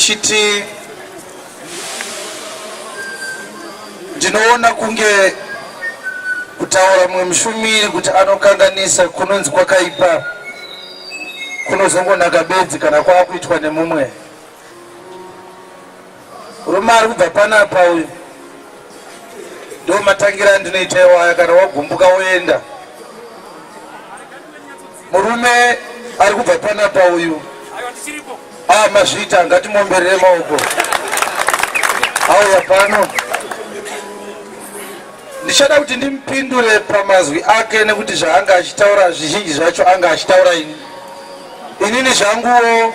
Ndichiti ndinoona kunge kutaura mumwe mushumiri kuti anokanganisa kunonzi kwakaipa kunozongonaka bedzi kana kwakuitwa nemumwe. Murume ari kubva panapa uyu ndo matangira andinoita iwaya, kana wagumbuka woenda. Murume ari kubva panapa uyu, ah, mazviita, ngatimomberere maoko. Auya pano, ndichada kuti ndimupindure pamazwi ake, nekuti zvaanga achitaura zvizhinji zvacho anga achitaura ini. Inini zvanguwo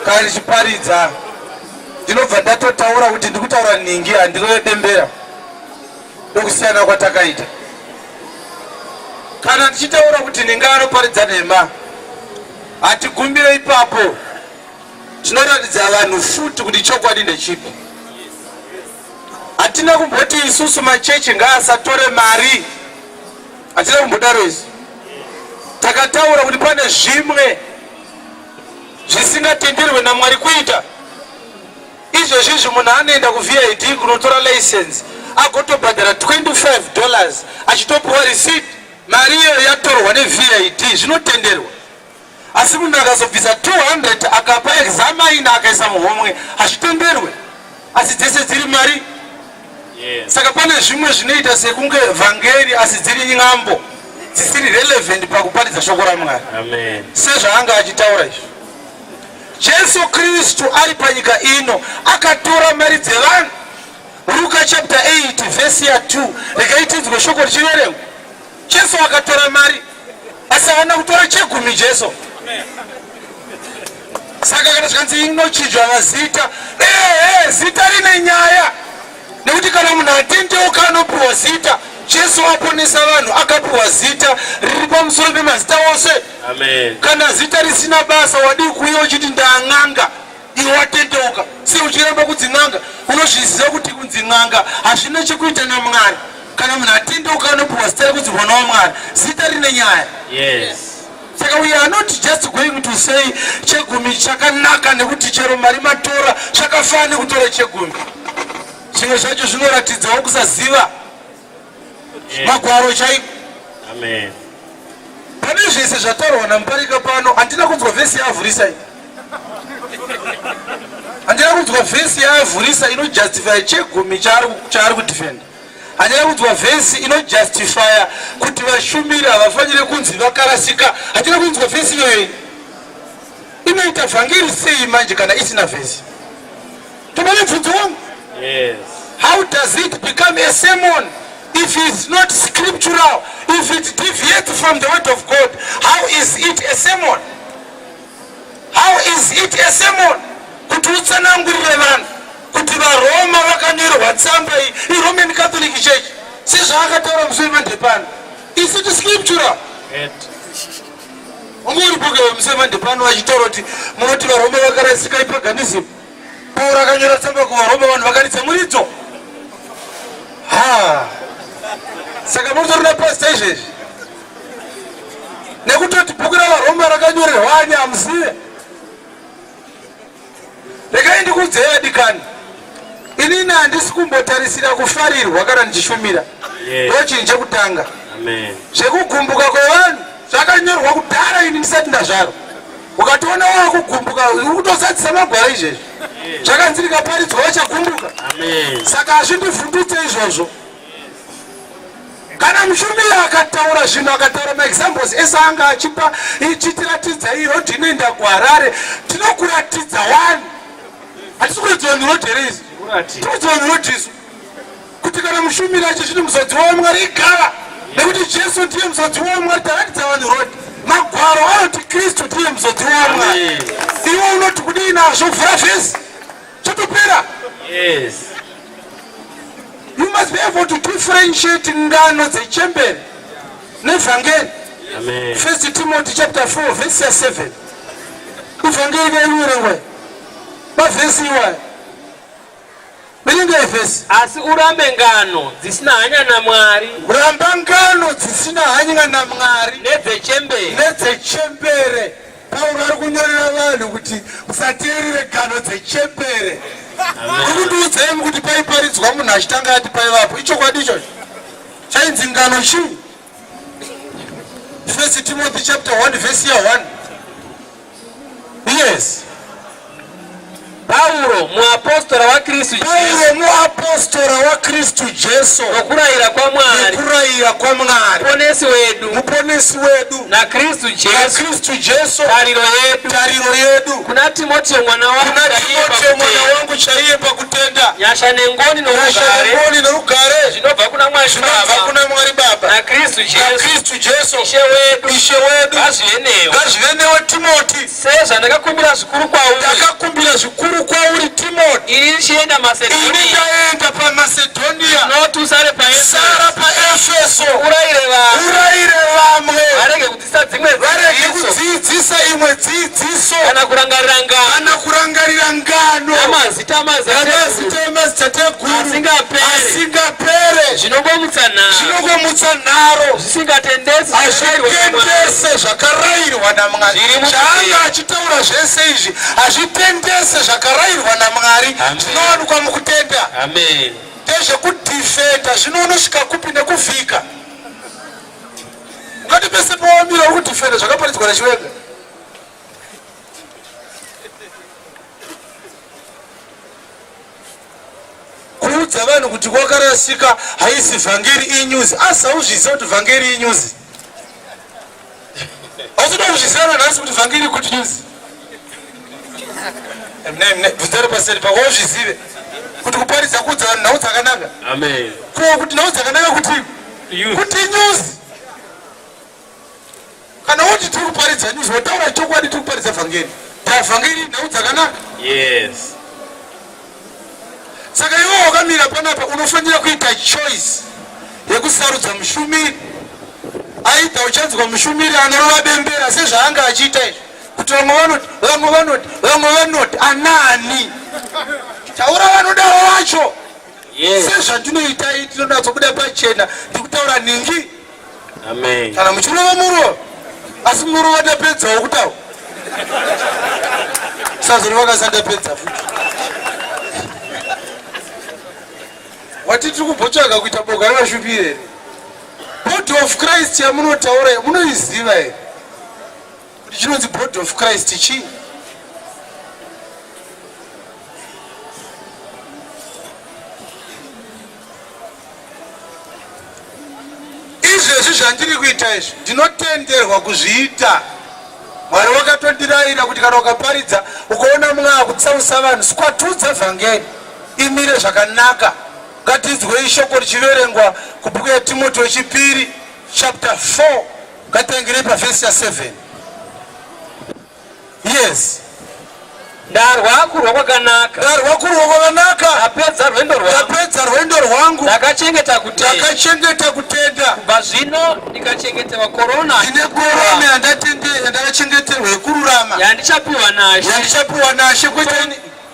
kana ndichiparidza ndinobva ndatotaura kuti ndikutaura ningi, handirove bembera. Ndokusiyana kwatakaita. Kana ndichitaura kuti ninga anoparidza nhema, hatigumbire ipapo, tinoratidza vanhu futi kuti chokwadi ndechipi. Hatina kumboti isusu machechi ngaasatore mari, hatina kumbodaro isu. Takataura kuti pane zvimwe zvisingatenderwe naMwari kuita. Izvezvi izvi munhu anoenda kuVID kunotora license agotobhadhara $25 achitopiwa receipt, mari iyoyo yatorwa neVID, zvinotenderwa. Asi munhu akazobvisa 200 akapa examiner akaisa muhomwe, hazvitenderwe, asi dzese dziri mari. Saka pane zvimwe zvinoita sekunge vhangeri asi dziri nyambo dzisiri relevant pakuparidza shoko raMwari. Sezvaanga achitaura izvi, Jesu Kristu ari panyika ino akatora mari dzevanhu. Ruka chapter 8 vhesi ya 2, regai tinzwe shoko richiverengwa. Jesu akatora mari asi haana kutora chegumi Jesu. Saka kana zvikanzi inochinjwa mazita, ehe, zita rine nyaya, nekuti kana munhu atendeuka anopiwa zita. Jesu aponesa vanhu akapiwa zita riri pamusoro pemazita ose. Amen. Kana zita risina basa, wadii kuuya uchiti ndaan'anga, iwe watendeuka? Sei uchiramba kunzi n'anga? Unozviziva kuti kunzi n'anga hazvina chekuita naMwari. Kana munhu atendeuka anopiwa zita rekunzi mwana waMwari, zita rine nyaya. Yes. Saka we are not just going to say chegumi chakanaka nekuti chero mari matora zvakafanana nekutora chegumi. Zvimwe zvacho zvinoratidzawo kusaziva magwaro chaiko. Amen. Pane zvese zvataurwa naMuparika pano, handina kunzwa vhesi yaavhurisa iyi. Handina kunzwa vhesi yaavhurisa inojustify chegumi chaari kudefenda. Handina kunzwa vhesi inojustifya kuti vashumiri havafanire kunzi vakarasika. Handina kunzwa vhesi iyoyo. Inoita vhangeri sei manje kana isina vhesi? Tobane mubvunzo wangu. Yes. How does it become a sermon if it's not scriptural? If it deviates from the word of God, how is it a sermon? How is it a sermon? Kuti utsanangurire vanhu kuti vaRoma vakanyorerwa tsamba iyi iRoman Catholic Church, sezvaakataura musi wemandepano. Is it scriptural? Unge uri boka musi wemandepano vachitaura kuti munoti vaRoma vakarasika ipaganism. Pauro akanyora tsamba kuvaRoma, vanhu vakaridza muridzo. Ha, saka munotorina pasta izvezvi nekutoti bhuku ravaRoma rakanyorerwa ani hamuzive. Regai ndikuudzei vadikani, inini handisi kumbotarisira kufarirwa kana ndichishumira. Ndo chinhu chekutanga. Amen. Zvekugumbuka kwevanhu zvakanyorwa kudhara ini ndisati ndazvarwa. Ukatoona wakugumbuka uri kutozadzisa magwaro izvezvi. Zvakanzi rikaparidzwa vachagumbuka. Amen. Saka hazvindivhundutse izvozvo. Kana mushumiri akataura zvinhu, akataura maexamples ese anga achipa, ichitiratidza iyi road inoenda kuHarare, tinokuratidza wani. Hatisi kuratidza vanhu road here isu? Tinokuratidza vanhu road isu. Kuti kana mushumiri achizviti muzodziwa waMwari igava, nekuti Jesu ndiye muzodziwa waMwari, taratidza vanhu road. Magwaro anoti Kristu ndiye muzodziwa waMwari. Iwe unoti kudii nazvo? Vhura vhesi, chotopera. Yes. You must be able to differentiate ngano dzechembere nevhangeri. Amen. First Timothy chapter 4 verse ya 7. Ivhangeri kaiverengwa. Mavhesi iwaya. Verengai vhesi. Asi urambe ngano dzisina hanya naMwari. Ramba ngano dzisina hanya naMwari nedzechembere. Nedzechembere. Pauro ari kunyorera vanhu kuti musateerere gano dzechembere. Uri kundiudzai kuti paiparidzwa munhu achitanga ati paivapo. Ichokwadi ichocho. Chainzi ngano chii? First Timothy chapter 1 verse ya 1. Yes. Pauro muapostora waKristu Jesu. Pauro muapostora waKristu Jesu. Nokurayira kwaMwari. Nokurayira kwaMwari. Muponesi wedu. Muponesi wedu. NaKristu Jesu. NaKristu Jesu. Tariro yedu. Tariro yedu. Kuna Timoteo mwana wangu. Kuna Timoteo mwana wangu chaiye pakutenda. Nyasha nengoni norugare. Nyasha nengoni norugare. Zvinobva kuna Mwari Baba. Zvinobva kuna Mwari Baba. NaKristu Jesu. NaKristu Jesu. Ishe wedu. Ishe wedu. Ngazvive newe. Ngazvive newe Timoti. Sezvandakakumbira zvikuru kwauri. Ndakakumbira zvikuru kwauri Timoti. Ini ndichienda Masedhonia. Ini ndaenda paMasedhonia. Noti usare paEfeso. Sara paEfeso. Urayire vamwe. Urayire vamwe. Varege kudzidzisa dzimwe dzidziso. Varege kudzidzisa imwe dzidziso. Kana kurangarira ngano. Kana kurangarira ngano. Namazita amazita emadzitateguru. Asingapere. Asingapere. Zvinongomutsa nharo. Zvinongomutsa nharo. Zvisingatendesi Hazvitendese zvakarayirwa naMwari. Chaanga achitaura zvese izvi hazvitendese zvakarayirwa naMwari. Zvinowanikwa mukutenda. Amen. Ndezvekudhifenda zvino unosvika kupi nekuvhika. Ungati pese pawamira uri kudhifenda zvakaparidzwa naChiwenga. Kuudza vanhu kuti kwakarasika haisi vhangeri inews asi hauzviziva kuti vhangeri inews. Hauzoda kuzviziva nanhasi kuti vhangeri good news. Bvunzari paseri pako uzvizive kuti kuparidza kuudza vanhu nhau dzakanaka. Amen. Ko kuti nhau dzakanaka kuti kuti news. Kana woti tiri kuparidza news wotaura chokwadi tiri kuparidza vhangeri. Tavhangeri nhau dzakanaka. Yes. Saka iwe wakamira panapa unofanira kuita choice yekusarudza mushumiri. Aidha uchanzwa mushumiri anorova bembera sezvaanga achiita izvi kuti vamwe vanoti vamwe vanoti vamwe vanoti anani taura vanodaro vacho Yes. Sezvandinoita iyi ndinonatsobuda pachena ndikutaura nhingi. Amen. Kana muchirova murova asi murova ndapedzawo kutaura. Sazorova kasandapedza futi. Wati tiri kumbotsvaga kuita boka revashupiri here? Body of Christ yamunotaura munoiziva here? Kuti chinonzi Body of Christ chii? Izvezvi zvandiri kuita izvi ndinotenderwa kuzviita. Mwari wakatondirayira kuti kana ukaparidza ukaona mumwe akutsausa vanhu, skwatudza vhangeri imire zvakanaka. Ngatinzwei shoko richiverengwa kubhuku yaTimoti wechipiri chapter 4 ngatangirei pavhesi ya 7. Yes. Ndarwa kurwa kwakanaka. Ndarwa kurwa kwakanaka. Ndapedza rwendo rwangu. Ndapedza rwendo rwangu. Ndakachengeta kutenda. Ndakachengeta kutenda. Kubva zvino ndikachengeterwa korona. Ndine korona yandatende yandakachengeterwa yekururama. Yandichapiwa naShe. Yandichapiwa naShe kwete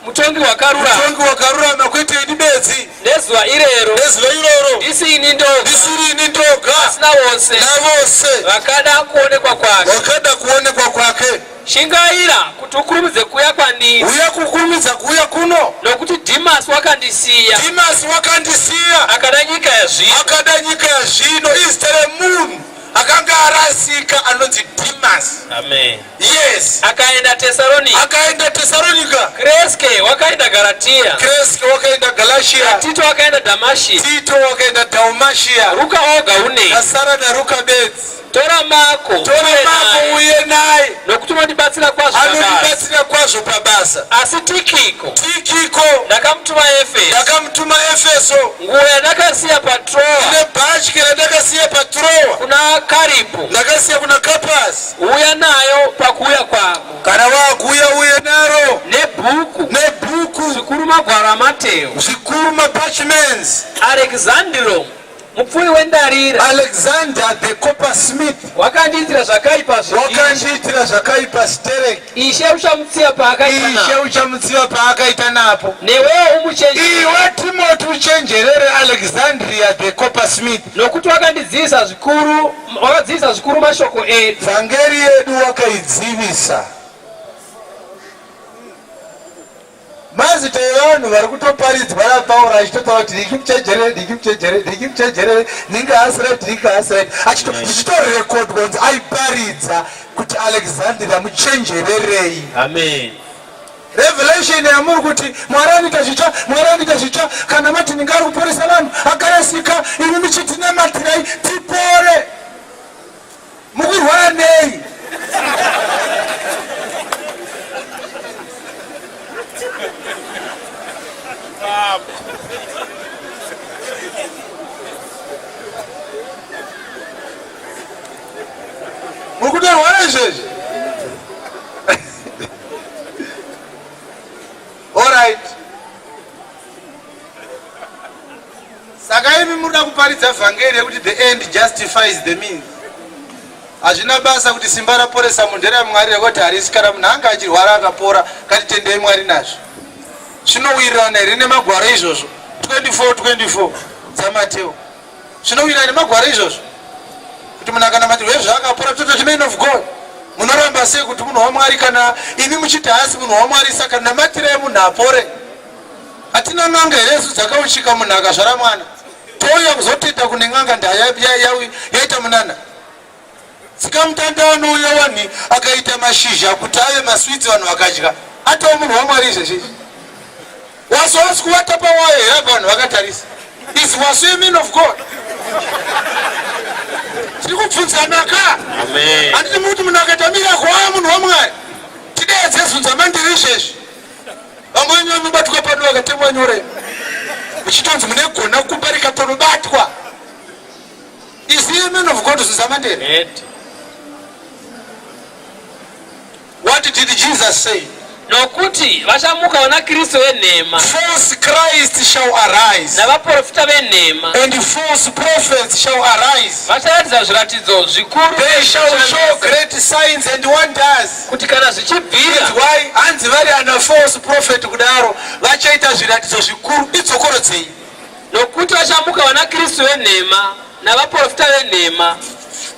Mutongi wakarurama. Mutongi wakarurama kwete ini bedzi. Nezuva irero. Nezuva iroro. Ndisi ini ndoga. Ndisiri ini ndoga. Asi navose. Navose. Vakada kuonekwa kwake. Vakada kuonekwa kwake. Shingaira kuti ukurumidze kuuya kwandiri. Uya kukurumidza kuuya kuno. Nokuti Dhimasi wakandisiya. Dhimasi wakandisiya. Akada nyika yazvino. Akada nyika yazvino. Izita remunhu akanga arasika anonzi Dhimasi. Amen. Yes. Akaenda Tesaronika. Akaenda Tesaronika. Kreske wakaenda Galatia. Kreske wakaenda Galatia. Tito wakaenda Damashia. Tito wakaenda Dalmatia. Ruka oga une. Ndasara naRuka bedzi. Tora Mako. Tora Mako uye naye. Nokuti unondibatsira kwazvo pabasa. Anondibatsira kwazvo pabasa. Asi Tikiko. Tikiko. Ndakamutuma Efeso. Ndakamutuma Efeso. Nguo yandakasiya paTroa. Ndine bhatye randakasiya paTroa. Kuna Karipo. Ndakasiya kuna Kapasi. Uya nayo pakuuya kwako. Kana wakuuya uye naro. Nebhuku. Nebhuku. Zvikuru magwaro aMateo. Zvikuru maparchments. Alexandro. Mupfuri wendarira. Alexander the coppersmith. Wakandiitira zvakaipa zvizhinji. Wakandiitira zvakaipa sterek. Ishe uchamutsiva paakaita napo. Ishe uchamutsiva paakaita napo. Newewo umuchenjerere. Iwe Timoti uchenjerere Alexandria the coppersmith. Nokuti wakandidzivisa zvikuru, wakadzivisa zvikuru mashoko edu. Vhangeri yedu wakaidzivisa. Mazita evanhu vari kutoparidzwa naPauro achitotaura kuti ndiki muchenjerere, ndiki muchenjerere, ndiki muchenjerere, ndinge haasi right, ndinge haasi right. Zvichitorekodwa kunzi aiparidza kuti Alexandria muchenjererei. Amen. Revelation yamuri kuti Mwari anoita zvitsva, Mwari anoita zvitsva, kana mati ndinge ari kuporesa vanhu akarasika, imi muchiti namatirai tipore. Mukurwara nei? Muri kutorwara izvezvi? All right. Saka imi munoda kuparidza vhangeri yekuti the end justifies the means. Hazvina basa kuti simba raporesa munhu nderaMwari rekuti harisi kana munhu anga achirwara akapora ngatitendei Mwari nazvo. Zvinowirirana here nemagwaro izvozvo? 24 24 dzaMateo. Zvinowirirana nemagwaro izvozvo? Kuti munhu akanamatirwa izvo akapora tototi man of God. Munoramba sei kuti munhu waMwari kana imi muchiti haasi munhu waMwari saka namatirai munhu apore. Hatina n'anga here isu dzakauchika munhu akazvara mwana touya kuzotenda kune n'anga nda yaita munana tsikamutanda anouya wani akaita mashizha kuti ave maswitsi vanhu vakadya atova munhu waMwari izvezvi wasu wasi kuvata pawayo here apa vanhu vakatarisa is wasu a man of God tiri kubvunzanaka handiti mukuti munhu akaita miracle aya munhu waMwari tideedze zunza mandiri izvezvi Vamwe venyu vanobatwa pano vakatemwa nyore muchitonzi mune gona kumba rikatonobatwa. Is he a man of God Zuzamandere? What did Jesus say? Nokuti vachamuka vana Kristu venhema. False Christ shall arise. Navaprofita venhema. And false prophets shall arise. Vacharatidza zviratidzo zvikuru. They shall show great signs and wonders. Kuti kana zvichibvira. Inzwai, hanzi vari ana false prophet kudaro vachaita zviratidzo zvikuru. Idzokorodzei. Nokuti vachamuka vana Kristu venhema navaprofita venhema,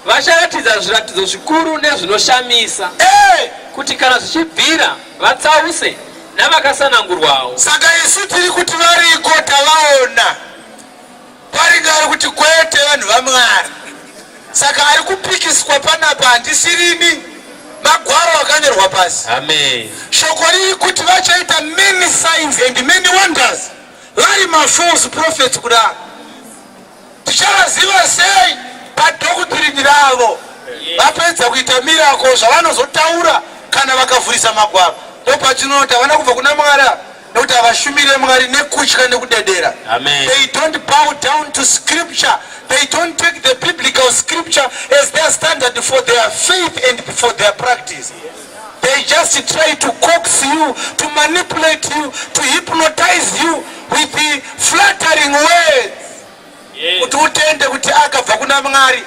vacharatidza zviratidzo zvikuru nezvinoshamisa, hey! Kuti kana zvichibvira vatsause navakasanangurwawo. Saka isu tiri kuti variko tavaona. Paringa ari kuti kwete vanhu vaMwari. Saka ari kupikiswa panapa handisirini magwaro akanyorwa pasi. Amen. Shoko riri kuti vachaita many signs and many wonders vari mafalse prophets kudaro. Tichavaziva sei padoctrine ravo? Vapedza kuita miracle zvavanozotaura kana vakavhurisa magwaro ndopachinoti havana kubva kuna Mwari ava nekuti havashumire Mwari nekutya nekudedera. Amen. They don't bow down to scripture. They don't take the biblical scripture as their standard for their faith and for their practice. They just try to coax you, to manipulate you, to hypnotize you with the flattering words. Kuti utende kuti akabva kuna Mwari.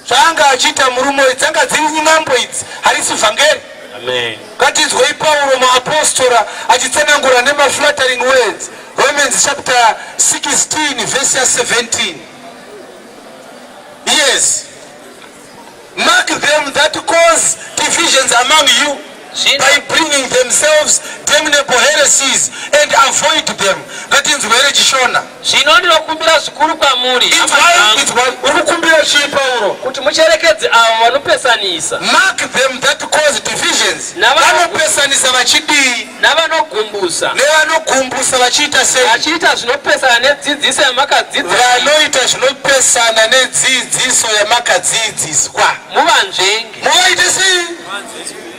Zvaanga achiita murume uyu dzanga dziri nyin'ambo idzi, harisi vhangeri. Amen. Ngatinzwei Pauro muapostora achitsanangura nemaflattering words. Romans chapter 16 verse ya 17. Yes. Mark them that cause divisions among you by bringing themselves damnable heresies and avoid them. Ngatinzwere chishona. Zvino ndinokumbira zvikuru kwamuri, hama Inzwai, dzangu, inzwai. Uri kukumbira chii Pauro? Kuti mucherekedze avo vanopesanisa. Mark them that cause divisions. Vanopesanisa vachidii? Navanogumbusa. Nevanogumbusa vachiita sei? Vachiita zvinopesana nedzidziso yamakadzidziswa. Vanoita zvinopesana nedzidziso yamakadzidziswa. Muvanzvenge. Muvaite sei?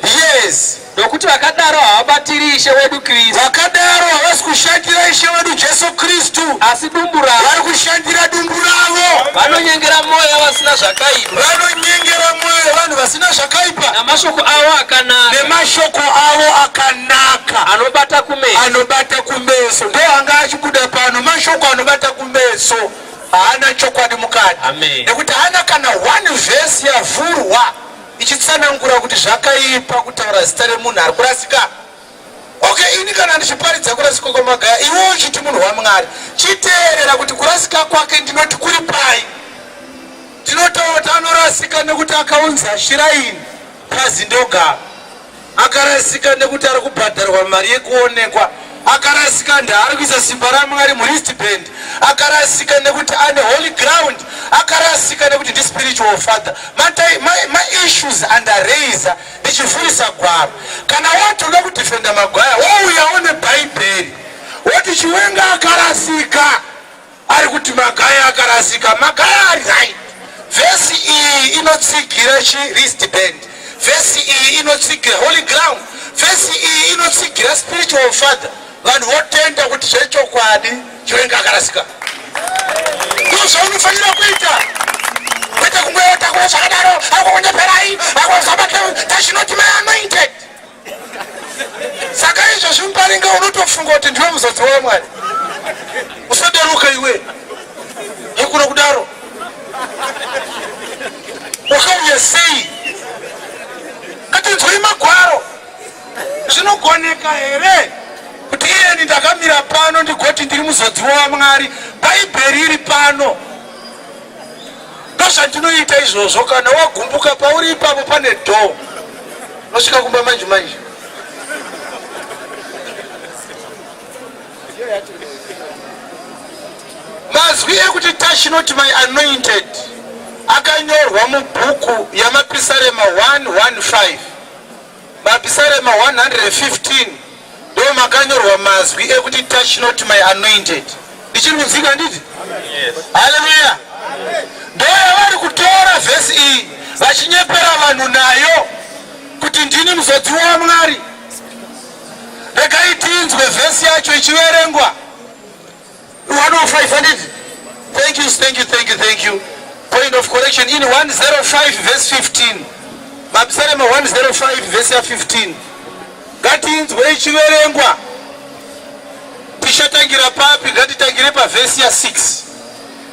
Yes. Nokuti vakadaro havabatiri Ishe wedu Kristu. Vakadaro havasi kushandira Ishe wedu Jesu Kristu. Asi dumbu ravo. Vari kushandira dumbu ravo. Vanonyengera mwoyo yavasina zvakaipa. Vanonyengera mwoyo yevanhu vasina zvakaipa. Namashoko avo akanaka. Nemashoko avo akanaka. Anobata kumeso. Anobata kumeso. Ndo anga achibuda pano mashoko anobata kumeso. Haana chokwadi mukati. Amen. Nekuti haana kana one verse yavhurwa ichitsanangura kuti zvakaipa kutaura zita remunhu ari kurasika. Okay, ini kana ndichiparidza kurasika kwaMagaya, iwe uchiti munhu waMwari, chiteerera kuti kurasika kwake ndinoti kuri pai. Ndinotaura kuti anorasika nekuti akaunza shiraini paZindoga. Akarasika nekuti ari kubhadharwa mari yekuonekwa. Akarasika ndaari kuisa simba raMwari muwristband. Akarasika nekuti ane holy ground. Akarasika nekuti ndi spiritual father. Maissues andaraiser ndichivhurisa gwaro. Kana wati unoda kudefenda Magwaya, wouyawo nebhaibheri woti Chiwenga akarasika. Ari kuti Magaya akarasika. Magaya ari right. Vhesi iyi inotsigira chi wristband. Vhesi iyi inotsigira holy ground. Vhesi iyi inotsigira spiritual father. Vanhu votenda kuti zvechokwadi Chiwenga akarasika. Ndozvaunofanira kuita. Kwete kungoita kuva zvakadaro, akukunyeperai, akusamake, touch not my anointed. Saka izvozvi Muparinga unotofunga kuti ndiwe muzodzi waMwari. Usadaruka iwe. Hakuna kudaro. Wakauya sei? Ngatinzwei magwaro. Zvinogoneka here kuti iyeni ndakamira pano ndigoti ndiri muzodziwa waMwari? Bhaibheri iri pano. Ndozvandinoita izvozvo. Kana wagumbuka pauri ipapo pane door, unosvika kumba manje manje. Mazwi ekuti touch not my anointed akanyorwa mubhuku yaMapisarema 115. Mapisarema 115 ndo makanyorwa mazwi ekuti touch not my anointed. Ndichiri kunzwika handiti? Haleluya! Ndo yavari kutora vhesi iyi vachinyepera vanhu nayo kuti ndini muzodziwa waMwari. Regai tinzwe vhesi yacho ichiverengwa. 105 handiti? Thank you, thank you, thank you, thank you. Point of correction in 105 verse 15. Mapisarema 105 verse ya 15. Ngatinzwe ichiverengwa. Tichatangira papi? Ngatitangire pavhesi ya 6.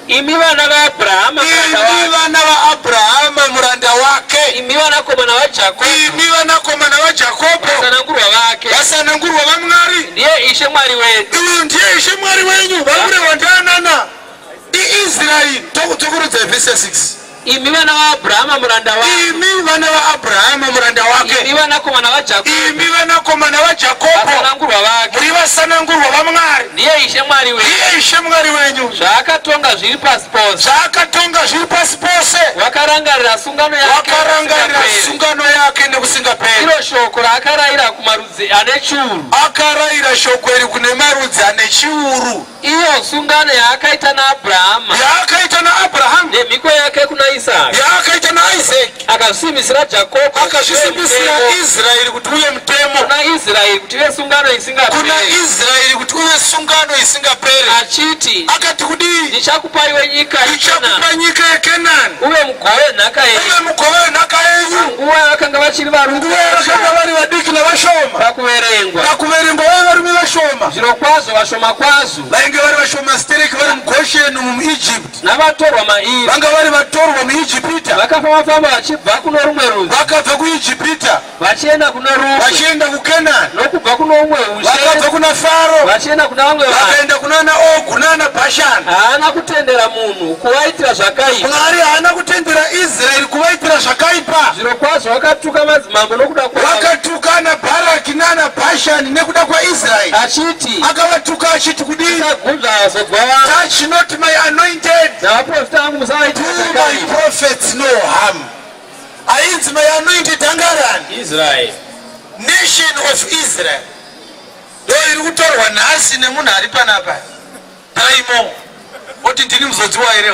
Imi vana vaAbrahama muranda Imi wake. vana vaAbrahama muranda wake. Imi vanakomana vaJakobho. Imi vanakomana vaJakobho. Vasanangurwa vake. Vasanangurwa vaMwari. Ndiye Ishe Mwari wedu. Uyu ndiye Ishe Mwari wenyu. Vari kurehwa ndianana? IIsraeri. Tokurudzai vhesi ya 6. Imi vana vaAbrahama muranda wake. Imi vana vaAbrahama muranda wake. Imi vanakomana vaJakobho. Imi vanakomana vaJakobho. Vasanangurwa vake. Muri vasanangurwa vaMwari. Ndiye Ishe Mwari wenyu. Ndiye Ishe Mwari wenyu. Zvaakatonga zviri pasi pose. Zvaakatonga zviri pasi pose. Wakarangarira sungano yake. Wakarangarira sungano yake nekusingaperi. Iro shoko raakarayira kumarudzi ane chiuru. Akarayira shoko iri kune marudzi ane chiuru. Iyo sungano yaakaita naAbrahama. Yaakaita naAbrahama. Nemhiko yake kuna Isaka. Yaakaita naIsaki. Akazvisimbisira Jakobho. Akazvisimbisira Israeri kuti uve mutemo. Kuna Israeri kuti ive sungano isingaperi. Kuna Israeri kuti uve sungano isingaperi. Achiti. Akati kudii? Ndichakupa iwe nyika Ndichakupa nyika yeKenani. Uve mugove wenhaka yenyu. Uve mugove wenhaka yenyu. Nguva yavakanga vachiri varume. Nguva yavakanga vari vadiki navashoma. Pakuverengwa. Pakuverengwa vaive varume vashoma. Zvirokwazvo vashoma kwazvo. Vainge vari vashoma stereki vari muGosheni muEgypt. Navatorwa mairi. Vanga vari vatorwa muIjipita. Vakafamba-famba vachibva kuno rumwe rudzi. Vakabva kuIjipita. Vachienda kuno rumwe. Vachienda kuKenani. Nokubva kuno umwe ushe. Vakabva kuna Faro. Vachienda kuna vamwe vanhu. Vakaenda kuna ana Ogu naana Bhashani. Haana kutendera munhu kuvaitira zvakaipa. Mwari haana kutendera Israeri kuvaitira zvakaipa. Zvirokwazvo wakatuka madzimambo nokuda kwavo. Wakatuka ana Bharaki naana Bhashani nekuda kwaIsraeri. Achiti. Akavatuka achiti kudii? Musagunzva vazodzwa vangu. Touch not my anointed. Navaprofita vangu musavaitira Do my zvakaipa. prophets no harm. Ainzi my anointed anga ari ani? Israel. Nation of Israel. Ndo iri kutorwa nhasi nemunhu ari panapa. Taimo. Oti ndini muzodziwa here?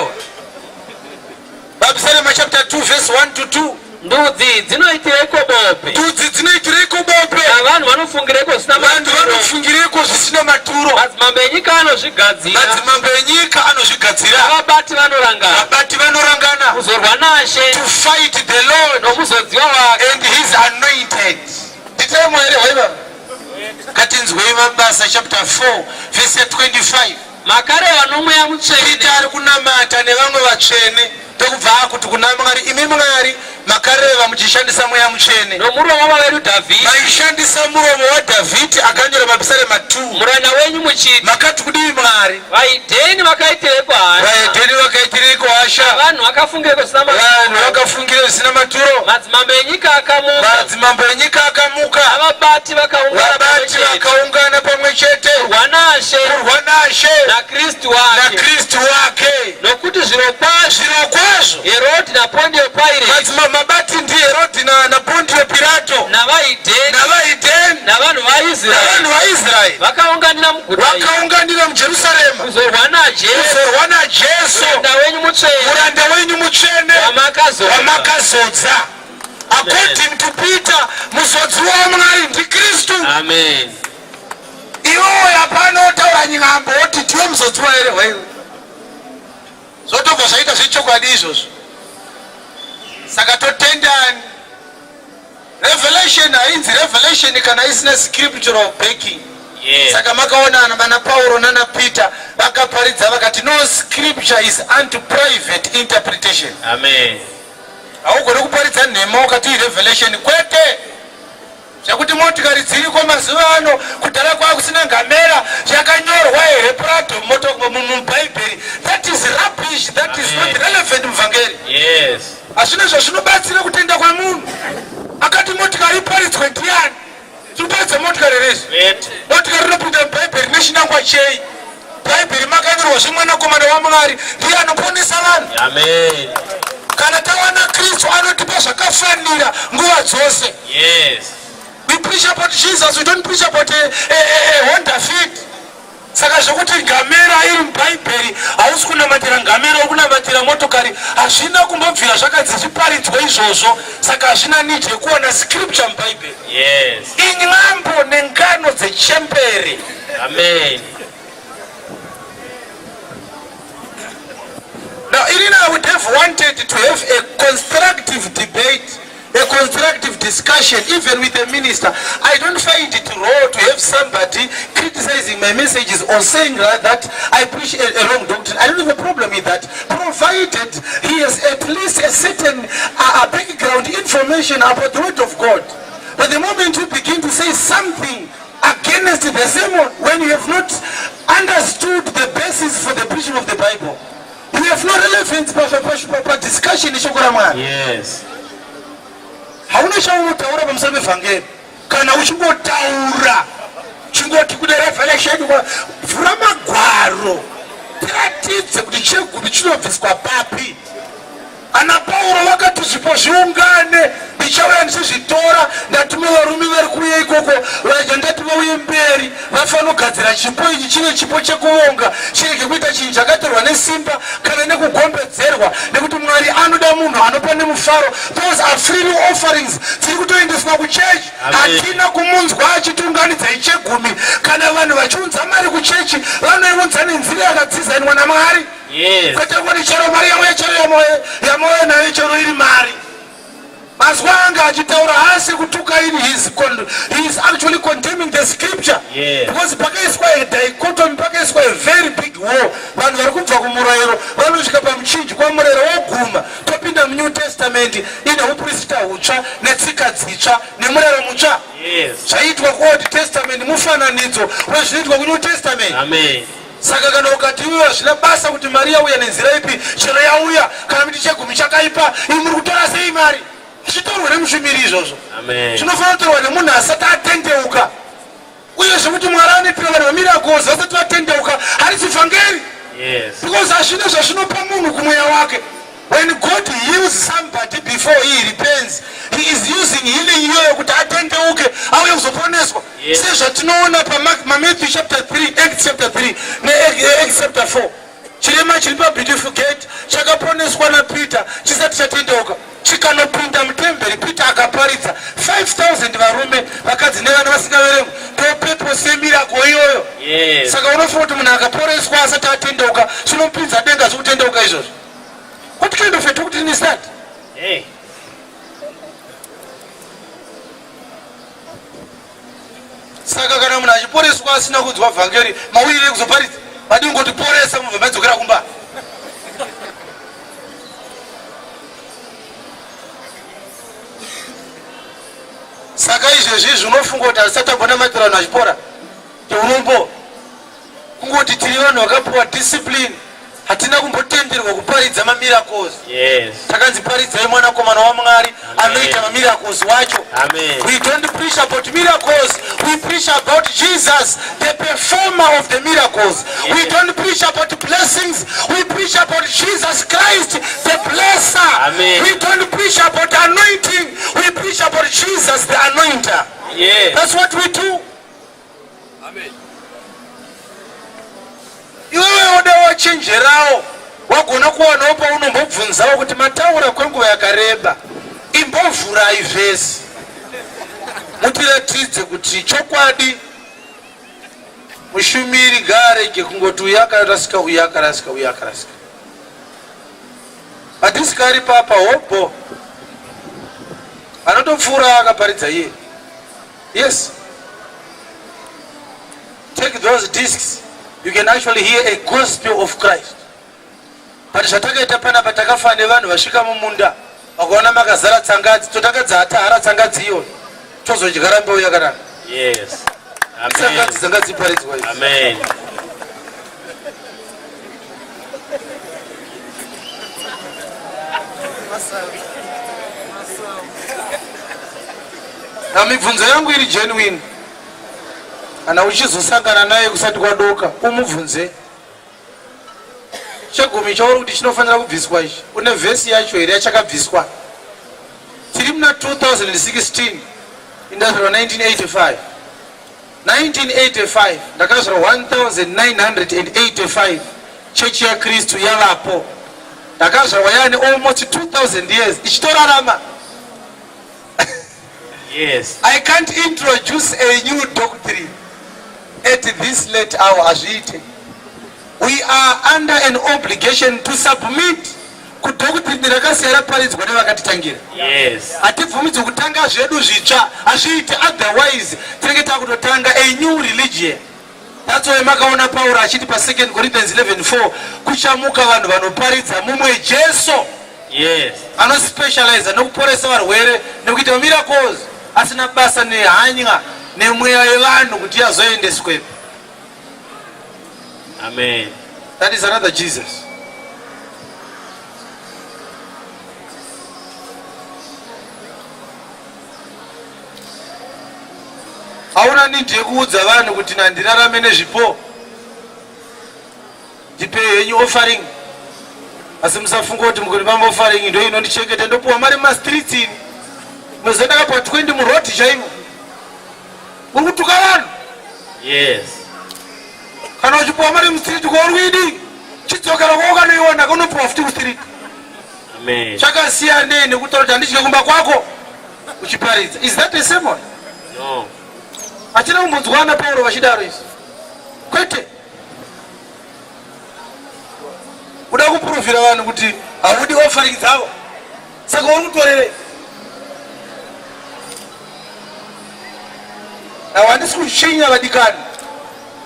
Mapisarema chapter 2 verse 1 to 2. Ndudzi dzinoitireiko bope? Ndudzi dzinoitireiko bope? Navanhu vanofungireiko zvisina Vanhu maturo? vanofungireiko zvisina maturo? Madzimambo enyika anozvigadzira. Madzimambo enyika anozvigadzira. Navabati vanorangana. Vabati vanorangana. Kuzorwa naShe. To fight the Lord. Nomuzodziwa wake. And his anointed. Nditemo here hwaiva? Ngatinzwei Mabasa chapter 4 verse 25. Makareva noMweya Mutsvene. Peter ari kunamata nevamwe vatsvene ndokubva akuti kuna Mwari, imi Mwari makareva muchishandisa Mweya Mutsvene. Nomuromo wababa vedu Dhavhidhi. Maishandisa muromo waDhavhidhi akanyora mapisarema 2. Muranda wenyu muchiti. Makati kudii Mwari? Vahedheni vakaitireiko hasha? Vahedheni vakaitireiko hasha? Vanhu vakafungireiko zvisina maturo? Vanhu vakafungire zvisina maturo. Madzimambo enyika akamuka. Madzimambo enyika akamuka. Navabati vakaungana Vabati vakaungana pamwe chete. Kurwa naShe. Kurwa naShe. NaKristu wake. NaKristu wake. Nokuti zvirokwazvo. Zvirokwazvo. Herodhi naPondio Pirate. Madzimambo mabati ndiHerodhi naPondio Pirato. Navahidheni. Navahidheni. Navanhu vaIsraeri. Navanhu vaIsraeri. Vakaunganira muguta iri. Vakaunganira muJerusarema. Kuzorwa naJesu. Kuzorwa naJesu. Muranda wenyu mutsvene. Muranda wenyu mutsvene. Wamakazodza. Wamakazodza. According to Peter, muzodziwa waMwari ndiKristu. Amen. Iwewe hapana otaura nyambo woti ndiwe muzodziwa here hwaiwe. Zvotobva zvaita zvechokwadi izvozvo. Saka totendani. Revelation hainzi revelation kana isina scriptural backing. Yes. Saka makaona vana Pauro nana Peter vakaparidza vakati no scripture is unto private interpretation. Amen. Haugone kuparidza nhema ukati revelation kwete. Zvekuti motikari dziriko mazuva ano kudhara kwakusina ngamera yakanyorwa here Prado mubhaibheri. That is rubbish, that is not relevant muvhangeri. Yes. Hazvina zvazvinobatsira kutenda kwemunhu. Akati motikari iparidzwe ndiani? Tinoparidza motikari here izvi? Motikari inopinda mubhaibheri nechinangwa chei? Bhaibheri makanyorwa zvemwanakomana waMwari ndiye anoponesa vanhu. Amen. Kana tawana Kristu anotipa zvakafanira nguva dzose. Yes. We preach about Jesus, we don't preach about a Honda Fit. Saka zvekuti ngamera iri mubhaibheri hausi kunamatira ngamera uri kunamatira motokari hazvina kumbobvira zvakanzi zviparidzwe izvozvo saka hazvina need yekuwana scripture mubhaibheri. Yes. Inyambo nengano dzechembere. Amen. Now, Irina, I would have wanted to have a constructive debate, a constructive discussion, even with the minister. I don't find it wrong to have somebody criticizing my messages or saying that I preach a wrong doctrine. I don't have a problem with that, provided he has at least a certain background information about the word of God. But the moment you begin to say something against the sermon, when you have not understood the basis for the preaching of the Bible, you have no relevance pa discussion yeshoko raMwari. Yes. Hauna chaunotaura pamusoro pevhangeri kana uchingotaura chingoti kune revelation, vhura magwaro tiratidze kuti chegumi chinobviswa papi. Ana Pauro vakati zvipo zviungane, ndichauya ndichizvitora. Ndatuma varume vari kuuya ikoko, vaja ndati vauye mberi, vafanogadzira chipo ichi chive chipo chekuvonga, chirege kuita chinhu chakatorwa nesimba kana nekugombedzerwa, nekuti Mwari anoda munhu anopa nemufaro. Those are free offerings dziri kutoendeswa kuchechi. Hatina kumunzwa achitiunganidzai chegumi. Kana vanhu vachiunza mari kuchechi, vanoiunza nenzira yakadzizainwa naMwari. Yes. Kwete kuti chero mari yauya chero yamauya nayo chero iri mari. Mazwa anga achitaura haasi kutuka ini, he is actually condemning the scripture. Yes. Because pakaiswa a dichotomy, pakaiswa a very big war. Vanhu vari kubva kumurayiro vanosvika pamuchinjikwa, murayiro woguma, topinda muNew Testament ine uprista hutsva netsika dzitsva nemurayiro mutsva. Yes. Zvaiitwa kuOld Testament mufananidzo wezvinoitwa kuNew Testament. Amen. Saka kana ukati iwe hazvina basa kuti mari yauya nenzira ipi, chero yauya, kana kuti chegumi chakaipa, imi muri kutora sei mari? Zvitorwe nemushumiri izvozvo. Amen. Zvinofanira kutorwa nemunhu asati atendeuka. Uye zvekuti Mwari anoitira vanhu vamiracles vasati vatendeuka harisi vhangeri. Yes. Because hazvina zvazvinopa munhu kumweya wake. When God heals somebody before he repents, he is using healing iyoyo kuti atendeuke auye kuzoponeswa. Yes. Sezvatinoona paMatthew chapter 3, Acts chapter 3 neActs chapter 4. Chirema chiri paBeautiful Gate chakaponeswa naPeter chisati chatendeuka, chikanopinda mutemberi. Peter akaparidza 5000 varume, vakadzi nevana vasingaverengwi. Ndopepo semiracle iyoyo. Yes. Saka unofunga kuti munhu akaporeswa asati atendeuka zvinopinza denga zvekutendeuka izvozvo? What kind of a doctrine is that? Hey. Saka kana munhu achiporeswa asina kunzwa vhangeri, mauire kuzoparidza? Madii kungotiporesa mubva madzokera kumba? Saka izvezvi izvi unofunga kuti hazvisati ambonamatira vanhu vachipora? Urombo kungoti tiri vanhu vakapiwa discipline, hatina kumbotenderwa kuparidza mamiracles. Yes. Takanzi paridzai mwanakomana waMwari anoita mamiracles wacho. Amen. We don't preach about miracles, we preach about Jesus, the performer of the miracles. Yes. We don't preach about blessings, we preach about Jesus Christ, the blesser. Amen. We don't preach about anointing, we preach about Jesus, the anointer. Yes. That's what we do. Iwewe woda wachenjerawo wagona kuwanawo paunombobvunzawo kuti mataura kwenguva yakareba, imbovhurai vhesi mutiratidze kuti chokwadi mushumiri ngaarege kungoti uyu akarasika, uyu akarasika, uyu akarasika. Madisiki ari papa hobho anotopfuura akaparidza iye. Yes, take those discs, you can actually hear a gospel of Christ. But zvatakaita panapa takafanana nevanhu vasvika mumunda vakaona makazara tsangadzi, totanga dzatahara tsangadzi iyoyo tozodyara mbeu yakanaka. Yes. Amen. Tsangadzi dzanga dziparidzwa idzi. Amen. Na mibvunzo yangu iri genuine. Kana uchizosangana naye kusati kwadoka, umubvunze. Chegumi chauri kuti chinofanira kubviswa ichi, une vhesi yacho here yachakabviswa? Tiri muna 2016, indazvarwa 1985. 1985 ndakazvarwa 1985 chechi yaKristu yavapo. Ndakazvarwa yaane almost 2000 years ichitorarama. Yes. I can't introduce a new doctrine at this late hour. Hazviite. We are under an obligation to submit kudoctrine rakasiya raparidzwa nevakatitangira. Yes. Hatibvumidzwe kutanga zvedu zvitsva, hazviite, otherwise tinenge takutotanga a new religion. That's why makaona Pauro achiti pa 2 Corinthians 11:4 kuchamuka vanhu vanoparidza mumwe Jesu. Yes. Anospecializa nekuporesa varwere nekuita miracles asina basa nehanya nemweya yevanhu kuti yazoendeswepi. Amen. That is another Jesus. Hauna need yekuudza vanhu kuti nandirarame nezvipo, ndipei henyu offering, asi musafunga kuti mukundipa offering ndo inondichengeta, ndopuwa mari mumastreets ini. Munoziva ndakapuwa 20 muroad chaimo. Uri kutuka vanhu. Yes. Kana uchipuwa mari mustreet kwauri kuidi, chidzokera kwaukanoiwana kunopuwa futi kustreet. Amen. Chakasiyanei nekutaura kuti handidye kumba kwako uchiparidza. Is that a sermon? No. Hatina kumbonzwana Pauro vachidaro izvi. Kwete. Uda kupuruvhira vanhu kuti haudi offering dzavo. Saka uri kutorerei? Now handisi kuchinya vadikani.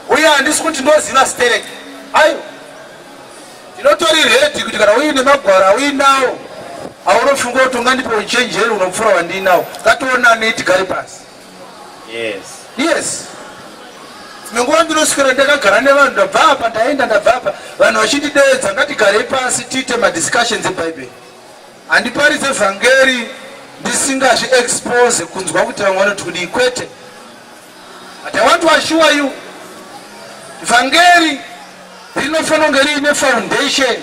Uye handisi kuti ndoziva sterek. Ayo. Ndinotori ready kuti kana uine magwaro auinawo aunofunga kuti ungandipe uchenjeri unopfuura wandiinawo, ngationanei tigare pasi. Yes. Yes. Dzimwe nguva ndinoswera ndakagara nevanhu, ndabva apa ndaenda, ndabva apa vanhu vachindideedza, ngatigarei pasi tiite madiscussions ebhaibheri. Handiparidze vhangeri ndisingazvi expose kunzwa kuti vamwe vanoti kudii, kwete. But I want to assure you, vhangeri rinofanira kunge riine foundation.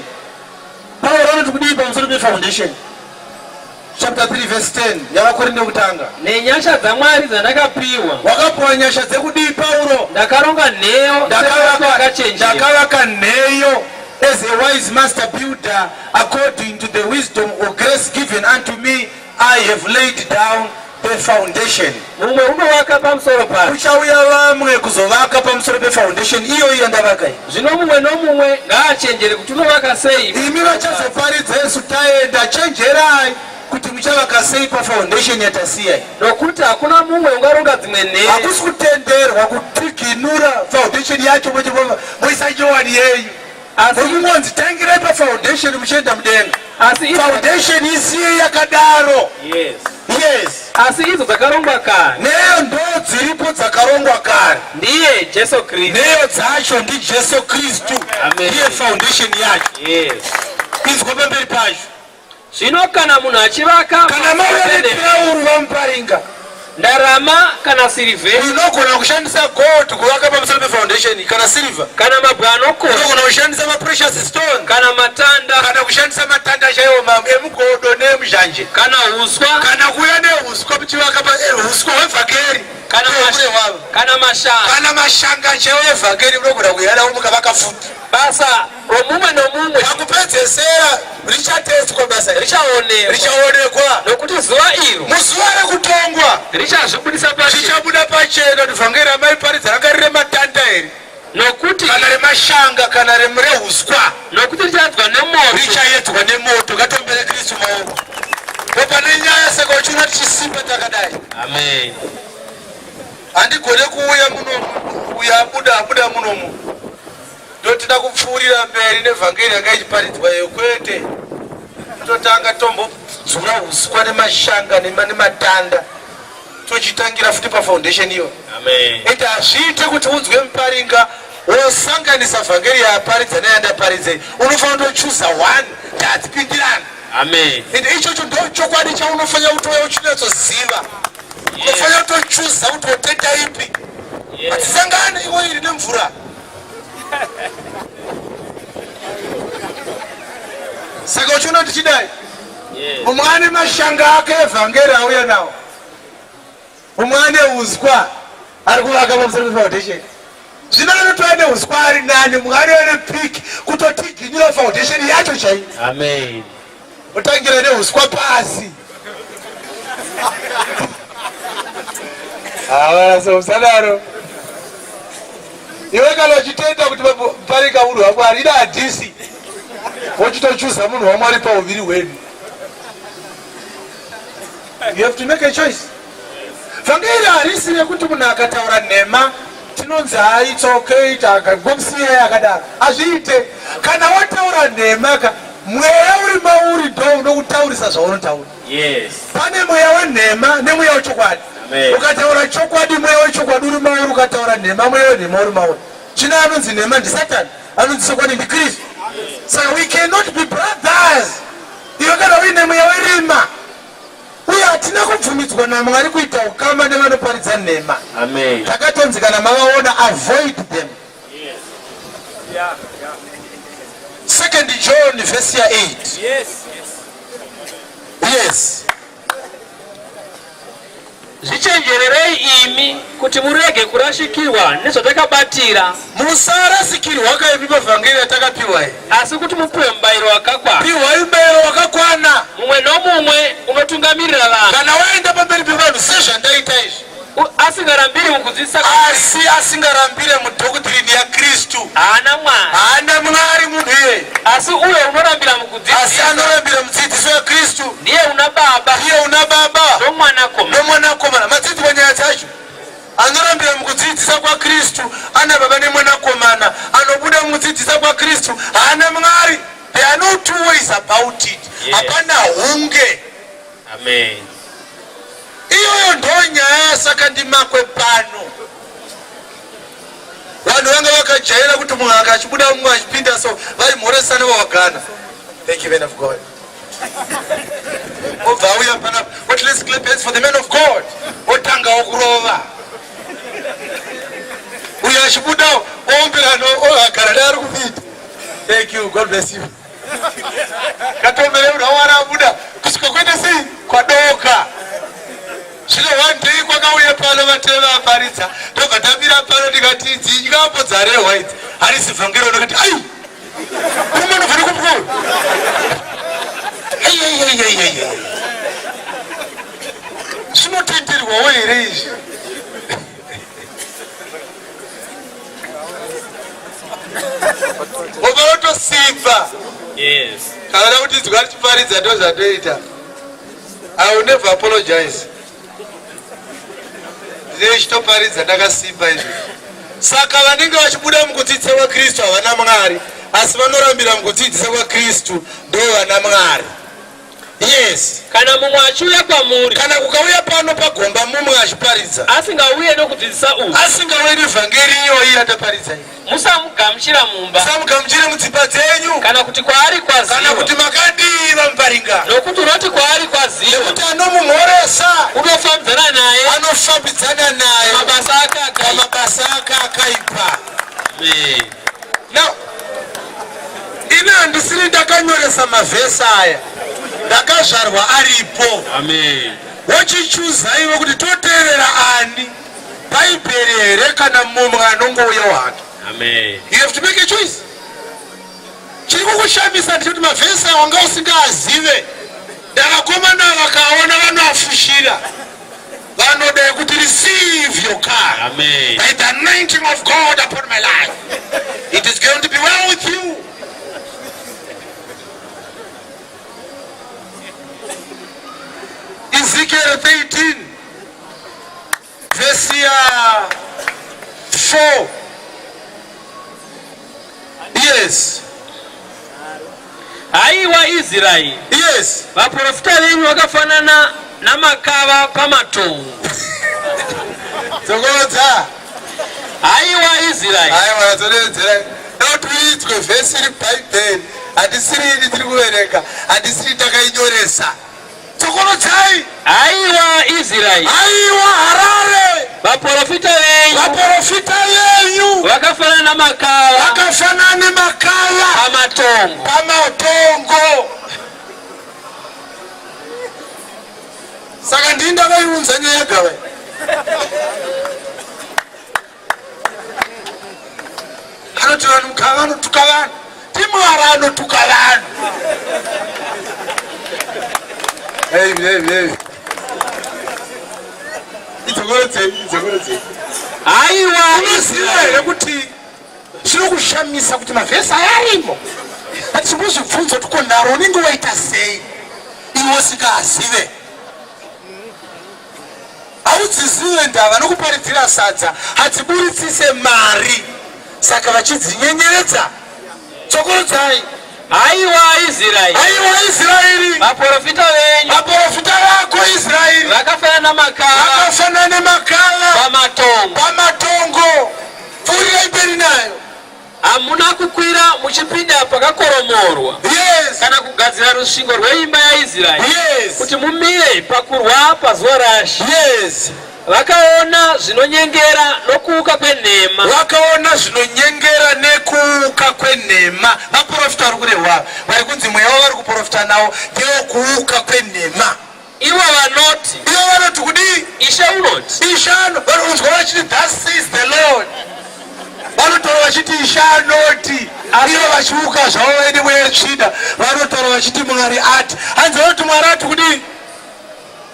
Pauro anoti kudii pamusoro pefoundation? Chapter 3 verse 10 yavaKorinde yekutanga. Nenyasha dzaMwari dzandakapiwa. Wakapiwa nyasha dzekudii Pauro? Ndakaronga nheyo Ndakavaka, ndakavaka nheyo as a wise master builder according to the wisdom or grace given unto me I have laid down the foundation. Mumwe unovaka pamusoro payo. Kuchauya vamwe kuzovaka pamusoro pefoundation iyoyi yandavaka iyi. Zvino mumwe nomumwe ngaachenjere kuti unovaka sei. Imi vachazoparidza isu taenda, chenjerai. kuti muchavaka sei pafoundation yatasiya. Nokuti hakuna mumwe ungaronga dzimwe nheyo. Hakusi kutenderwa kutiginura foundation yacho moisa nyowani yenyu. Asi Muri kungonzi tangirai pafoundation muchienda mudenga. Asi Foundation isiye yakadaro. Yes. Yes. Asi idzo dzakarongwa kare Nheyo ndo dziripo dzakarongwa kare. Ndiye Jesu Kristu. Nheyo dzacho ndiJesu Kristu. Amen. Ndiye foundation yacho. Yes. Inzwa pamberi pacho. Zvino kana munhu achivaka Kana mauya netrauru vaMuparinga, ndarama kana sirivheri, unogona kushandisa gold kuvaka pamusoro pefoundation, kana silver, kana mabwe anokosha, unogona kushandisa maprecious stone, kana matanda, kana kushandisa matanda chaiwo emugodo neemuzhanje, kana uswa, kana kuuya neuswa muchivaka uswa hwevhangeri, kana Kure hwavo. Kana mashanga, kana mashanga chaiwo evhangeri unogona kuyanawo mukavaka futi. Basa romumwe nomumwe Pakupedzesera richatestwa basa iri. Richaonekwa, Richaonekwa. Nokuti zuva iro Muzuva rekutongwa richazvibudisa pachena, zvichabuda pachena kuti vhangeri ramaiparidza ranga riri rematanda here, nokuti kana remashanga, kana reuswa. Nokuti richadzwa nemoto. Richayedzwa nemoto. Ngatombere Kristu maoko. Pane nyaya, saka uchiona tichisimba takadai. Amen. Handigone kuuya munomu, uya abuda abuda munomu, ndotida kupfuurira mberi nevhangeri yanga ichiparidzwa iyo. Kwete, totanga tombodzura uswa nemashanga nematanda, tochitangira futi pafoundation iyo. Amen. Ende hazviite kuti unzwe Muparinga wosanganisa vhangeri yaaparidza neyandaparidze. Unofanira kutochuza one, ndadzipindirana. Amen. Ende ichocho ndo chokwadi chaunofanira kutouya uchinyatsoziva. Unofanira kutochuza kuti wotenda ipi. Hatisangane iwo iri nemvura. Saka uchiona tichidai, mumwe ane mashanga ake evhangeri auya nawo, mumwe ane uswa ari kuvaka pamusoro pefoundation. Zvino anotova neuswa ari nani, mumwe anouya nepiki kutotiginyura foundation yacho chaiyo. Amen. Otangira neuswa pasi. Havana, usadaro iwe. Kana uchitenda kuti parika munhu waMwari, ida hadhisi wochitochuza munhu waMwari pauviri hwedu. You have to make a choice. Vhangeri harisi rekuti munhu akataura nhema tinonzi, "Hai, it's okay, takangomusiyai akadaro." Hazviite. Kana wataura nhema ka, mweya uri mauri ndo unokutaurisa zvaunotaura. Pane mweya wenhema nemweya wechokwadi. Amen. Ukataura chokwadi, mweya wechokwadi uri mauri. Ukataura nhema, mweya wenhema uri mauri. Chino anonzi nhema ndisatani, anonzi chokwadi ndiKristu. Saka we cannot be brothers iwe kana uine mweya werima. Uye hatina kubvumidzwa naMwari kuita ukama nevanoparidza nhema. Amen. Takatonzi kana mavaona, avoid them. Second John verse ya 8. Yes. Zvichenjererei imi kuti murege kurashikirwa nezvatakabatira, Musarasikirwa kaipi pavhangeri yatakapiwa iyi, asi kuti mupiwe mubayiro wakakwana. Piwai mubayiro wakakwana. Mumwe nomumwe unotungamirira vanhu, Kana waenda pamberi pevanhu sezvandaita izvi, asingarambiri mukudzidzisa, asi asingarambire mudoctrine yaKristu, haana Mwari. Haana Mwari munhu iyeye. Asi uyo unorambira Asi mukudzidzisa anorambira mudzidziso yaKristu, ndiye una Baba ndiye una Baba noMwanakomana. noMwanakomana. Madzidzwa nyaya dzacho. Anorambira mukudzidzisa kwaKristu ana Baba neMwanakomana. Anobuda mukudzidzisa kwaKristu haana Mwari. There are no two ways about it. Hapana hunge. Amen. Iyoyo ndo nyaya. Saka ndimakwe pano vanhu vanga vakajaira kuti munhu akachibuda, mumwe achipinda, so vaimhoresana vawagana, "Thank you, man of God." Obva auya panapa oti, "Let's clap hands for the man of God." Otangawo kurova. Uyo achibudawo oomberano, agara neari kupinda, "Thank you, God bless you." Katombere munhu wamwari abuda kusvika kuenda sei kwadoka. Zvino one day kwakauya pano vateva aparidza, ndobva ndamira pano ndikati, "Dzinyapo dzarehwa idzi harisi vhangeri." Ndakati, "Ai, umunhu kupfuura." Aiaiaiaiai, zvinotenderwawo here izvi? Obva utosimba. Kana kuti nzwa richiparidza, ndo zvatoita. I will never apologize. Ndinochitoparidza ndakasimba izvi. Saka vanenge vachibuda mukudzidzisa kwaKristu havana Mwari, asi vanorambira mukudzidzisa kwaKristu ndo vana Mwari. Yes. Kana mumwe achiuya kwamuri. Kana kukauya pano pagomba mumwe achiparidza. Asingauye nokudzidzisa uku. Asingauye nevhangeri iyoyi yataparidza iyi. Musamugamuchira mumba. Musamugamuchire mudzimba dzenyu. Kana kuti kwaari kwaziwa. Kana kuti makadii vaMuparinga. Nokuti unoti kwaari kwaziwa. Nekuti anomumhoresa. Unofambidzana naye. Anofambidzana naye. Pamabasa ake akaipa. Pamabasa ake akaipa. Amen. Now, ini handisiri ndakanyoresa mavhesi aya, ndakazvarwa aripo. Amen. Wochichuza iwe kuti toteerera ani, Bhaibheri here kana mumwe anongouya hake. Amen. You have to make a choice. Chiri kukushamisa ndechekuti mavhesi aya wanga usingaazive, ndakakomana vakaona vanoafushira vanoda kuti receive your car. Amen. By the anointing of God upon my life, it is going to be well with you. Ezekiel 13 verse ya 4. Yes. Haiwa Israeri. Yes. Vaprofita venyu vakafanana namakava pamatongo. Dzokorodza. Haiwa Israeri. Haiwa dzoredzera. Dautuidzwe vhesi iri Bhaibheri. Handisiri ini tiri kuverenga. Handisiri takainyoresa. Dzokorodzai. Haiwa Israeri. Haiwa Harare. Vaprofita venyu. Vaprofita venyu. Vakafanana namakava. Vakafanana nemakava. Pamatongo. Pamatongo. Saka ndini ndakaiunza nyaya yegava. Anoti vanhu mukava vanotuka vanhu. Timwari anotuka vanhu. Hey, hey, hey. Idzokorodzei, idzokorodzei. Haiwa, unoziva here kuti zvinokushamisa kuti mavhesi aya arimo but chimbozvibvunza kuti ko nharo unenge waita sei iwe usingaazive Haudzizive ndava nokuparidzira sadza hadziburitsise mari saka vachidzinyenyeredza. Dzokorodzai. Haiwa Israeri. Haiwa Israeri. Vaprofita venyu. Vaprofita vako Israeri. Vakafanana namakava. Vakafanana nemakava. Pamatongo. Pamatongo. Pfuurirai mberi nayo. Hamuna kukwira muchipinda pakakoromorwa, Yes. kana kugadzira rusvingo rweimba yaIsraeri, Yes. kuti mumire pakurwa pazuva raShe. Yes. Vakaona zvinonyengera nokuuka kwenhema. Vakaona zvinonyengera nekuuka kwenhema. Vaprofita vari kurehwa vari kunzi mweya wavari kuprofita nawo ndewokuuka kwenhema. Ivo vanoti. Ivo vanoti kudii? Ishe unoti. Ishe ano, vanonzwa vachiti thus says the Lord. Vanotaura vachiti Ishe anoti. Ivo vachiuka zvavo vaine mweya yetsvina, vanotaura vachiti Mwari ati. Hanzi vanoti Mwari ati kudii?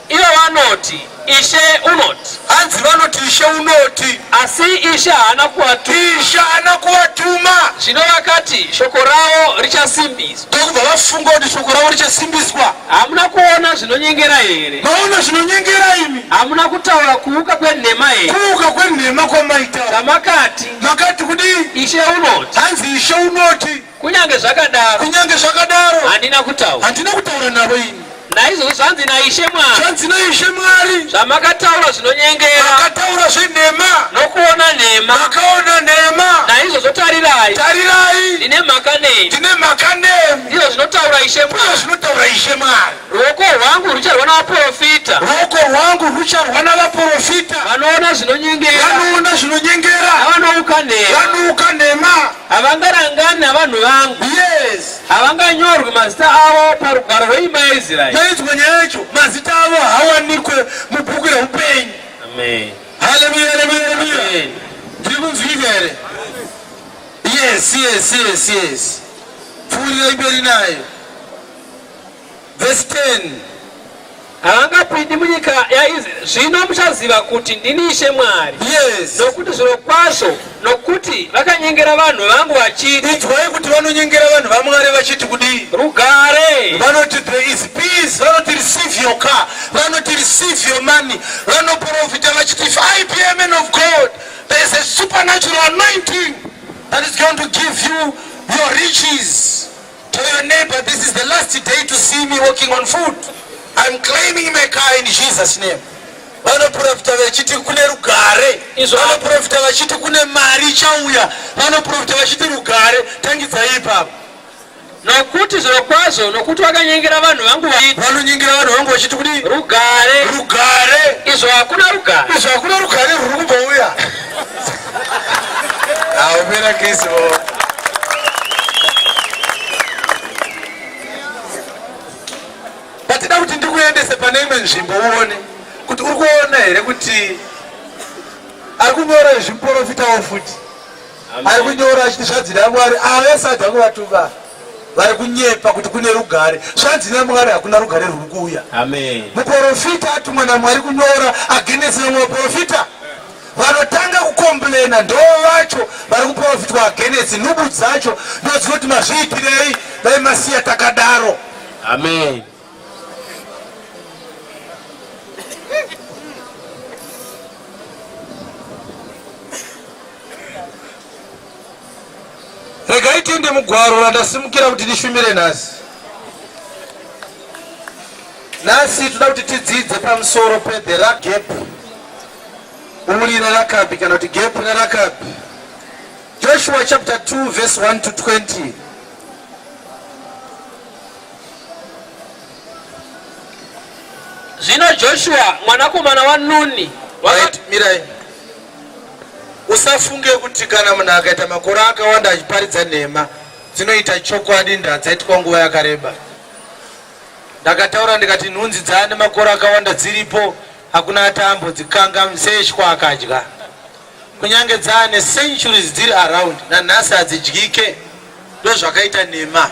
Ivo vanoti, Ishe unoti. Hanzi vanoti Ishe unoti. Asi Ishe haana kuvatuma. Ishe haana kuvatuma. Zvino vakati, shoko ravo richasimbiswa. Ndokubva vafunga kuti shoko ravo richasimbiswa. Hamuna kuona zvinonyengera here? Maona zvinonyengera imi? Hamuna kutaura kuuka kwenhema here? Kuuka kwenhema kwamaita. Zvamakati. Makati kudii? Ishe unoti. Hanzi Ishe unoti. Kunyange zvakadaro. Kunyange zvakadaro. Handina kutaura. Handina kutaura navo ini. Naizvozvo zvanzi naIshe Mwari. Zvanzi naIshe Mwari. Zvamakataura zvinonyengera. Makataura zvenhema. Nokuona nhema. Makaona nhema. Naizvozvo tarirai. Tarirai. Ndine mhaka nemi. Ndine mhaka nemi. Ndizvo zvinotaura Ishe Mwari. Ndizvo zvinotaura Ishe Mwari. Ruoko rwangu rucharwa navaporofita. Ruoko rwangu rucharwa navaporofita. Vanoona zvinonyengera. Vanoona zvinonyengera. Navanouka nhema. Vanouka nhema. Havangarangani navanhu vangu. Yes. Havanganyorwi mazita avo parugwaro rweimba yaIsraeri. Yainzwa nyaya yacho, mazita avo haawanikwe mubhuku reupenyu. Amen. Haleluya, haleluya, haleluya. Amen. Ndiri kunzwika here? Yes, yes, yes, yes. Pfuurirai mberi nayo. Verse 10. Havangapindi munyika yaIsraeri. Zvino muchaziva kuti ndini Ishe Mwari. Yes. Nokuti zvirokwazvo, nokuti vakanyengera vanhu vangu vachiti. Inzwai kuti vanonyengera vanhu vaMwari vachiti kudii? Rugare. Vanoti there is peace, vanoti receive your car, vanoti receive your money, vanoprofita vachiti if I be a man of God, there is a supernatural anointing that is going to give you your riches. Tell your neighbor this is the last day to see me walking on foot. I'm claiming my car in Jesus name. Vanoprofita vachiti kune rugare. Vanoprofita vachiti kune mari ichauya. Vanoprofita vachiti rugare. Tangidzai ipapo. Nokuti zvirokwazvo, nokuti vakanyengera vanhu vangu vachiti. Vanonyengera vanhu vangu vachiti kudii? Rugare. Rugare. Izvo hakuna rugare. Izvo hakuna rugare rwuri kumbouya. Haupera kesi bo. Patida kuti ndikuendese pane imwe nzvimbo uone kuti uri kuona here kuti ari kunyora izvi muprofitawo futi ari kunyora achiti zvanzi naMwari ava vese kuvatuma vari kunyepa kuti kune rugare. Zvanzi naMwari hakuna rugare rwuri kuuya. Muprofita atumwa naMwari kunyora against vamwe vaprofita vanotanga kukomplena ndo vacho vari kuprofitwa against nhubu dzacho ndodzinoti mazviitirei dai masiya takadaro. Amen. Regai tiende mugwaro randasimukira kuti ndishumire nhasi. Nhasi toda kuti tidzidze pamusoro pe the gap uri raRakabi kana kuti gap raRakabi. Joshua chapter 2 verse 1 to 20. Zvino Joshua mwanakomana waNuni right, mirai. Usafunge kuti kana munhu akaita makore akawanda achiparidza nhema dzinoita chokwadi ndadzaitwa nguva yakareba. Ndakataura ndikati nhunzi dzaane makore akawanda dziripo hakuna ati ambodzikanga seshwa akadya. Kunyange dzaane centuries dziri around nanhasi hadzidyike. Ndozvakaita nhema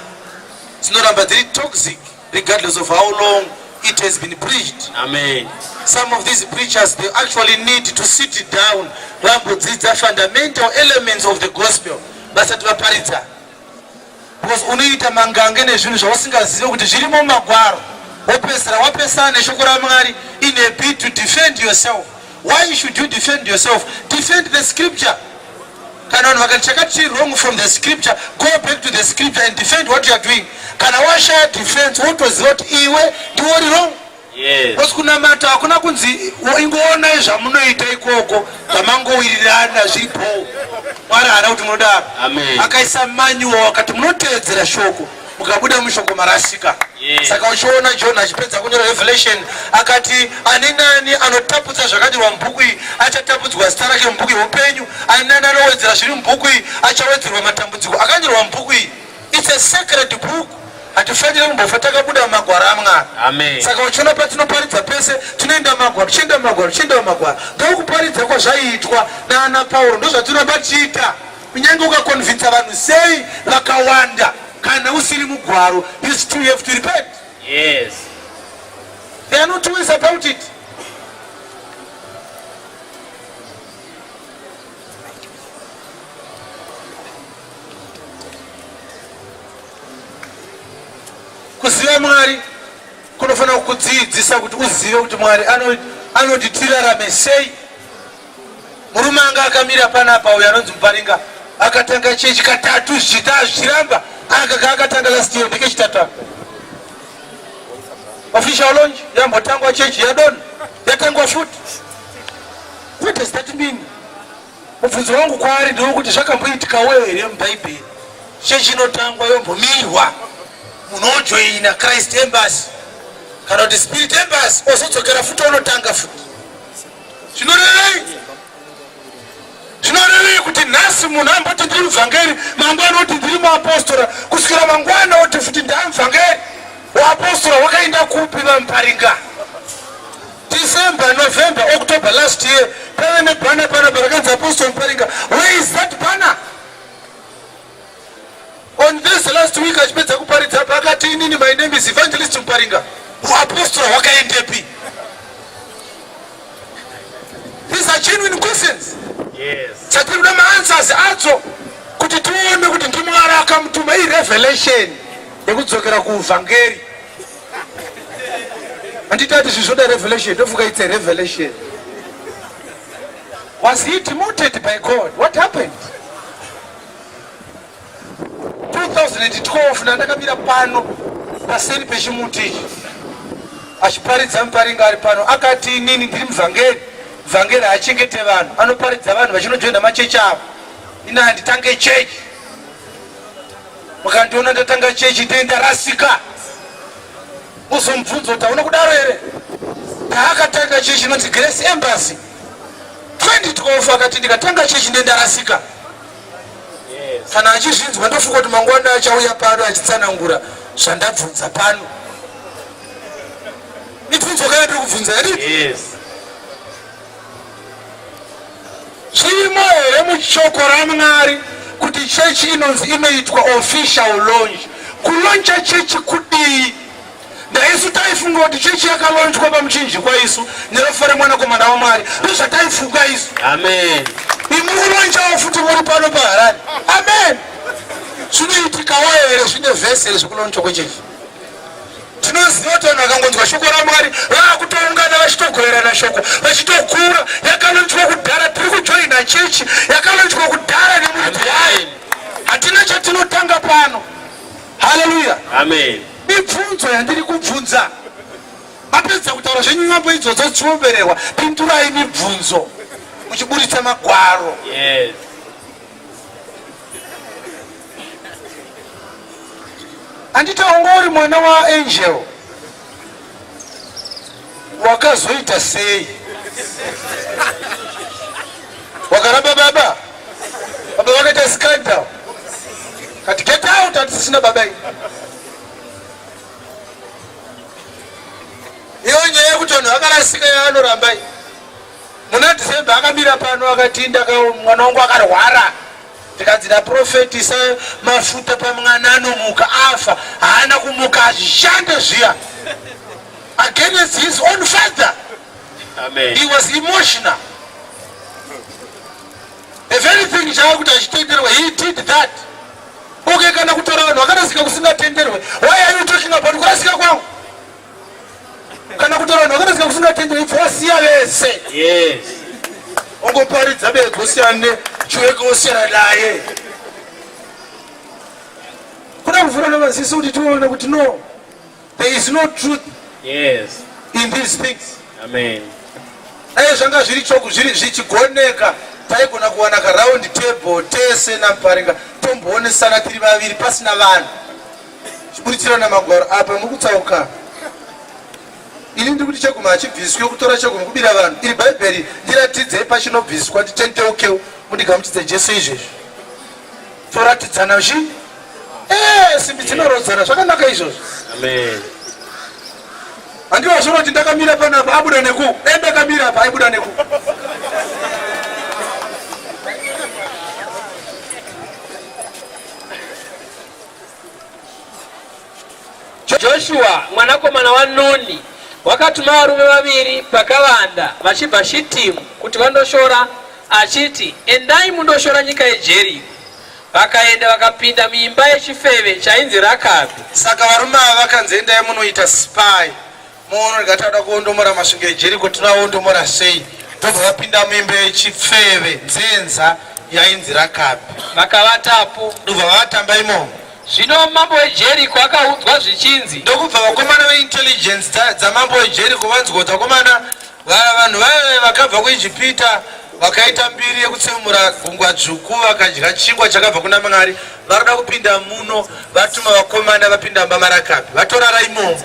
dzinoramba dziri toxic regardless of how long it has been preached. Amen. Some of these preachers, they actually need to sit down vambodzidza fundamental elements of the gospel vasati vaparidza. Because unoita mangange nezvinhu zvausingazive kuti zvirimo mumagwaro, wopedzisira wapesana neshoko raMwari in a bid to defend yourself. Why should you defend yourself? Defend the scripture. Kana vanhu vakati chakati chiri wrong from the scripture, go back to the scripture and defend what you are doing. Kana washaya defense, wotoziva kuti iwe ndiwe uri wrong. Yes. Because kunamata hakuna kunzi ingoonai zvamunoita ikoko zvamangowirirana zviripo. Mwari haana kuti munodaro. Amen. Akaisa manual akati munoteedzera shoko mukabuda mushoko marasika. Yes. Saka uchiona John achipedza kunyora Revelation akati ani nani anotapudza zvakanyorwa mubhuku iyi achatapudzwa zita rake mubhuku yeupenyu, ani nani anowedzera zviri mubhuku iyi achawedzerwa matambudziko akanyorwa mubhuku iyi. It's a sacred book. Hatifanire kumbofa takabuda mumagwaro aMwari. Amen. Saka uchiona patinoparidza pese tinoenda mumagwaro, tichienda mumagwaro, tichienda mumagwaro. Ndokuparidza kwazvaiitwa naana Pauro, ndozvatinoramba tichiita. Kunyange ukakonvinsa vanhu sei vakawanda, kana usiri mugwaro, you still have to repent. Yes. There are no two ways about it. Kuziva Mwari kunofanira kukudzidzisa kuti uzive kuti Mwari anoti tirarame sei. Murume anga akamira panapa uyo anonzi Muparinga akatanga chechi katatu zvichita zvichiramba aka kaakatanga last year ndekechitatu aka. Official launch yambotangwa chechi yadonha yatangwa futi. What does that mean? Mubvunzo wangu kwaari ndewekuti zvakamboitikawo here muBhaibheri chechi inotangwa yombomirwa munhu ojoina Christ Embassy kana kuti Spirit Embassy ozodzokera futi onotanga futi. Zvinorevei? Zvinorevei kuti nhasi munhu amboti ndiri muvhangeri, mangwana oti ndiri muapostora, kusvikira mangwana oti futi ndaamuvhangeri. Uapostora hwakaenda kupi vaMuparinga? December, November, October last year paive nebhana panapa rakanzi Apostle Muparinga. Where is that banner? On this last week achipedza kuparidza apa akati inini my name is Evangelist Muparinga. Uapostora hwakaendepi? These are genuine questions. Yes. Chatiri kuda maanswers adzo kuti tione kuti ndiMwari akamutuma irevelation yekudzokera kuuvhangeri. Handiti ati zvizoda revelation, ndofunga it's a revelation. Was he demoted by God? What happened? 2012 ndandakamira pano paseri pechimuti ichi achiparidza muparinga ari pano akati inini ndiri muvhangeri muvhangeri haachengete vanhu anoparidza vanhu vachinojoina machechi avo ini handitange chechi mukandiona ndatanga chechi ndee ndarasika uzomubvunza kuti hauna kudaro here paakatanga chechi inonzi Grace Embassy 2012 akati ndikatanga chechi ndee ndarasika. Kana achizvinzwa ndofunga kuti mangwana achauya pano achitsanangura zvandabvunza pano. Mibvunzo kana ndiri kubvunza here? Yes. Chirimo here mushoko raMwari kuti chechi inonzi inoitwa official launch? Kuloncha chechi kudii? Ndaisu taifunga kuti chechi yakalonchwa pamuchinjikwa isu nerofa remwanakomana waMwari, ndozvataifunga isu. Amen. Imi kulonchawo futi muri pano paHarare. Amen. Zvinoitikawo here zvine vhesi here zvekulonchwa kwechechi? Tinoziva kuti vanhu vakangonzwa shoko raMwari vakutoungana vachitogoverana shoko vachitokura. Yakalonchwa kudhara, tiri kujoina chechi yakalonchwa kudhara nemuridzi wayo. Hatina chatinotanga pano. Haleluya. Amen. Mibvunzo yandiri kubvunza. Mapedza kutaura zvenyu nyambo idzodzo dzichiombererwa, pindurai mibvunzo muchiburitsa magwaro. Yes. Handiti wanga uri mwana waAngel wakazoita sei? Wakaramba baba, baba vakaita scandal, kati get out, hatisisina baba iyi. Iyo nyaya yekuti vanhu vakarasika yaanoramba iyi. Muna December akamira pano akati mwana wangu akarwara ndikanzi ndaprofeti isa mafuta pamwana anomuka afa haana kumuka hazvishande zviya against his own father. Amen. He was emotional. The very thing chaari kuti achitenderwe, he did that. Okay, kana kutaura vanhu vakarasika kusingatenderwe, why are you talking about kurasika kwangu? Kana kutaura vanhu vakarasika kusingatenderwe, ibva wasiya vese. Yes. Ongoparidza bedzi osiyana nechiweke osiyana naye. Kuda kuvhura nemaziso kuti tione kuti no, there is no truth Yes. in these things. Amen. Dai zvanga zviri choku zviri zvichigoneka taigona kuwana ka round table tese naMuparinga tomboonesana tiri vaviri pasina vanhu chiburitsirana magwaro apa mukutsauka. Ini ndiri kuti chegumi hachibviswi kutora chegumi kubira vanhu. Iri bhaibheri ndiratidzei pachinobviswa nditendeukewo mundigamuchidze Jesu izvezvi. Toratidzana zvi eh simbi dzinorodzana zvakanaka izvozvo. Amen. Handiwa zvino kuti ndakamira panapa abuda neku dai ndakamira apa aibuda neku. Joshua mwanakomana waNuni wakatuma varume vaviri pakavanda vachibva Shitimu kuti vandoshora, achiti, Endai mundoshora nyika yeJeriko. Vakaenda vakapinda muimba yechifeve chainzi Rakabhi. Saka varume ava vakanzi endai munoita spy muono rega tauda kuondomora masvingo eJeriko tinoaondomora sei? Ndobva vapinda muimba yechifeve nzenza yainzi Rakabhi. Vakavatapo. Ndobva vavatamba imomo. Zvino mambo weJeriko akaudzwa zvichinzi. Ndokubva vakomana veintelligence dzamambo weJeriko vanzwa kuti vakomana vanhu vaive vakabva kuIjipita vakaita mbiri yekutsemura gungwa dzvuku vakadya chingwa chakabva kuna Mwari varoda kupinda muno vatuma vakomana vapinda mumba maRakabhi vatorara imomo.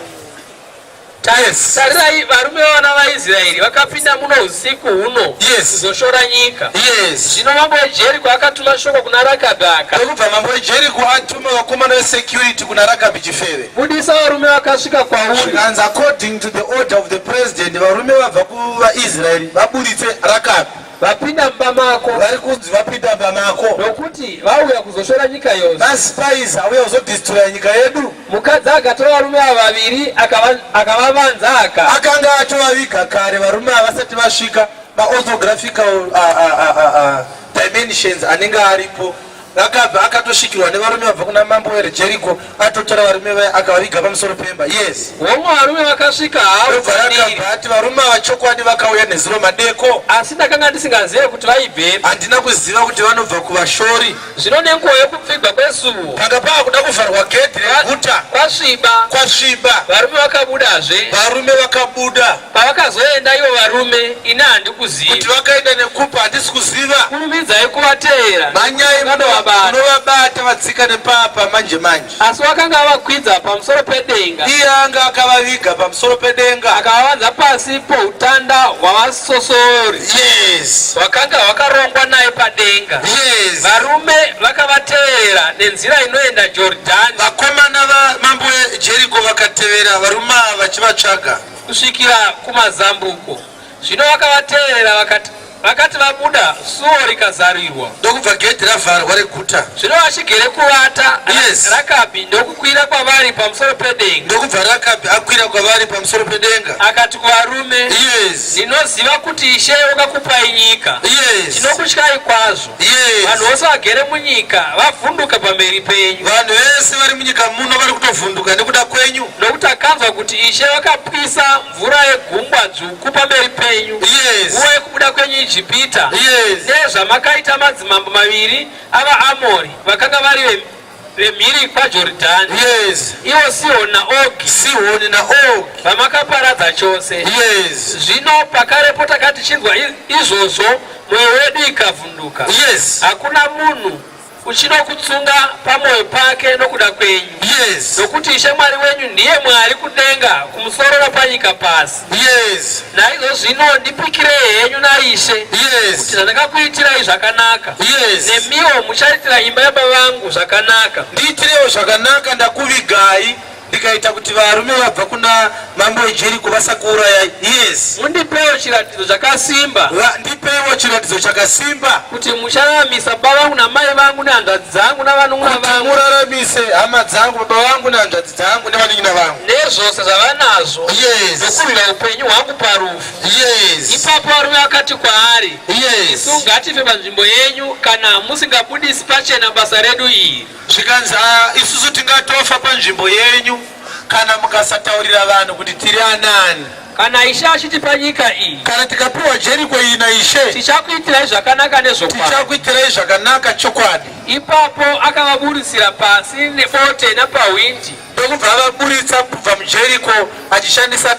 Yes. Tarirai, varume vavana vaIsraeri vakapinda muno usiku huno Yes. kuzoshora nyika. Yes. Zvino mambo weJeriko akatuma shoko kuna Rakabhi akati, Ndokubva mambo weJeriko atuma vakomana vesecurity kuna Rakabhi chifeve. Budisa varume vakasvika kwauri. Zvikanzi according to the order of the president varume vabva kuvaIsraeri vaburitse Rakabhi. Vapinda mumba mako. Vari kunzi vapinda mumba mako. Nokuti vauya kuzoshora nyika yose. Maspies auya kuzodestroya nyika yedu. Mukadzi akatora varume ava vaviri akavavanza aka. Akanga atovaviga kare varume ava vasati vasvika. Maorthographical dimensions anenge aripo Rakabhi akatosvikirwa nevarume vabva kuna mambo weJeriko, atotora varume vaya akavaviga pamusoro pemba. Yes. Hongu, varume vakasvika havo Ndobva Rakabhi ati, varume ava chokwadi vakauya nezuro madeko. Asi ndakanga ndisingazive kuti vaibvepi. Handina kuziva kuti vanobva kuvashori. Zvino nenguva yokupfigwa kwesuo. Panga pava kuda kuvharwa gedhi reguta. Kwasviba. Kwasviba. Varume vakabudazve. Varume vakabuda. Pavakazoenda ivo varume, ini handikuzivi. Kuti vakaenda nekupi handisi kuziva. Kurumidzai kuvateera. Mhanyai munovabata. Munovabata vadzika nepapa manje manje. Asi wakanga avakwidza pamusoro pedenga. Iye anga akavaviga pamusoro pedenga. Akavavanza pasi poutanda hwavasosori. Yes. Hwakanga hwakarongwa naye padenga. Yes. Varume vakavateera nenzira inoenda Joridhani. Vakomana vamambo weJeriko vakatevera varume ava vachivatsvaga. Kusvikira kumazambuko. Zvino vakavateerera vakati, vakati vabuda, suo rikazarirwa. Ndokubva gedhi ravharwa reguta. Zvino vachigere kuvata, Yes. Rakabhi ndokukwira kwavari pamusoro pedenga. Ndokubva Rakabhi akwira kwavari pamusoro pedenga. Akati kuvarume, Yes. Ndinoziva kuti Ishe wakakupai nyika. Yes. Tinokutyai kwazvo. Yes. Vanhu vose vagere munyika vavhunduka pamberi penyu. Vanhu vese vari munyika muno vari kutovhunduka nekuda kwenyu. Nokuti takanzwa kuti Ishe vakapwisa mvura yegungwa dzvuku pamberi penyu. Yes. Nguva yekubuda kwenyu Ijipita. Yes. Nezvamakaita madzimambo maviri avaAmori vakanga vari vemhiri kwaJoridhani. Yes. Ivo Sihoni naOgi. Sihoni naOgi. Vamakaparadza chose. Yes. Zvino pakarepo takati tichinzwa izvozvo mwoyo wedu ikavhunduka. Yes. Hakuna munhu uchinokutsunga pamwoyo pake nokuda kwenyu. Yes. Nokuti Ishe Mwari wenyu ndiye Mwari kudenga kumusoro napanyika pasi. Yes. Naizvozvo zvino ndipikirei henyu naIshe. Yes. Kuti zvandakakuitirai zvakanaka. Yes. Nemiwo muchaitira imba yababa vangu zvakanaka. Ndiitirewo zvakanaka ndakuvigai ndikaita kuti varume vabva kuna mambo weJeriko vasakuurayai. Yes. Mundipewo chiratidzo chakasimba. Ndipeiwo chiratidzo chakasimba. Kuti muchararamisa baba vangu namai vangu nehanzvadzi dzangu navanun'una vangu. Muraramise hama dzangu, baba vangu nehanzvadzi dzangu nevanin'ina vangu. Nezvose zvavanazvo. Yes. Nokurwira upenyu hwangu parufu. Yes. Ipapo varume vakati kwaari. Yes. Isu ngatife panzvimbo yenyu kana musingabudisi pachena basa redu iri. Zvikanzi ah, isusu tingatofa panzvimbo yenyu kana mukasataurira vanhu kuti tiri anani. Kana Ishe achitipa nyika iyi, kana tikapiwa Jeriko iyi naIshe, tichakuitirai zvakanaka nezvokwadi. Tichakuitirai zvakanaka chokwadi. Ipapo akavaburitsira pasi nebote napahwindi. Ndokubva avaburitsa kubva muJeriko achishandisa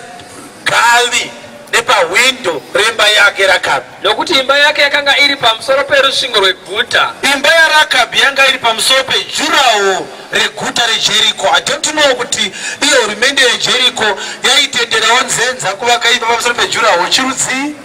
gavi nepahwindo remba yake Rakabhi. Nokuti imba yake yakanga iri pamusoro perusvingo rweguta. Imba yaRakabhi yanga iri pamusoro pejurawo reguta reJeriko. I don't know kuti iyo hurumende yeJeriko yaitenderawo nzenza kuvaka imba pamusoro pejurawo chirudzii?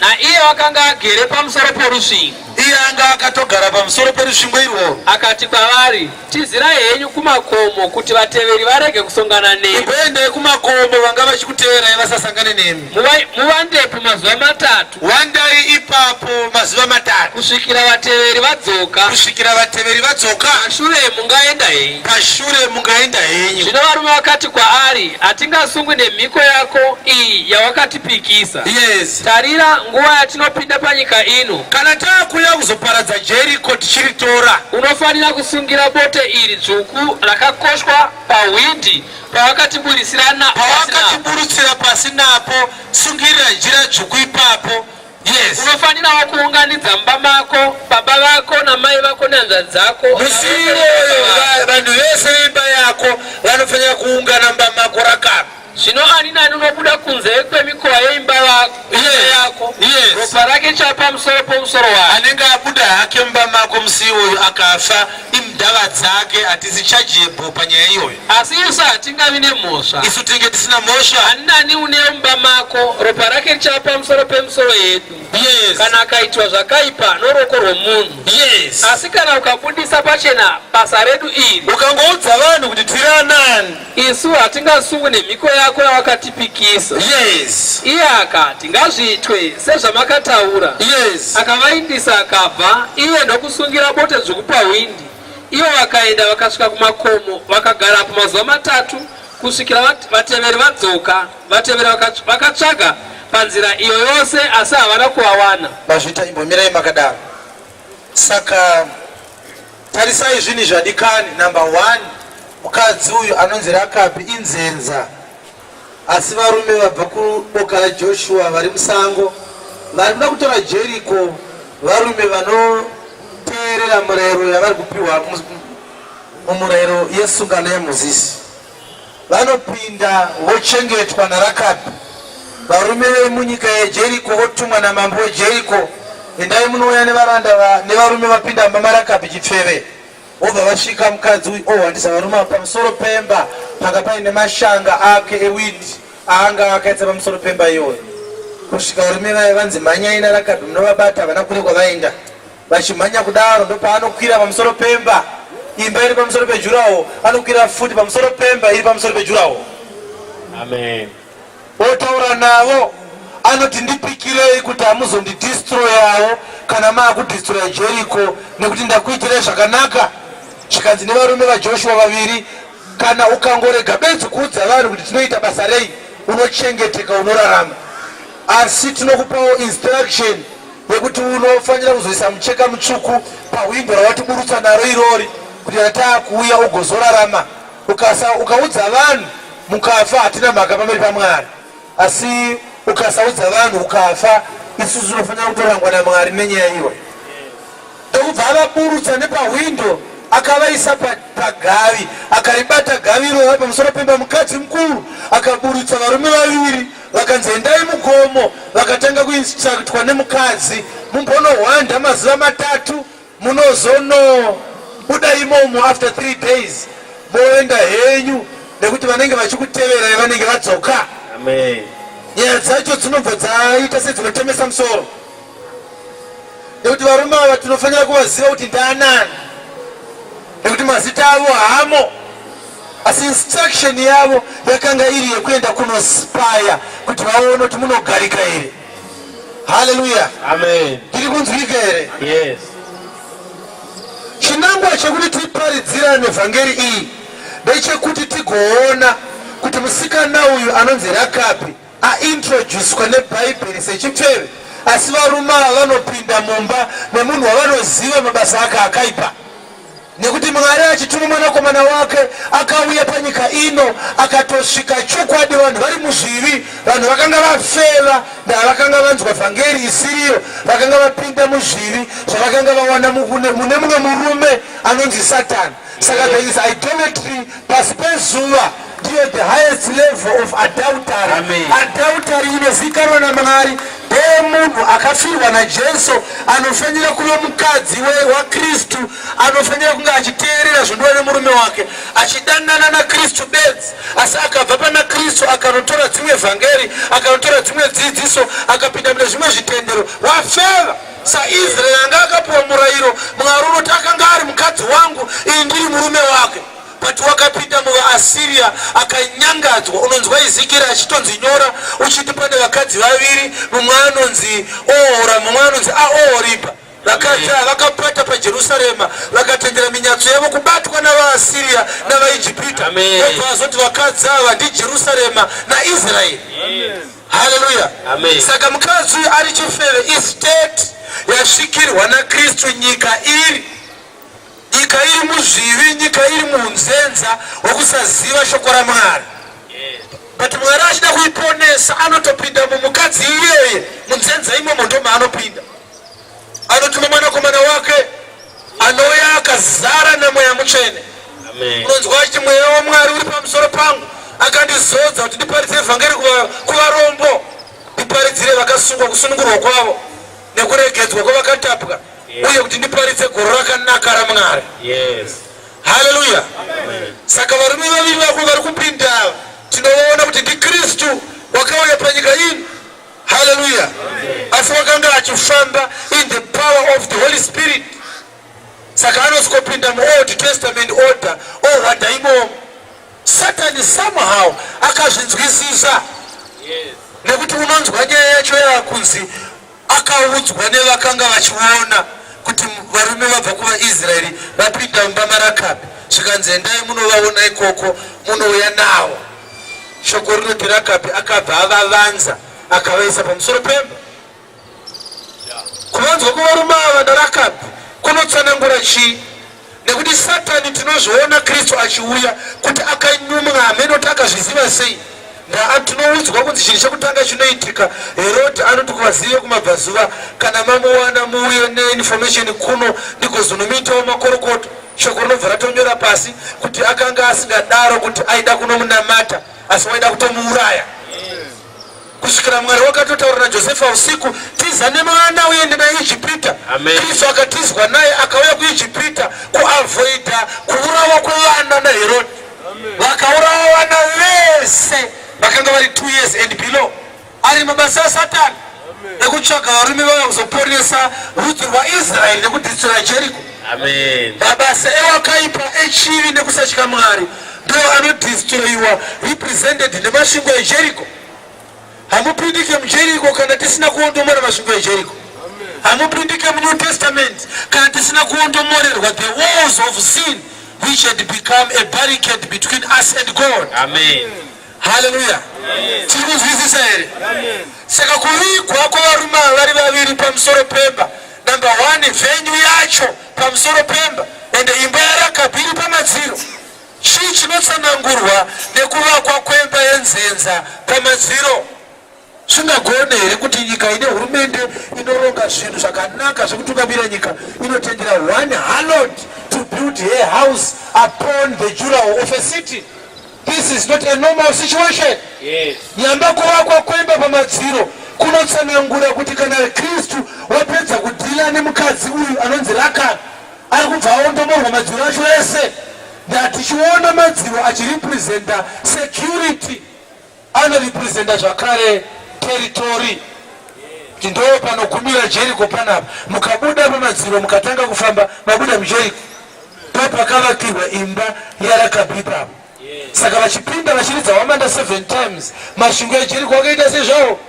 Naiye wakanga agere pamusoro porusvingo. Iye anga akatogara pamusoro perusvingo irworwo. Akati kwavari, Tizirai henyu kumakomo kuti vateveri varege kusongana nemi. Imboendai kumakomo vanga vachikuteverai vasasangane nemi. Muvandepo mazuva matatu. Wandai ipapo mazuva matatu. Kusvikira vateveri vadzoka. Kusvikira vateveri vadzoka. Pashure mungaenda henyu. Pashure mungaenda henyu. Zvino varume vakati kwaari, Hatingasungwi nemhiko yako iyi yawakatipikisa. Yes. Tarira nguva yatinopinda panyika ino. Kana taakuuya kuzoparadza Jeriko tichiritora. Unofanira kusungira bote iri dzvuku rakakoshwa pahwindi pawakatiburitsira pawakatiburutsira pasi napo, sungirira jira dzvuku ipapo. Yes. Unofanirawo kuunganidza mumba mako baba vako namai vako nehanzvadzi dzako. Musi iwoyo vanhu vese veimba yako vanofanira kuungana mumba mako Rakabi. Zvino ani nani unobuda kunze kwemikova yeimba yako, Yes. ropa rake richava pamusoro pomusoro wake. Anenge abuda hake mumba mako musi iwoyo akafa. Indava dzake, hatisi chargeable panyaya iyoyo. Asi isu hatingavi nemhosva. Isu tinenge tisina mhosva. Ani nani une mumba mako, ropa rake richava pamusoro pemisoro yedu. Yes. Kana akaitirwa zvakaipa noruoko rwomunhu. Yes. Asi kana ukabudisa pachena basa redu iri, Ukangoudza vanhu kuti tiri anani. Isu hatingasungwi nemhiko yako yawakatipikisa. Yes. Iye akati, Ngazviitwe sezvamakataura. Yes. Akavaindisa akabva, iye ndokusungira bote dzvuku pahwindi. Ivo vakaenda vakasvika kumakomo, vakagarapo mazuva matatu kusvikira vateveri vadzoka. Vateveri vakatsvaga panzira iyo yose, asi havana kuvawana. Mazvita, imbomirai makadaro. Saka Tarisai zvinhu izvi vadikani. Number one, mukadzi uyu anonzi Rakabi inzenza, asi varume vabva kuboka raJoshua vari musango vari kuda kutora Jeriko, varume vanoteerera murayiro yavari kupiwa mumurayiro yesungano yaMozisi. Vanopinda vochengetwa naRakabhi. Varume vemunyika yeJeriko votumwa namambo weJeriko, endai munouya nevaranda nevarume vapinda mumba maRakabhi chipfeve. Vobva vasvika mukadzi uyu ohwandisa varume ava pamusoro pemba panga paine mashanga ake ewindi aanga akaisa pamusoro pemba iyoyo kusvika varume vaya vanzi mhanyai naRakabhi munovabata havana kure kwavaenda. Vachimhanya kudaro ndopaanokwira pamusoro pemba, imba iri pamusoro pejuraho, anokwira futi pamusoro pemba iri pamusoro pejuraho. Amen. Otaura navo anoti ndipikirei kuti hamuzondidistroyawo kana maakudistroya Jeriko nekuti ndakuitirai zvakanaka. Zvikanzi nevarume vaJoshua vaviri, kana ukangorega bedzi kuudza vanhu kuti tinoita basa rei, unochengeteka, unorarama. Asi tinokupawo instruction yekuti unofanira kuzoisa mucheka mutsvuku pahwindo rawatiburutsa naro irori kuti kana taakuuya ugozorarama. Ukasa ukaudza vanhu mukafa hatina mhaka pamberi paMwari, asi ukasaudza vanhu ukafa isusu tinofanira kutorangwa naMwari nenyaya iyoyo. Ndokubva avaburutsa nepahwindo akavaisa pagavi akaribata gavi iroro pamusoro pemba. Mukadzi mukuru akaburutsa varume vaviri vakanzi endai mugomo, vakatanga kuinstructwa nemukadzi, mumbonohwanda mazuva matatu munozonobuda imomo after 3 days moenda henyu nekuti vanenge vachikuteverai vanenge vadzoka. Amen. Nyaya dzacho dzinobva dzaita sedzinotemesa musoro nekuti varume ava tinofanira kuvaziva kuti ndaanani nekuti mazita avo hamo asi instruction yavo yakanga iri yekuenda kunospaya kuti vaone kuti munogarika here. Haleluya, amen. Tiri kunzwika here? Yes. Chinangwa chekuti tiparidzirane vhangeri iyi ndechekuti tigoona kuti musikana uyu anonzi Rakabi aintroducwa neBhaibheri sechipfeve, asi varume ava vanopinda mumba memunhu wavanoziva mabasa ake akaipa. Nekuti Mwari achituma mwanakomana wake akauya panyika ino akatosvika chokwadi vanhu vari muzvivi, vanhu vakanga vafeva ndavakanga vanzwa vhangeri isiriyo, vakanga vapinda muzvivi zvavakanga vawana mune mumwe murume anonzi Satani. Saka there is idolatry pasi pezuva, ndiyo the highest level of adultery. Amen. Adultery inozivikanwa naMwari ndeyemunhu akafirwa naJesu, anofanira kuva mukadzi waKristu, anofanira kunge achiteerera zvinodiwa nemurume wake, achidanana naKristu bedzi. Asi akabva pana Kristu akanotora dzimwe vhangeri, akanotora dzimwe dzidziso, akapinda mune zvimwe zvitendero, wafeva. SaIsraeri anga akapiwa murayiro, Mwari unoti akanga ari mukadzi wangu, ini ndiri murume wake. But wakapinda muvaAsiria akanyangadzwa. Unonzwa Ezekieri achitonzi nyora uchiti pane vakadzi vaviri, mumwe anonzi Ohora, mumwe anonzi Aohoribha. Vakadzi ava vakapata paJerusarema vakatendera minyatso yavo kubatwa navaAsiria navaIjipita. Obva azoti vakadzi ava ndiJerusarema naIsraeri. Haleluya. Amen. Saka mukadzi uyu ari chifeve istate yasvikirwa naKristu nyika iri nyika iri muzvivi, nyika iri muunzenza hwekusaziva shoko raMwari. But Mwari achida kuiponesa anotopinda mumukadzi iyeye, munzenza imomo ndomaanopinda. Anotuma mwanakomana wake anouya akazara naMweya Mutsvene. Unonzwa achiti Mweya waMwari uri pamusoro pangu, akandizodza kuti ndiparidze vhangeri kuvarombo, ndiparidzire vakasungwa kusunungurwa kwavo nekuregedzwa kwavakatapwa. Uye kuti ndiparidze gore rakanaka raMwari. Yes. Haleluya. Saka varume vaviri vako vari kupinda ava tinovaona kuti ndiKristu wakauya panyika ino. Haleluya. Asi wakanga achifamba in the power of the Holy Spirit. Saka anosvikopinda muOld Testament order ohwanda imomo. Satani somehow akazvinzwisisa. Yes. Nekuti unonzwa nyaya yacho yakunzi Akaudzwa nevakanga vachiona kuti varume vabva kuvaIsraeri vapinda mumba maRakabhi, zvikanzi, Endai munovaona ikoko, munouya navo. Shoko rinoti Rakabhi akabva avavanza akavaisa pamusoro pemba. Kuvanzwa kwevarume ava naRakabhi kunotsanangura chii? Nekuti Satani tinozviona Kristu achiuya kuti akanyumwa hameno kuti akazviziva sei. Ndaa tinoudzwa kunzi chinhu chekutanga chinoitika Herodi anoti kuvazivi vekumabvazuva kana mamuwana muuye neinformation kuno ndigozonomuitawo makorokoto. Shoko rinobva ratonyora pasi kuti akanga asingadaro kuti aida kunomunamata asi waida kutomuuraya. Kusvikira Mwari wakatotaura naJosefa usiku, tiza nemwana uende naye Ijipita. Kristu akatizwa naye akauya kuIjipita kuavoida kuurawa kwevana naHerodi. Vakaurawa vana vese vakanga vari 2 years and below. Ari mabasa aSatani ekutsvaga varume vauya kuzoponesa rudzi rwaIsraeri nekudhistroya Jeriko. Mabasa ewakaipa echivi nekusatya Mwari ndo anodhistroyiwa represented nemasvingo eJeriko. Hamupindike muJeriko kana tisina kuondomora masvingo eJeriko. Hamupindike muNew Testament kana tisina kuondomorerwa the walls of sin which had become a barricade between us and God. Amen. Hallelujah. Tiri kunzwisisa here? Saka kuvigwa kwevarume ava vari vaviri pamusoro pemba, number one, venue yacho pamusoro pemba, ende imba yaRakabhi iri pamadziro. Chii chinotsanangurwa nekuvakwa kwemba yenzenza pamadziro? Zvingagone here kuti nyika ine hurumende inoronga zvinhu zvakanaka zvekutungamira nyika inotendera one harlot to build her house upon the durawall of a city? This is not a normal situation. Yes. Nyamba kuvakwa kwemba pamadziro kunotsanangura kuti kana Kristu wapedza kudhila nemukadzi uyu anonzi Rakabi ari kubva aondomorwa madziro acho ese ndatichiona madziro achirepresenta security anorepresenta zvakare territory kuti ndo panogumira Jeriko panapa mukabuda pamadziro mukatanga kufamba mabuda muJeriko ndopakavakirwa imba yaRakabhi ipapo saka vachipinda vachiridza hwamanda 7 times masvingo eJeriko akaita sezvawo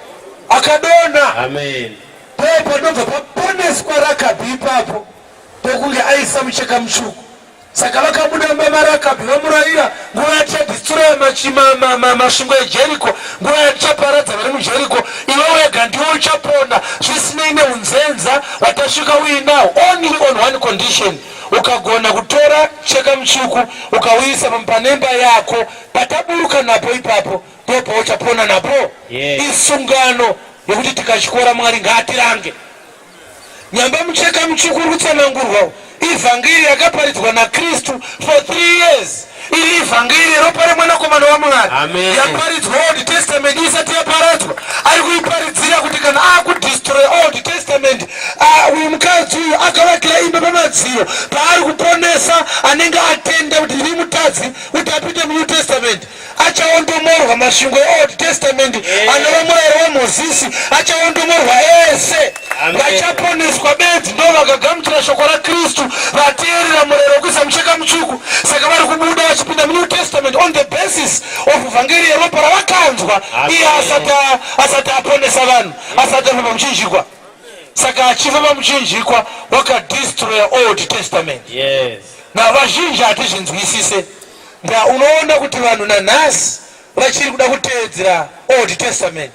akadonha. Amen. Ndopanobva paponeswa Rakabhi ipapo pokunge aisa mucheka mutsvuku. Saka vakabuda mumba maRakabhi vamurayira nguva yatichadhistroya masvingo eJeriko, nguva yatichaparadza vari muJeriko, iwe wega ndiwe uchapona zvisinei neunzenza hwatasvika uinawo, only on one condition, ukagona kutora cheka mutsvuku ukauisa panemba yako pataburuka napo ipapo ndopauchapona napo. Yes. Isungano yekuti tikatyora Mwari ngaatirange. Nyamba mucheka mutsvuku uri kutsanangurwa ivhangeri yakaparidzwa naKristu for 3 years iri ivhangeri yeropa remwanakomana waMwari yaparidzwa Old Testament isati yaparadzwa. Ari kuiparidzira kuti kana akudestroy Old Testament, uyu mukadzi uyu akavakira imba pamadziro paari kuponesa anenge atenda kuti ndiri mutadzi kuti apinde muNew Testament. Achaondomorwa masvingo eOld Testament anova murayiro waMozisi achaondomorwa ese. Vachaponeswa bedzi ndo vakagamuchira shoko raKristu vateerera murayiro wekuisa mucheka mutsvuku. Saka vari kubuda vachipinda muNew Testament on the basis of vhangeri yeropa ravakanzwa iye asati asati aponesa vanhu asati afa pamuchinjikwa. Saka achifa pamuchinjikwa wakadestroya Old Testament. Yes. Na vazhinji hatizvinzwisise. Nda unoona kuti vanhu nanhasi vachiri kuda kuteedzera Old Testament.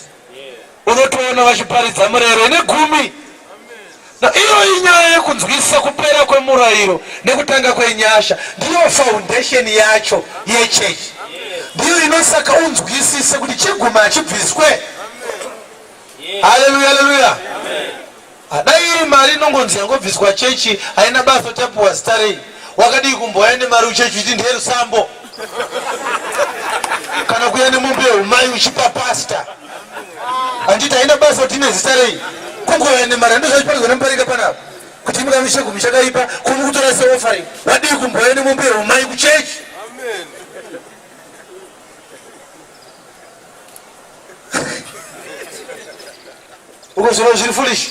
Unotoona vachiparidza murayiro ine gumi. Na iyo inyaya yekunzwisisa kupera kwemurayiro nekutanga kwenyasha ndiyo foundation yacho yechechi. Ndiyo inosaka unzwisise kuti chegumi hachibviswe. Haleluya, haleluya. Dai iri mari inongonzi yangobviswa chechi haina basa uchapiwa zita rei wakadii kumbouya nemari uchechi uchiti ndeyerusambo kana kuya nemombe yeumai uchipa pasta handiti haina basa kuti ine zita rei kungouya nemari handozvachiparidzwa nemuparika panapa. Kuti mukamishe gumi chakaipa, kumukutora seoffering. Wadii kumbouya nemombe yeumai kuchechi? Amen. Ukozora zviri foolish.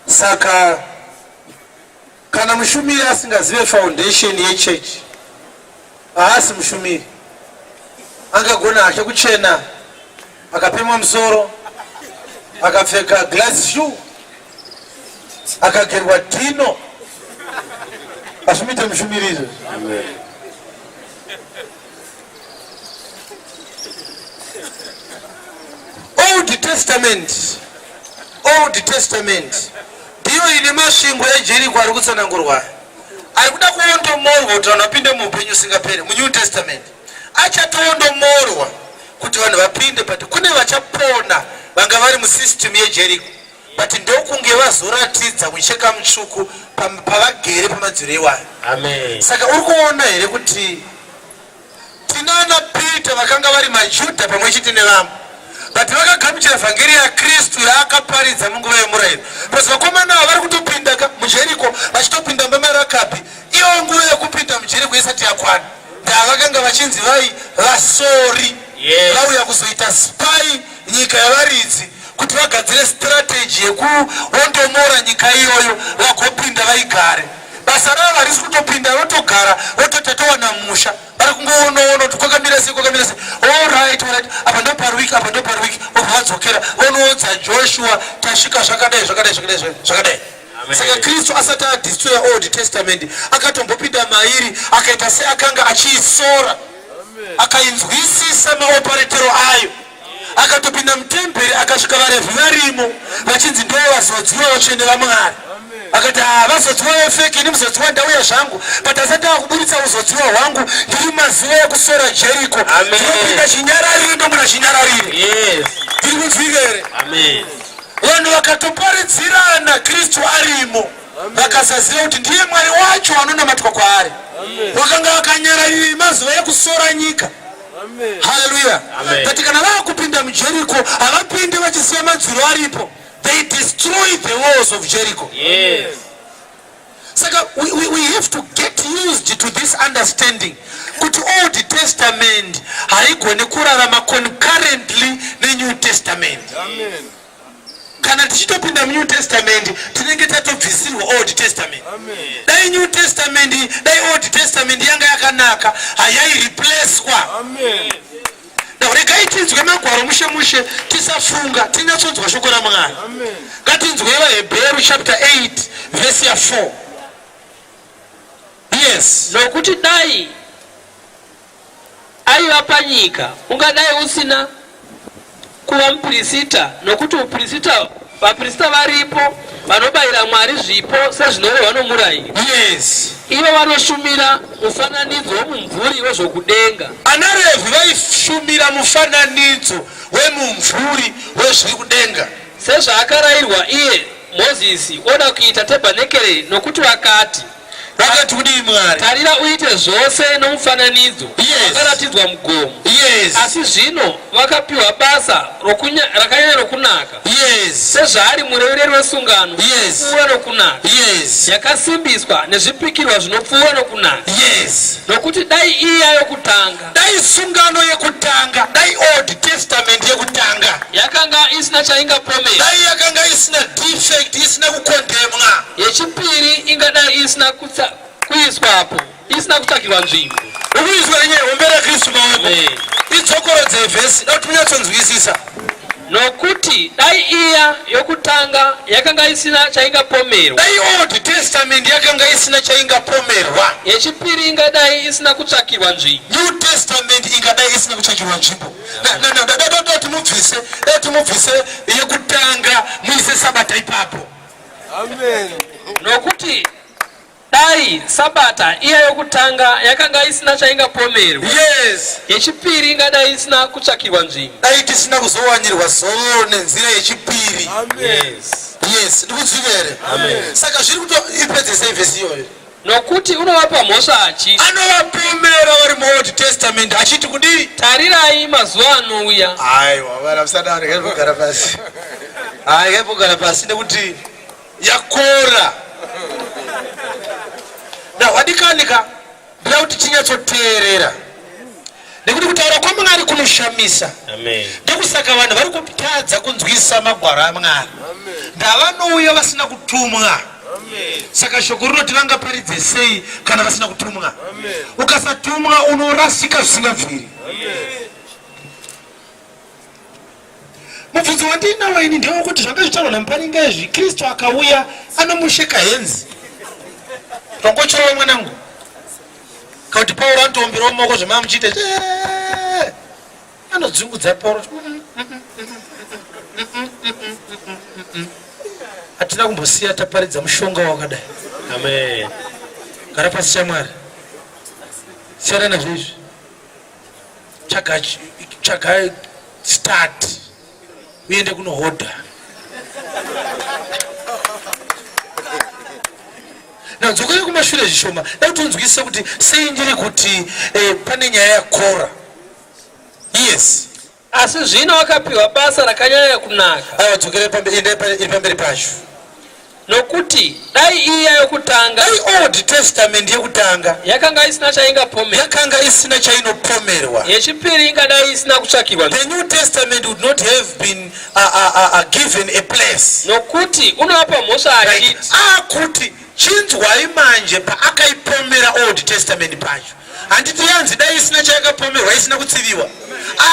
Saka kana mushumiri asingazive foundation yechechi haasi mushumiri. Angagona hake kuchena akapimwa musoro akapfeka glass shoe akagerwa dhino azvimuite mushumiri izvo. Old Testament, Old Testament ndiyo ine masvingo eJeriko ari kutsanangurwa ari kuda kuondomorwa kuti vanhu vapinde muupenyu usingaperi. MuNew Testament achatoondomorwa kuti vanhu vapinde, but kune vachapona vanga vari musystem yeJeriko, but ndokunge vazoratidza mucheka mutsvuku pavagere pamadziro iwayo. Amen. Saka uri kuona here kuti tinana Peter vakanga vari maJudha pamwe chete nevamwe, but vakagamuchira vhangeri yaKristu yaakaparidza munguva yemurayiro. Because vakomana ava vari kutopinda ka muJeriko, vachitopinda mumba maRakabhi, iyo nguva yekupinda muJeriko isati yakwana. Ndaa vakanga vachinzi vai vasori vauya kuzoita spy nyika yavaridzi kuti vagadzire strategy yekuondomora nyika iyoyo vagopinda vaigare. Basa ravo harisi kutopinda, votogara vototi tatowana musha, vari kungoonoona kuti kwakamira sei, kwakamira sei. Alright, alright, apa ndo pari weak, apa ndo pari weak, vobva vadzokera vonoudza Joshua, tasvika zvakadai zvakadai zvakadai zvakadai. Saka Kristu asati adestroya Old Testament akatombopinda mairi akaita seakanga achiisora, akainzwisisa maoparetero ayo. Akatopinda mutemberi akasvika vaRevhi varimo vachinzi ndo vazodziwa vatsvene vaMwari. Akati ah, vazodziwa vefeki, ini muzodziwa ndauya zvangu, but asati akuburitsa uzodziwa hwangu ndiri mazuva ekusora Jeriko, ndinopinda chinyararire ndomuna chinyararire. Yes. Tiri kunzwika here? Amen. Vanhu vakatoparidzirana Kristu arimo vakasaziva kuti ndiye Mwari wacho anonamatwa kwaari. Wakanga akanyararire mazuva ekusora nyika. Haleluya. But kana vakupinda muJeriko havapindi vachisiya madziro aripo. They destroy the walls of Jericho. Yes. Saka we, we, we have to get used to this understanding kuti Old Testament haigoni kurarama concurrently neNew Testament. Amen. Kana tichitopinda muNew Testament tinenge tatobvisirwa Old Testament. Amen. Dai New Testament, dai Old Testament yanga yakanaka hayaireplacwa. Amen. Now regai tinzwe magwaro mushe mushe tisafunga tinyatsonzwa shoko raMwari. Amen. Ngatinzwe vaHebheru chapter 8 verse ya 4. Yes. Nokuti dai aiva panyika ungadai usina kuva mupirisita, nokuti upirisita vapirisita varipo vanobayira Mwari zvipo sezvinorehwa nomurayiro. Yes. Ivo vanoshumira mufananidzo womumvuri wezvokudenga. Ana Revhi vaishumira mufananidzo wemumvuri wezviri kudenga. Sezvaakarayirwa iye Mozisi oda kuita tebhanekere, nokuti vakati, Vakati kudii Mwari? Tarira uite zvose nomufananidzo Yes. wakaratidzwa mugomo. Yes. Asi zvino vakapiwa basa rakanyanya rokunaka, Yes. sezvaari murevereri wesungano Yes. inopfuura nokunaka, Yes. yakasimbiswa nezvipikirwa zvinopfuura nokunaka. Yes. Nokuti dai iya yokutanga Dai sungano yekutanga, dai Old Testament yekutanga yakanga isina chaingapomerwa, dai yakanga isina defect, isina kukondemwa, yechipiri ingadai isina kuiswapo, isina kutsvakirwa nzvimbo. Ukuizwa nenyaya hombe raKristu maoko. Amen. Idzokorodzei vhesi, da kuti munyatsonzwisisa. Nokuti dai iya yokutanga yakanga isina chaingapomerwa, Dai Old Testament yakanga isina chaingapomerwa, yechipiri ingadai isina kutsvakirwa nzvimbo. New Testament ingadai isina kutsvakirwa nzvimbo. Da timubvise, da timubvise yekutanga muise Sabata ipapo. Amen. Nokuti dai Sabata iya yokutanga yakanga isina chaingapomerwa, Yes. yechipiri ingadai isina kutsvakirwa nzvimbo. Dai tisina kuzowanirwa zororo nenzira yechipiri. Amen. Yes, ndikudzivere. Amen. Saka zviri kuto ipedzesei vhesi iyoyo. Nokuti unovapa mhosva achiti. Anovapomera vari muOld Testament achiti kudii? Tarirai mazuva anouya. Aiwa, vana musadaro, regai kugara pasi. Hai, regai kugara pasi nekuti yakora. Ndahwadikanika. Ndoda kuti tinyatsoteerera nekuti kutaura kwaMwari kunoshamisa. Ndokusaka vanhu vari kutadza kunzwisisa magwaro aMwari. Ndavanouya vasina kutumwa. Saka shoko rinoti vangaparidze sei kana vasina kutumwa? Ukasatumwa unorasika zvisingabviri. Mubvunzo wandinawo ini ndewekuti zvanga zvichitaurwa naMuparinga izvi, Kristu akauya anomusheka henzi tongochorova mwanangu, kana kuti Pauro anotoomberwa mumaoko zvamava muchiita anodzungudza Pauro hatina kumbosiya taparidza mushonga wakadai. Amen. Gara pasi shamwari, siyana nazvo izvi. Tsvaga tsvaga start uende kunohodha. Now dzokera kumashure zvishoma da kuti unzwisise kuti sei ndiri kuti eh, pane nyaya yakora. Yes. Asi zvino wakapiwa basa rakanyanya kunaka. Aiwa dzokera pamberi, endai iri pamberi pacho. Nokuti dai iya yokutanga, dai Old Testament yekutanga yakanga isina chaingapomerwa, yakanga isina chainopomerwa, yechipiri ingadai isina kutsvakirwa. The New Testament would not have been given a place. Nokuti unovapa mhosva achiti, Akuti chinzwai manje paakaipomera Old Testament pacho. Handiti yanzi dai isina chayakapomerwa isina kutsiviwa.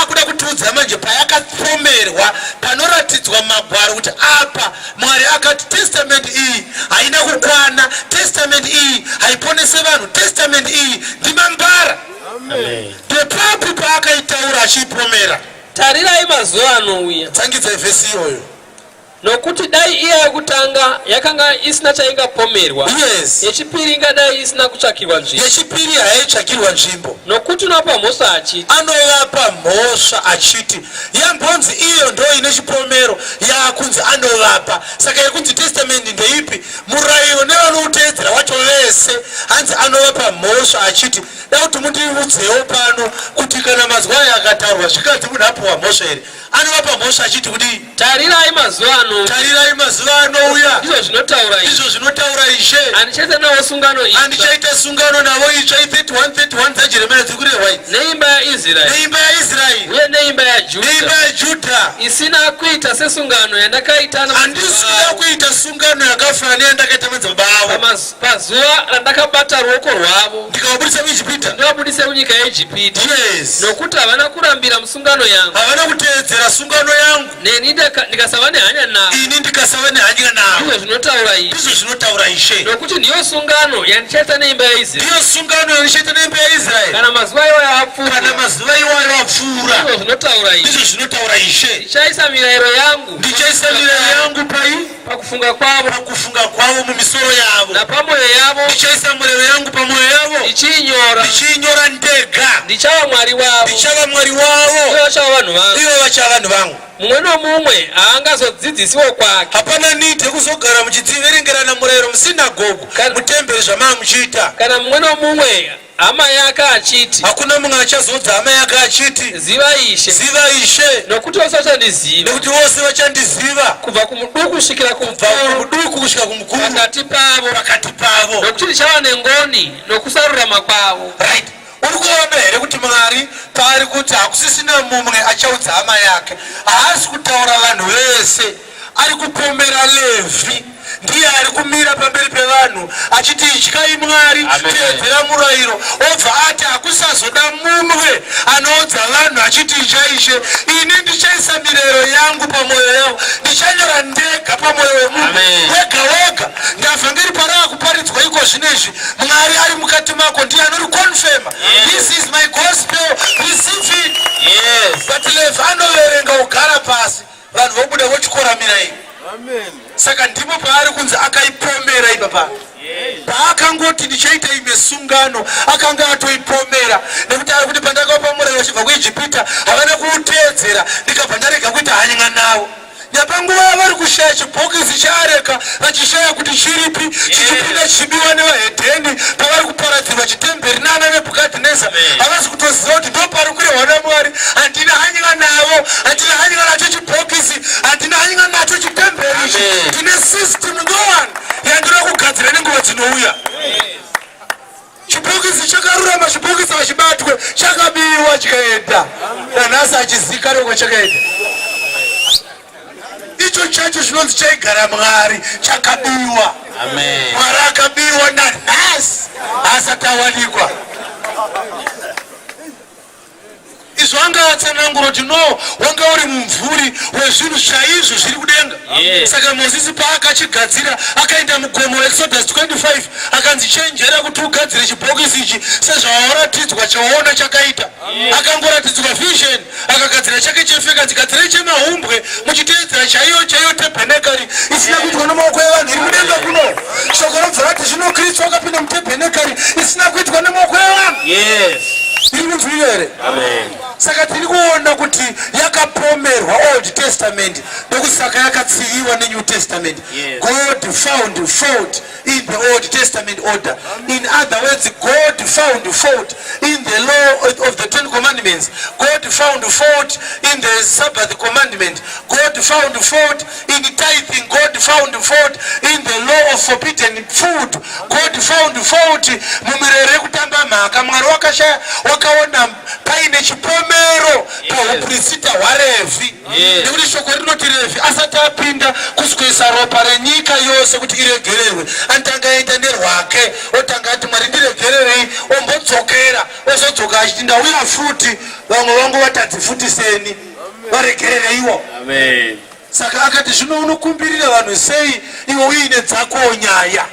Akuda kutiudza manje payakapomerwa panoratidzwa magwaro kuti apa Mwari akati testament iyi haina kukwana, testament iyi haiponese vanhu, testament iyi ndimambara. Ndepapi paakaitaura achiipomera? Tarirai mazuva anouya. Tsangidzai vhesi iyoyo. Nokuti dai iya yokutanga yakanga isina chaingapomerwa, Yes. yechipiri ingadai isina kutsvakirwa nzvimbo. Yechipiri hayaitsvakirwa nzvimbo. Nokuti unovapa mhosva achiti. Anovapa mhosva achiti yambonzi iyo ndo ine chipomero yaakunzi anovapa. Saka yekunzi testament ndeipi? Murayiro nevanouteedzera wacho vese hanzi anovapa mhosva achiti da kuti mundiudzewo pano kuti kana mazwi aya akataurwa zvikanzi munhu apiwa mhosva here? Anovapa mhosva achiti kudii? Tarirai mazuva anouya. Tarirai mazuva anouya. Ndizvo zvinotaura Ishe. Ndizvo zvinotaura Ishe. Handichaita navo sungano itsva. Handichaita sungano navo itsva. I31 31 dzaJeremia dziri kurehwa idzi. Neimba yaIsraeri. Neimba yaIsraeri. Uye neimba yaJudha. Neimba yaJudha. Isina kuita sesungano yandakaita Handisi kuda kuita sungano yakafanana neyandakaita madzibaba avo. Pazuva randakabata ruoko rwavo. Ndikavabudisa muIjipita. Ndikavabudisa munyika yeIjipita. Yes. Nokuti havana kurambira musungano yangu. Havana kuteedzera sungano yangu. Neni ndikasava nehanya navo. Ini ndikasava nehanya navo. Ndizvo zvinotaura Ishe. Ndizvo zvinotaura Ishe. Nokuti ndiyo sungano yandichaita neimba yaIsraeri. Ndiyo sungano yandichaita neimba yaIsraeri. Kana mazuva iwayo apfuura. Kana mazuva iwayo apfuura. Ndizvo zvinotaura Ishe. Ndizvo zvinotaura Ishe. Ndichaisa mirayiro yangu. Ndichaisa mirayiro yangu pai pakufunga kwavo pakufunga kwavo mumisoro yavo napamwoyo yavo ndichaisa murero yangu pamwoyo yavo ndichiinyora ndichiinyora ndega ndichava mwari wavo ndichava mwari wavo ivo vachava vanhu vangu ivo vachava vanhu vangu mumwe nomumwe haangazodzidzisiwo kwake hapana need yekuzogara muchidziverengerana murayiro musinagogu mutemberi zvamaa muchiita kana mumwe nomumwe Hama yake achiti. Hakuna mumwe achazoudza hama yake achiti. Ziva Ishe. Ziva Ishe. Nokuti vose vachandiziva. Nokuti vose vachandiziva. Kubva kumuduku kusvikira kumukuru. Kumuduku kusvika kumukuru. Pakati pavo. Pakati pavo. Nokuti ndichava nengoni nokusarurama kwavo. Right. Uri kuona here kuti Mwari paari kuti hakusisina mumwe achaudza hama yake, haasi kutaura vanhu vese. Ari kupomera Levhi, ndiye ari kumira pamberi pevanhu achiti ityai Mwari, teedzera murayiro, obva ati hakusazoda mumwe anoudza vanhu achiti ityai Ishe, ini ndichaisa mirayiro yangu pamwoyo yavo, ndichanyora ndega pamwoyo wemunhu wega wega. Ndavhangeri paraa kuparidzwa iko zvino izvi, Mwari ari mukati mako ndiye anorikonfema. This is my gospel, receive it. Yes. But Levi anoverenga ogara pasi. Vanhu vobuda votyora mirayiro. Saka ndipo paari kunzi akaipomera ipapa. Paakangoti ndichaita imwe sungano, akanga atoipomera nekuti ari kuti pandakavapa murayiro vachibva kuIjipita havana kuuteedzera, ndikabva ndarega kuita hanya navo. Nyapanguva yavari kushaya chibhokisi cheareka, vachishaya kuti chiripi, chichipinda chichibiwa nevahedheni, pavari kuparadzirwa chitemberi naana Nebhukadhineza, havasi kutoziva kuti ndopari kurehwa naMwari. Handina hany'a navo, handina hany'a nacho chibhokisi, handina hany'a nacho chitemberi ichi. Ndine system nyowani yandinoda kugadzira nenguva dzinouya. Chibhokisi chakarurama, chibhokisi hachibatwe, chakabiwa chikaenda. Nanhasi hachizikanwe kwachakaenda. Icho chacho chinonzi chaigara Mwari chakabiwa. Mwari akabiwa nanhasi haasati awanikwa. Izvo anga atsanangura kuti no wanga uri mumvuri wezvinhu chaizvo zviri kudenga. Yes. Saka Mozisi paakachigadzira akaenda mugomo Exodus 25 akanzi chenjera kuti ugadzire chibhokisi ichi sezvawaratidzwa chawaona chakaita. Akangoratidzwa vision akagadzira chake chefeka akanzi gadzirai chemahumbwe muchiteedzera chaiyo chaiyo tebhenekari isina kuitwa nemaoko evanhu iri kudenga kuno. Shoko robva rati zvino Kristu akapinda mutebhenekari isina kuitwa nemaoko evanhu. Yes. Iri kunzwika here? Amen. Saka tiri kuona kuti yakapomerwa Old Testament ndokusaka yakatsiviwa neNew Testament. Yes. God found fault in the Old Testament order. In other words, God found fault in the law of the Ten Commandments. God found fault in the Sabbath commandment. God found fault in tithing. God found fault in the law of forbidden food. God found fault mumirayiro yekutamba mhaka. Mwari wakashaya wakaona paine chipomero pahuprista hwaRevhi. Yes. Nekuti shoko rinoti Revhi asati apinda kuswesa ropa renyika yose kuti iregererwe, anotanga aenda nerwake, otanga ati Mwari ndiregererei, ombodzokera, ozodzoka achiti ndauya futi, vamwe vangu vatadzi futi seni, varegerereiwo. Amen. Saka akati zvino unokumbirira vanhu sei iwe uine dzakowo nyaya?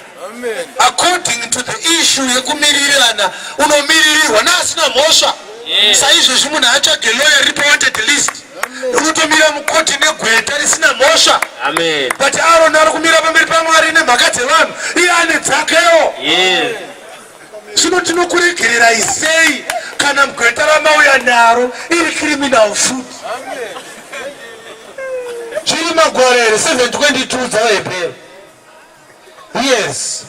According to the issue yekumiririrana, unomiririrwa neasina mhosva. Yes. Saizvozvi munhu atsvage lawyer riri pawanted list, unotomira mukoti negweta risina mhosva. Amen. But Aaron ari kumira pamberi paMwari nemhaka dzevanhu, iye ane dzakewo. Yes. Zvino tinokuregererai sei kana gweta ramauya naro iri criminal futi? Chiri magwaro here 722 dzavaHebheru? Yes.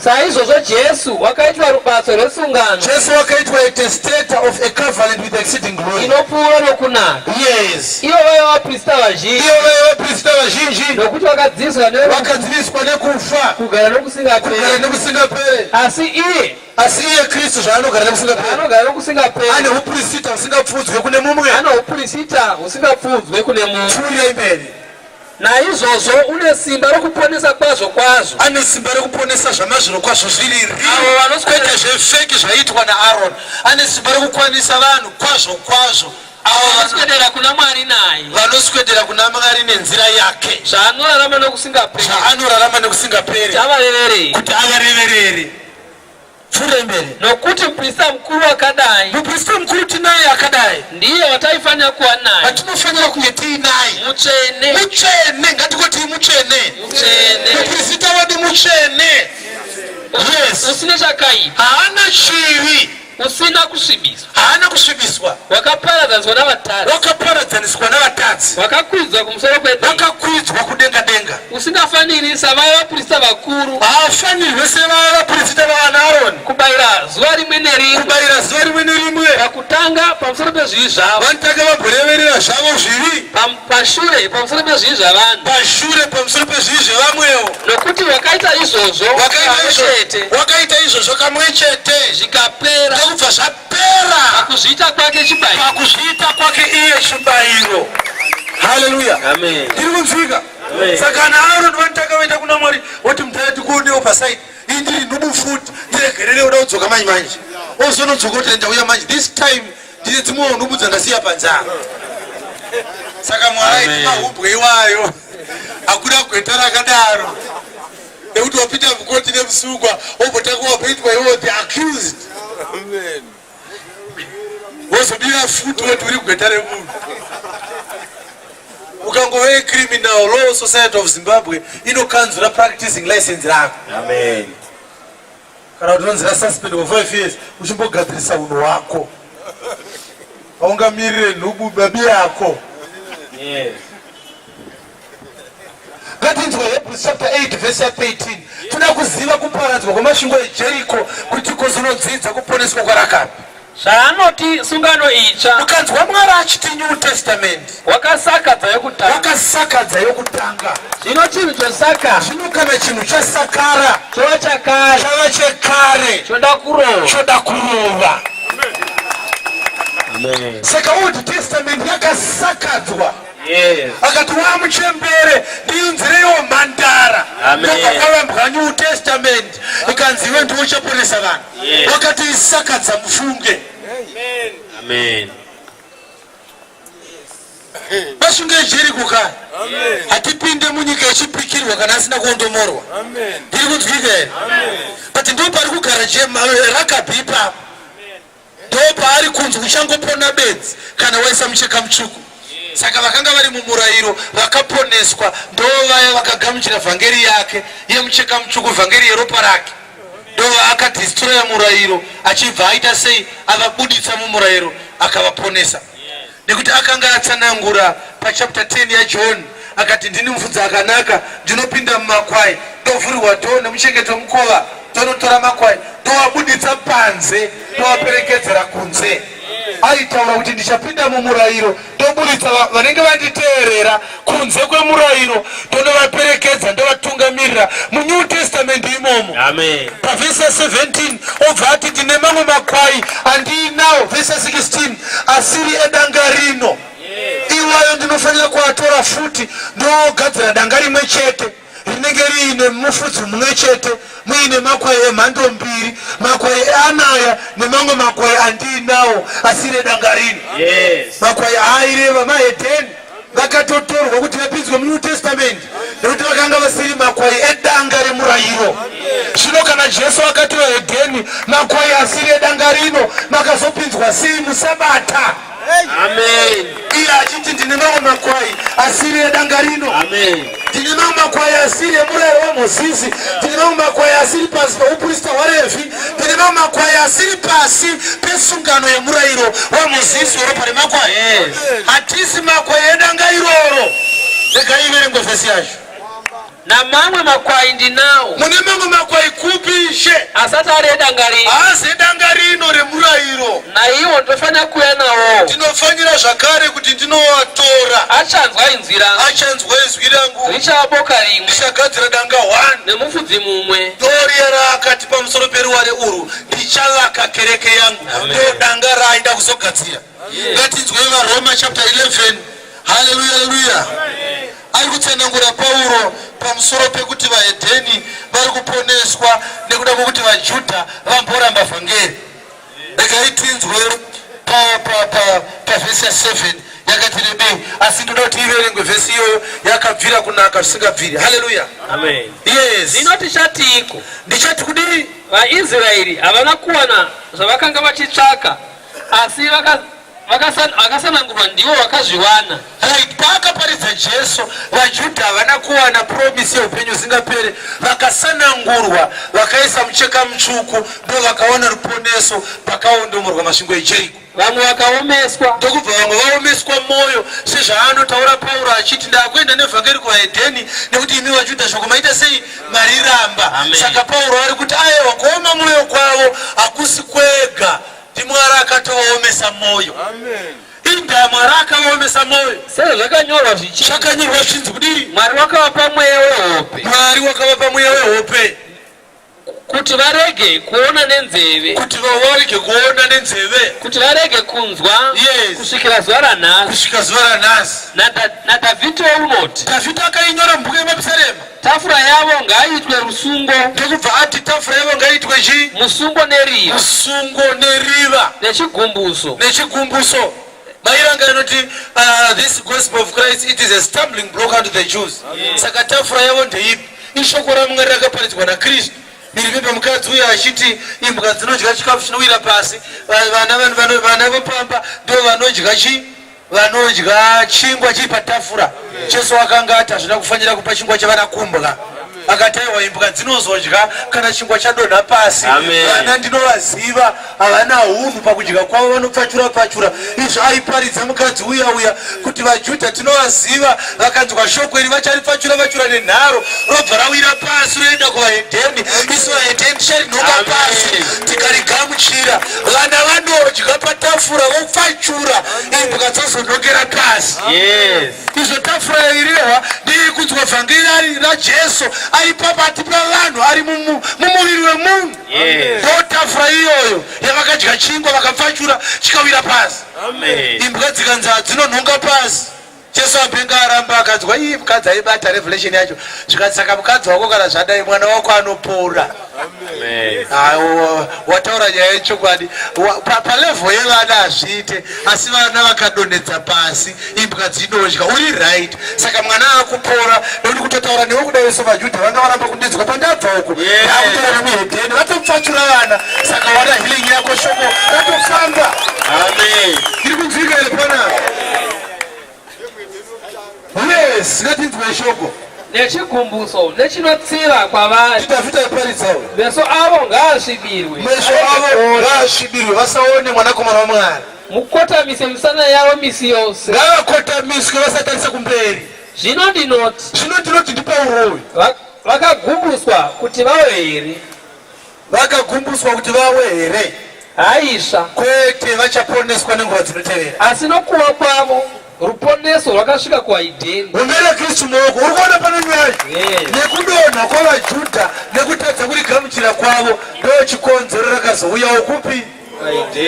Saizvozvo Jesu wakaitwa rubatso rwesungano Jesu wakaitwa a testator of a covenant with exceeding glory. inopfuura nokunaka. Yes. Ivo vaiva vaprista vazhinji, Ivo vaiva vaprista vazhinji nokuti vakadziviswa nerufu vakadziviswa nekufa kugara kugara nokusingaperi. nekusingaperi. Asi iye Asi iye Kristu zvaanogara nekusingaperi, anogara nokusingaperi, ane uprista husingapfuudzwe kune mumwe. ane uprista husingapfuudzwe kune mumwe. Pfuurirai mberi. Naizvozvo une simba rokuponesa kwazvo kwazvo. Ane simba rekuponesa zvamazvirokwazvo zviri Avo vanoswedera- kwete zvefeki zvaiitwa naAron. Ane simba rekukwanisa vanhu kwazvo kwazvo Avo vanoswedera kuna Mwari naye. Vanoswedera kuna Mwari nenzira yake. Zvaanorarama nokusingaperi. Zvaanorarama nekusingaperi. Kuti avareverere. Kuti avareverere. Pfuurira mberi. Nokuti muprista mukuru akadai. Muprista mukuru tinaye akadai. Ndiye wataifanira kuva naye. Watinofanira kunge tiinaye. Mutsvene. Mutsvene, ngatikoti mutsvene. Mutsvene. Muprista wedu mutsvene. Yes. Usina chakaipa. Haana chivi. Usina kusvibiswa. Haana kusvibiswa. Wakaparadzaniswa navatadzi. Wakaparadzaniswa navatadzi. Wakakwidzwa kumusoro kwedenga. Wakakwidzwa kudenga denga. Usingafaniri savaya vaprista vakuru. Haafanirwe sevaya vaprista vaana Aroni. Kubayira zuva rimwe nerimwe. Kubayira zuva rimwe nerimwe. Pakutanga pamusoro pezvivi zvavo. Vanotanga vamboreverera zvavo zvivi. Pashure pamusoro pezvivi zvavanhu. Pashure pamusoro pezvivi zvevamwewo. Nokuti wakaita izvozvo kamwe chete. Wakaita izvozvo kamwe chete. Zvikapera. Ndokubva zvapera. Pakuzviita kwake chibayiro. Pakuzviita kwake iye chibayiro. Haleluya. Amen. Ndiri kunzwika. Saka ana Aaron vanotanga vaenda kuna Mwari voti mudhara tikuonewo pasaidi. Ini ndiri nhubu futi. Ndiregerere uda kudzoka manje manje. Ozonodzoka kuti ndauya manje. This time ndine dzimwewo nhubu dzandasiya panze apa. Saka Mwari aiti mahumbwe iwayo. Hakuna gweta rakadaro. Nekuti wapinda mukoti nemusungwa wombotanga wapoitwa iwo the accused. Amen. Wozobira futi woti uri gweta remunhu. Ukangove criminal law society of Zimbabwe inokanzura practicing license rako. Amen. Kana kuti unonzi rasuspend for 5 years uchimbogadzirisa unhu hwako. Haungamirire nhubu babi yako. Yes. Ngatinzwe Hebrews chapter 8 verse ya 13. Toda kuziva kuparadzwa kwemasvingo eJeriko kuti kuzonodzidza kuponeswa kwaRakabi. Zvaanoti sungano itsva. Ukanzwa Mwari achiti New Testament. Wakasakadza yokutanga. Wakasakadza yokutanga. Zvino chinhu chosakara. Zvino kana chinhu chasakara. Chova chakare. Chava chekare. Choda kurova. Choda kurova. Amen. Saka Old Testament yakasakadzwa. Yes. Akati wamuchembere ndiunzireiwo mhandara. Amen. Ndopakavambwa New Testament ikanzi iwe ndiwe uchaponesa vanhu. Yes. Wakati isakadza mufunge. Amen. Vasunge Jeriko ka. Hatipinde munyika yechipikirwa kana asina kuondomorwa. Ndiri kunzwika here? But ndipo pari kugara Rakabhi ipapo. Ndopaari kunzi uchangopona bedzi kana waisa mucheka mutsvuku. Saka vakanga vari mumurayiro vakaponeswa ndovaya vakagamuchira vhangeri yake yemucheka mutsvuku, vhangeri yeropa rake. Ndovaakadhistroya murayiro achibva aita sei? Avabuditsa mumurayiro akavaponesa. Nekuti akanga atsanangura pachapter 10 yaJohn akati ndini mufudzi akanaka ndinopinda mumakwai ndovhurirwa dhoo nemuchengeti wemukova ndonotora makwai ndowabuditsa panze ndowaperekedzera kunze aitaura kuti ndichapinda mumurayiro ndoburitsa vanenge vanditeerera kunze kwemurayiro ndonovaperekedza ndovatungamirira munew testament imomo pavhesi ya 17 obva ati ndine mamwe makwai andiinawo vhesi ya 16 asiri edanga rino iwayo ndinofanira kuatora futi ndogadzira danga rimwe chete rinenge riine mufudzi mumwe chete muine makwai emhando mbiri makwai anaya nemamwe makwai andiinawo asiri edanga rino Yes. makwai aaireva mahedheni vakatotorwa kuti vapinzwe munew testament nekuti vakanga vasiri makwai edanga remurayiro zvino kana jesu akati vahedheni makwai asiri edanga rino makazopinzwa sei musabata Amen. Iye achiti ndine mamwe makwai asiri edanga rino. Amen. Ndine mamwe makwai asiri emurayiro waMozisi. Ndine mamwe makwai asiri pasi peuprista hwaRevhi. Ndine mamwe makwai asiri pasi pesungano yemurayiro waMozisi weropa remakwai. Yes. Hatisi makwai edanga iroro. Regai iverengwe vhesi yacho. Namamwe makwai ndinawo. Mune mamwe makwai kupi, Ishe? Asati ari edanga rino. Haazi edanga rino remurayiro. Naiwo ndinofanira kuuya nawo. Ndinofanira zvakare kuti ndinoatora. Achanzwa inzwi rangu. Achanzwa inzwi rangu. Richava boka rimwe. Ndichagadzira danga 1. Nemufudzi mumwe. Ndoriya raakati pamusoro peruware urwu ndichavaka kereke yangu. Ndo danga raaida kuzogadzira. Ngatinzwei vaRoma chapter 11. Haleluya, haleluya. Ari kutsanangura Pauro pamusoro pekuti vahedheni vari kuponeswa nekuda kwekuti vaJudha vamboramba vhangeri. Regai tinzwe pavhesi ya 7 yakati rebei, asi ndoda kuti iverengwe vhesi iyoyo yakabvira kunaka zvisingabviri. Haleluya. Amen. Yes. Zvino tichatiiko? Ndichati kudii? VaIsraeri havana kuwana zvavakanga vachitsvaka, asi vaka Vakasanangurwa ndivo vakazviwana. Right, paakaparidza Jesu, vaJudha havana kuwana promise yeupenyu husingapere. Vakasanangurwa, vakaisa mucheka mutsvuku, ndo vakawana ruponeso pakaondomorwa masvingo eJeriko. Vamwe vakaomeswa. Ndokubva vamwe vaomeswa mwoyo, sezvaanotaura Pauro achiti, ndakuenda nevhangeri kuvahedheni, nekuti imi vaJudha shoko maita sei? Mariramba. Saka Pauro ari kuti, ayewa, kuoma mwoyo kwavo hakusi kwega NdiMwari akatovaomesa mwoyo. Indaa Mwari akavaomesa mwoyo. Sezvakanyorwa zvichi. Zvakanyorwa zvichinzi kudii? Mwari wakavapa mweya wehope. Mwari wakavapa mweya wehope. Kuti varege kuona nenzeve. Kuti varege kuona nenzeve. Kuti varege kunzwa. Yes. Kusvikira zuva ranhasi. Kusvika zuva ranhasi. NaDhavhidhi unoti. Dhavhidhi akainyora mubhuku yemapisarema. Tafura yavo ngaiitwe rusungo. Ndokubva ati tafura yavo ngaiitwe chii? Musungo neriva. Musungo neriva. Nechigumbuso. Nechigumbuso. Mairanga inoti this gospel of Christ it is a stumbling block unto the Jews. Saka tafura yavo ndeipi? Ishoko raMwari rakaparidzwa naKristu. Ndiripemba mukadzi uyo achiti imbwa dzinodya chikafu chinowira pasi, vana vepamba ndo vanodya chii? Vanodya chingwa chiri patafura. Jesu akanga ati hazvina kufanira kupa chingwa chavana kumbwa. Akati aiwa, imbwa dzinozodya kana chingwa chadonha pasi. Vana ndinovaziva, havana hunhu pakudya kwavo, vanopfachura pfachura. Izvo aiparidza mukadzi uya uya kuti vaJudha tinovaziva, vakanzwa shoko iri vacharipfachura pfachura nenharo, robva rawira pasi roenda kuvahedheni. Isu vahedheni ticharinhonga pasi tikarigamuchira. Vana vanodya patafura vopfachura, imbwa dzozonhongera pasi. Yes. Izvo tafura yairehwa ndeyekudzwa vhangeri raJesu ari pakati pavanhu ari mumuviri wemunhu. Ndo tafura iyoyo yavakadya chingwa vakapfachura chikawira pasi. Imbwa dzikanzi hadzinonhonga pasi. Jesu apenga aramba akanzwa ii mukadzi aibata revelation yacho zvikanzi saka mukadzi wako kana zvadai mwana wako anopora. Wataura nyaya yechokwadi. Palevel yevana hazviite asi vana vakadonhedza pasi imbwa dzinodya uri right saka mwana akupora nekuti kutotaura newe kudai so vajudha vanga varamba kundinzwa pandabva uku akutaura nemuhedheni vatopfachura vana saka wana healing yako shoko ratofamba. Amen. Iri kunzwika here panapa? Yes, ngatinzwe shoko. Nechigumbuso nechinotsiva kwavari. Dhavhidha aiparidzawo. Meso avo ngaasvibirwe. Meso avo ngaasvibirwe vasaone mwanakomana waMwari. Mukotamise misana yavo misi yose. Ngavakotamiswe vasatarisa kumberi. Zvino ndinoti. Zvino ndinoti ndiPauro uyu. Vakagumbuswa kuti vawe here? Vakagumbuswa kuti vawe here? Haisva. Kwete, vachaponeswa nenguva dzinotevera. Asi nokuwa kwavo ruponeso rwakasvika kuvaHedheni. Ombera Kristu muoko. Uri kuona pane nyaya? Yes. Nekudonha kwavaJudha nekutadza kurigamuchira kwavo ndochikonzero rakazouyawo kupi?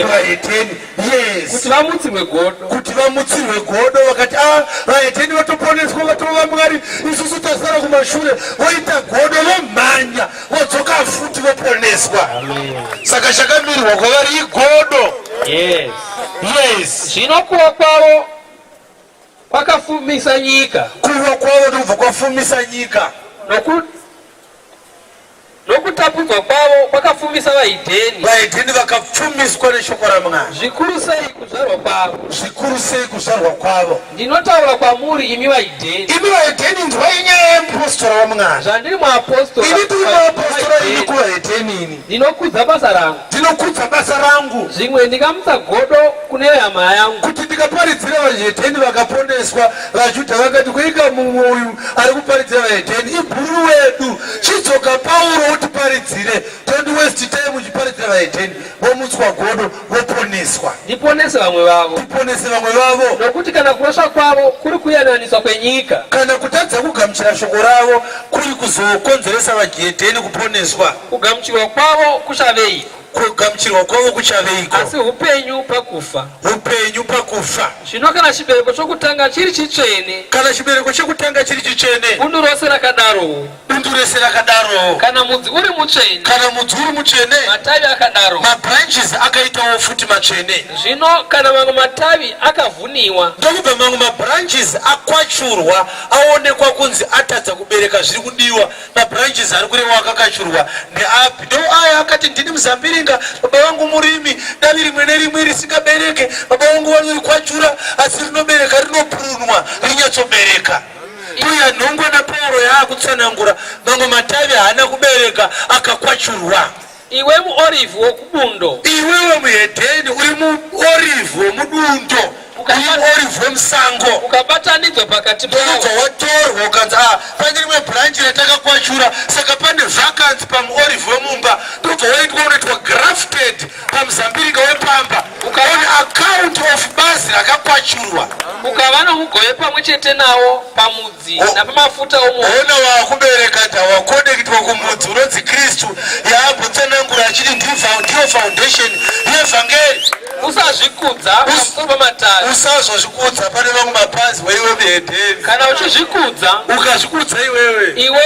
Vahedheni. Yes. Kuti vamutsirwe godo. Kuti vamutsirwe godo vakati ah vahedheni vatoponeswa vatova Mwari isusu tasara kumashure voita godo vomhanya vodzoka futi voponeswa. Saka chakamirwa kwavari igodo. Yes. Yes. Zvino kuwa kwavo kwakafumisa nyika. Kuwa kwavo ndokubva kwafumisa nyika. Noku Nokutapudzwa kwavo kwakapfumisa vaHedheni. VaHedheni vakapfumiswa neshoko raMwari. Zvikuru sei kuzvarwa kwavo. Zvikuru sei kuzvarwa kwavo. Ndinotaura kwamuri imi vaHedheni. Imi vaHedheni inzwai nyaya yemupostora waMwari. Zvandiri muapostora. Ini ndiri muapostora ini kuvaHedheni ini. Ndinokudza basa rangu. Ndinokudza basa rangu. Zvimwe ndingamutsa godo kune hama yangu. Kuti ndikaparidzira vaHedheni vakaponeswa, vaJudha vakati kuika mumwe uyu ari kuparidzira vaHedheni ibhuru wedu. Chidzoka Pauro utiparidzire. Don't waste time uchiparidzira vaHedheni. Vomutswa godo voponeswa. Ndiponese vamwe vavo. Ndiponese vamwe vavo. Nokuti kana kuraswa kwavo kuri kuyananiswa kwenyika. Kana kutadza kugamuchira shoko ravo kuri kuzokonzeresa vaHedheni kuponeswa. Kugamuchirwa kwavo kuchaveiko? Kugamuchirwa kwavo kuchaveiko? Asi upenyu pakufa. Upenyu pakufa. Zvino kana chibereko chokutanga chiri chitsvene. Kana chibereko chekutanga chiri chitsvene. Bundu rose rakadarowo. Bundu rese rakadarowo. Kana mudzi uri mutsvene. Kana mudzi uri mutsvene. Matavi akadaro. Mabranches akaitawo futi matsvene. Zvino kana mamwe matavi akavhuniwa. Ndokubva mamwe mabranches akwachurwa aonekwa kunzi atadza kubereka zviri kudiwa. Mabranches ari kureva akakachurwa ndeapi? Ndo aya akati ndini muzambiringa, baba vangu murimi, davi rimwe nerimwe risingabereke, baba vangu vanorikwachura, asi rinobereka rinoprunwa rinyatsobereka. Uye nhongwa naPauro yaakutsanangura mamwe matavi haana kubereka akakwachurwa. Iwe muorivhi wokubundo. Iwewe muhedheni uri muorivhi womudundo. Uri muorivhi wemusango. Ukabatanidzwa pakati pawo. Ndokubva watorwa ukanzi ah, pane rimwe bhuranchi ratakakwachura saka pane vakanzi pamuorivhi wemumba ndobva waitwa unoitwa grafted pamuzambiringa wepamba on account of bazi rakakwachurwa. Ukava nomugove pamwe chete nawo pamudzi. Napamafuta omuorivhi. Hona wakubereka tawakonekitwa kumudzi unonzi Kristu yaambotsanangura achiti ndiyo foundation yevhangeri. Usazvikudza pamusoro pamatavi. Usazozvikudza pane vamwe mapazi waiwe muhedheni. Kana uchizvikudza, ukazvikudza iwewe, iwe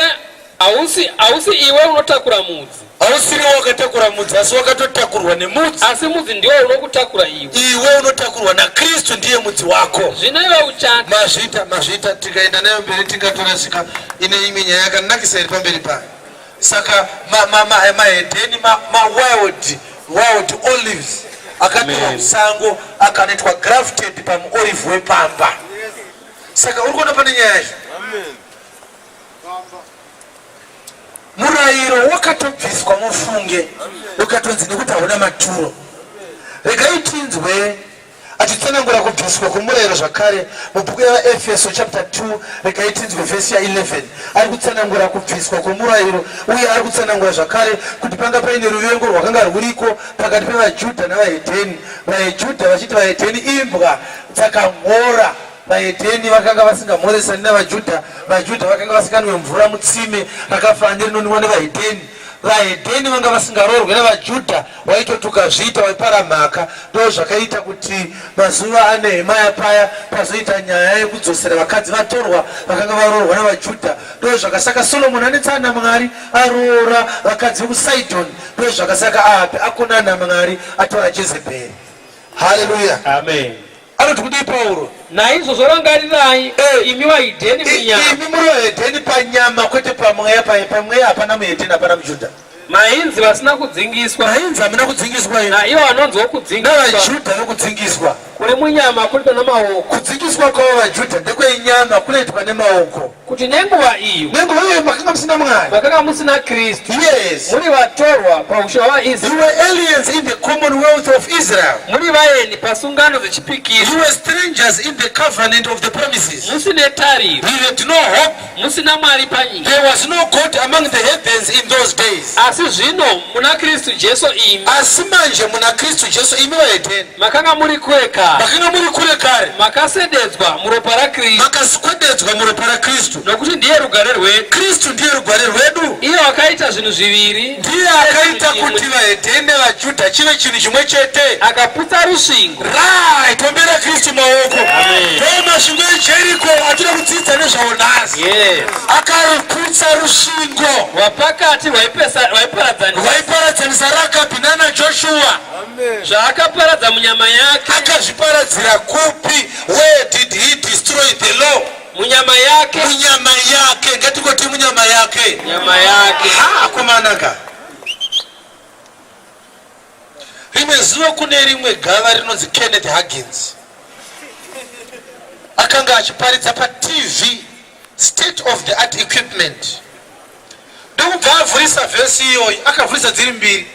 hausi hausi iwe unotakura mudzi. Hausiriwo wakatakura mudzi, asi wakatotakurwa nemudzi. Asi mudzi ndiwo unokutakura iwe. Iwe unotakurwa naKristu, ndiye mudzi wako. Zvino iwe uchati. Mazvita, mazvita, tikaenda nayo mberi tingatorasika. Ine imwe nyaya yakanakisa iri pamberi payo. Saka mahedheni ma, ma, ma wild, wild olives akatorwa musango akanoitwa grafted pamuorivhi wepamba. Saka uri kuona pane nyaya yacho? Murayiro wakatobviswa mufunge, ukatonzi nekuti hauna maturo. Regai tinzwe achitsanangura kubviswa kwomurayiro zvakare mubhuku yaVaEfeso chapter 2, regai tinzwe vhesi ya11. Ari kutsanangura kubviswa kwomurayiro uye ari kutsanangura zvakare kuti panga paine ruvengo rwakanga rwuriko pakati pevaJudha navahedheni, vaJudha vachiti vahedheni imbwa dzakamhora. VaHedheni vakanga vasingamhoresani navaJudha, vaJudha vakanga vasinganwe mvura mutsime rakafanana nerinonwiwa nevaHedheni. VaHedheni vanga vasingaroorwe navaJudha, waitoti ukazviita waipara mhaka. Ndozvakaita kuti mazuva aNehemaya paya pazoita nyaya yekudzosera vakadzi vatorwa vakanga varoorwa navaJudha. Ndozvakasaka Solomoni anetsana naMwari aroora vakadzi vekuSidhoni. Ndozvakasaka Ahabhi akonana naMwari atora Jezebheri. Haleluya! Amen. Anoti kudii Pauro? Naizvozvo rangarirai, Eh. imi vahedheni munyama, Imi muri vahedheni panyama kwete pamweya. Pamweya hapana muhedheni, hapana muJudha. Mainzi vasina kudzingiswa, Mainzi hamuna kudzingiswa imi. Naivo vanonzi wokudzingiswa, NavaJudha vekudzingiswa. Kuri munyama kunoitwa namaoko. Kudzingiswa kwavo vaJudha ndekwenyama kunoitwa nemaoko. Kuti nenguva iyo, Nenguva iyoyo makanga musina Mwari. Makanga musina Kristu, muri vatorwa paushe hwavaIsraeri, You were aliens in the commonwealth of Israel. Muri vaeni pasungano dzechipikirwa, You were strangers in the covenant of the promises. Musine tariro, You had no hope. Musina Mwari panyika. There was no God among the heathens in those days. Asi zvino muna Kristu Jesu imi, Asi manje muna Kristu Jesu imi vahedheni, makanga muri kure kare, makanga muri kure kare, makasededzwa muropa raKristu, makaswededzwa muropa raKristu. Nokuti ndiye rugare rwedu. Kristu ndiye rugare rwedu. Iye wakaita zvinhu zviviri, Ndiye akaita kuti vahedheni nevaJudha chive chinhu chimwe chete. Akaputsa rusvingo. Right, ombera Kristu maoko. Amen. Ndo masvingo eJeriko atiri kudzidza nezvawo nhasi. Akaruputsa rusvingo rwapakati rwaiparadzanisa rwaiparadzanisa Rakabhi nana Joshua. Zvaakaparadza munyama yake. Akazviparadzira kupi? Where did he destroy the law? Munyama yake. Munyama yake, ngatingoti munyama yake. Nyama yake. Ha, akomanaka. Rimwe zuva kune rimwe gava rinonzi Kenneth Huggins akanga achiparidza paTV, state of the art equipment, ndokubva avhurisa vhesi iyoyi. Akavhurisa dziri mbiri,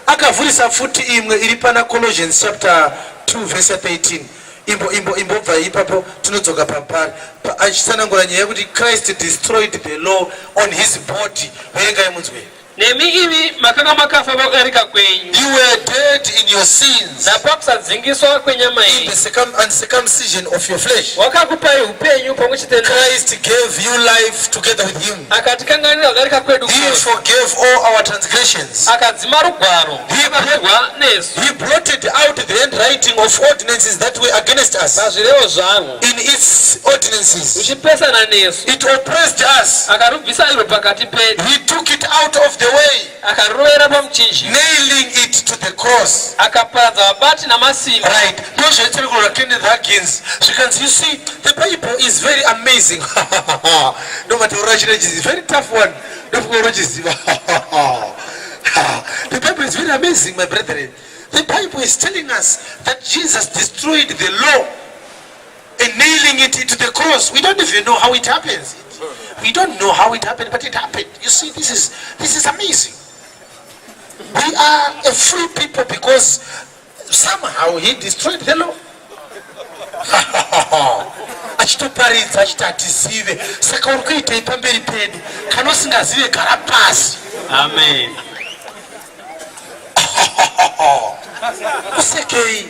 akavhurisa futi imwe iri pana Colossians chapter 2 verse 13. Imbo imbo imbobva ipapo, tinodzoka papari achitsanangura nyaya yekuti Christ destroyed the law on his body. Verengai munzwe. Nemi imi makanga makafa pakudarika kwenyu. You were dead in your sins. Napakusadzingiswa kwenyama In yenyu. the uncircumcision of your flesh. Wakakupai upenyu pamwe chete naye. Christ gave you life together with him. Akatikanganwira kudarika kwedu He kwose. forgave all our transgressions. Akadzima rugwaro rwakanyorwa nesu. He blotted out the handwriting of ordinances that were against us. Pazvirevo zvarwo. In its ordinances. Ruchipesana nesu. It oppressed us. Akarubvisa irwo pakati pedu. He took it out of the way. Akarovera pamuchinjikwa. Nailing it to the cross. Akaparadza vabati namasimba. Right. Ndozvaitsanangurwa Kenneth Huggins. Zvikanzi, you see, the Bible is very amazing. Ndomatauriro achina chizi very tough one. Ndofunga unochiziva. The Bible is very amazing, my brethren. The Bible is telling us that Jesus destroyed the law and nailing it into the cross. We don't even know how it happens. We don't know how it happened, but it happened. You see, this is amazing. We are a free people because somehow he destroyed the law. Achitoparidza achiti hatizive, saka uri kuitei pamberi pedu? Kana usingazive, gara pasi. Amen. Usekei?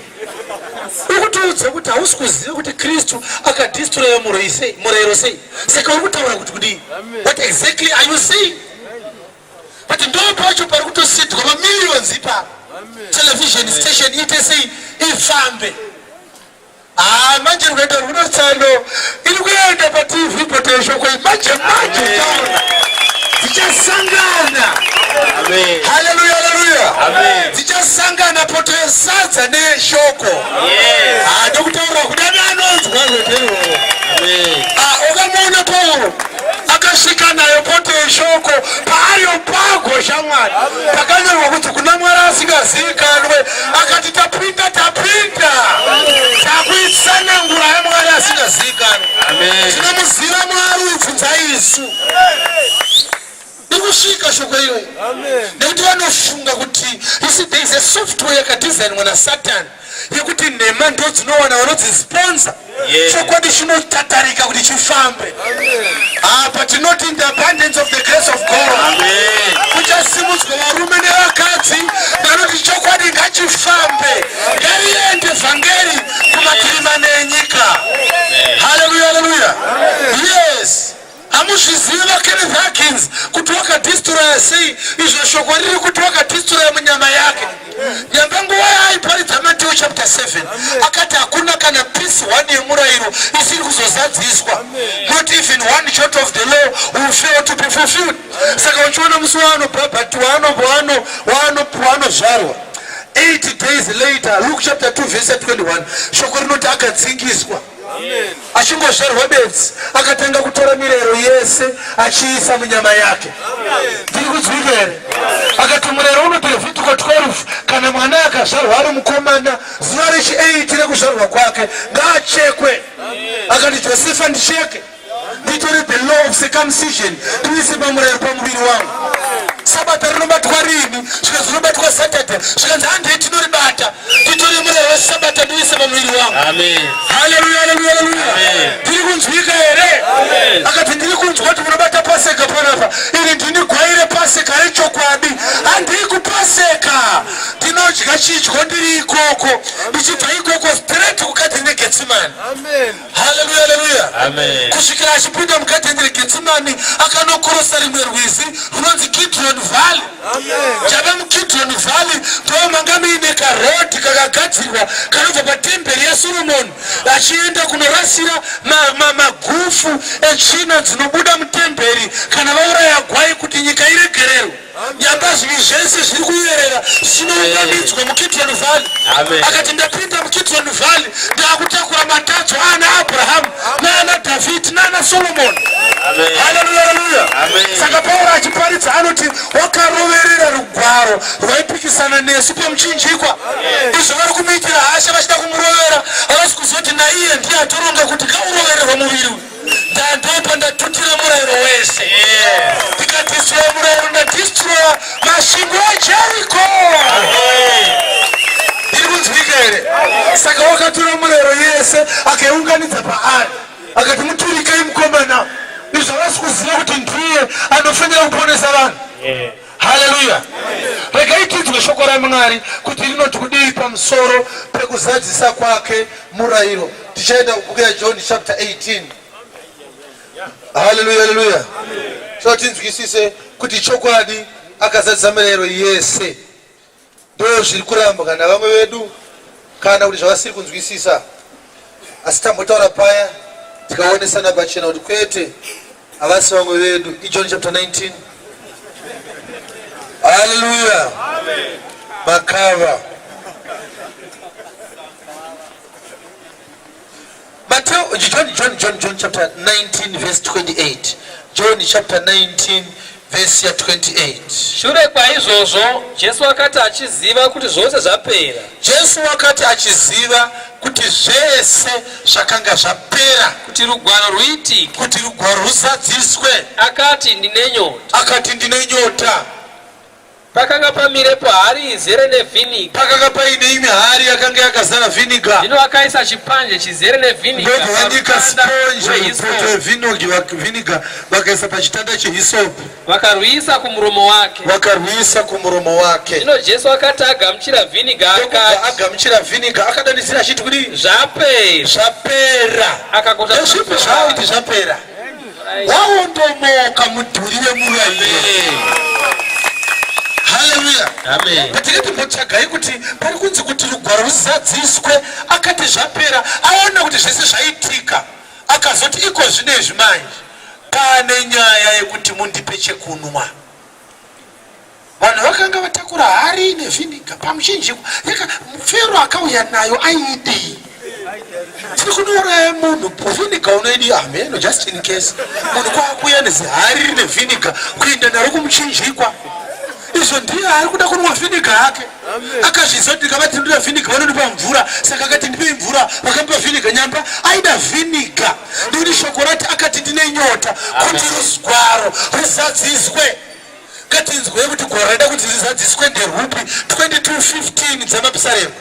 Uri kutiudza kuti hausi kuziva kuti Kristu akadestroya murayiro sei? Saka uri kutaura kuti kudii? What exactly are you saying? But ndo pacho pari kutosidwa mamillions ipapo, television station iite sei, ifambe. Ah, manje rwendo rwunotsano iri kuenda paTV poto yeshoko iyi manje manje, uchaona dzichasangana. Amen. Haleluya, haleluya. Amen. Dzichasangana poto yesadza neyeshoko. Ah, ndokutaura kudana anonzwa rwendo irworwo. Amen. Ah, ukamuona Pauro akasvika nayo poto yeshoko paAreopago, shamwari, pakanyorwa kuti kuna Mwari asingazivikanwe, akati tapinda, tapinda, takuitsanangura yamwari asingazivikanwe. Amen. Tinomuziva Mwari uyu, bvunzai isu. Ikusvika. Rinosvika shoko iro nekuti vanofunga kuti you see there is a software yakadesignwa nasatan yekuti nhema ndo dzinowana vanodzisponsor. Chokwadi chinotatarika kuti chifambe. Apa tinoti in the abundance of the grace of God kuchasimudzwa varume nevakadzi vanoti chokwadi ngachifambe, ngariende vhangeri kumativi mana enyika. Haleluya, haleluya. Yes. Hamuzvizivi vaKenneth Hagins kuti wakadhistroya sei izvo shoko riri kuti wakadhistroya munyama yake. Nyamba nguva yaaiparidza Mateo chapter 7 akati hakuna kana piece one yemurayiro isiri kuzozadziswa. Not even one jot of the law will fail to be fulfilled. Saka uchiona musi waanobhabhati waanozvarwa 8 days later Luke chapter 2 verse 21 shoko rinoti akadzingiswa. Achingozvarwa bedzi akatanga kutora mirayiro yese achiisa munyama yake. Ndiri kunzwika here? Akati murayiro unoti Levhitiko 12 kana mwana akazvarwa ari mukomana zuva rechi 8 rekuzvarwa kwake ngaachekwe. Akati Josefa ndicheke nditore the law of circumcision ndiise pamurayiro pamuviri wangu. Sabata rinobatwa rini? Zvikanzi rinobatwa Saturday. Zvikanzi handei tinoribata. Titore murayiro wesabata ndiise pamuviri wangu. Amen. Haleluya, haleluya, haleluya. Amen. Ndiri kunzwika here? Amen. Akati ndiri kunzwa kuti munobata paseka panapa. Iri ndini gwai repaseka rechokwadi. Handii kupaseka. Ndinodya chidyo ndiri ikoko. Ndichibva ikoko straight kugadheni reGetsemane. Amen. Haleluya, haleluya. Amen. Kusvikira achipinda mugadheni reGetsemane akanokorosa rimwe rwizi runonzi Kidron Valley. Amen. Chava muKidron Valley ndo manga muine karodhi kakagadzirwa kanobva patemberi yaSoromoni achienda kunorasira magufu ma, ma etsvina dzinobuda mutemberi kana vauraya gwai kuti nyika iregererwe. Nyamba zvivi zvese zviri kuyerera zvinounganidzwa muKidron Valley. Amen. Akati ndapinda muKidron Valley ndakutakura matadzo ana Abrahamu naana Dhavhidhi naana Solomoni. Amen. Haleluya, haleluya. Amen. Saka Pauro achiparidza anoti wakaroverera rugwaro rwaipikisana nesu pamuchinjikwa. Izvo vari kumuitira hasha vachida kumurovera, havasi kuzoti naiye ndiye atoronga kuti ngaurovererwe muviri uyu. Ndandopa ndatutira murayiro wese. Ndikadistroya murayiro ndadistroya masvingo eJeriko. Ndiri kunzwika here? Saka wakatora murayiro yese akaiunganidza paari. Akati muturikai mukomana. Izvo havasi kuziva kuti ndiye anofanira kuponesa vanhu. Haleluya! Regai tinzwe shoko raMwari kuti rinoti kudii pamusoro pekuzadzisa kwake murayiro. Tichaenda kubhuku yaJohn chapter 18. Haleluya, haleluya. So tinzwisise kuti chokwadi akazadzisa mirayiro yese. Ndo zviri kurambwa navamwe vedu kana kuti zvavasiri kunzwisisa. Asi tambotaura paya tikaonesana pachena kuti kwete havasi vamwe vedu. IJohn chapter 19. Haleluya. Makava. Mateo, John, John, John, John chapter 19 verse 28. John chapter 19 verse ya 28. Shure kwaizvozvo Jesu akati achiziva kuti zvose zvapera. Jesu wakati achiziva kuti zvese zvakanga zvapera. Kuti rugwaro ruitike. Kuti rugwaro ruzadziswe. Akati ndine nyota. Akati ndine nyota. Pakanga pamirepo hari izere nevhiniga. Pakanga paine imwe hari yakanga yakazara vhiniga. Zvino akaisa chipanje chizere nevhiniga. Ndobva vanyika siponji mupoto yevhiniga vakaisa pachitanda chehisopi. Vakarwisa kumuromo wake. Vakarwisa kumuromo wake. Zvino Jesu akati agamuchira vhiniga akati. Agamuchira vhiniga akadanidzira achiti kudii? Zvapera. Zvapera. Akakota. Ndezvipi zvaaiti zvapera? Waondomoka mudhuri wemurayiro. Haleluya. Amen. Patinge timbotsvagai kuti pari kunzi kuti rugwaro ruzadziswe akati zvapera aona kuti zvese zvaitika akazoti iko zvino izvi manje pane nyaya yekuti mundipe chekunwa. Vanhu vakanga vatakura hari nevhiniga pamuchinjikwa. Yaka Fero akauya nayo aidii? Tiri kunouraya munhu vhiniga unoidii? Hameno just in case. Munhu kwakuuya nezihari rine vhiniga kuenda naro kumuchinjikwa. Izvo ndiye ari kuda kunwa vhiniga yake. Akazviziva kuti ndikavati ndoda vhiniga vanondipa mvura. Saka akati ndipei mvura vakamupa vhiniga. Nyamba aida vhiniga. Nekuti shoko rati akati ndine nyota kuti ruzwaro ruzadziswe. Ngatinzwei kuti gwaro raida kuti rizadziswe nderwupi 22:15 dzamapisarema.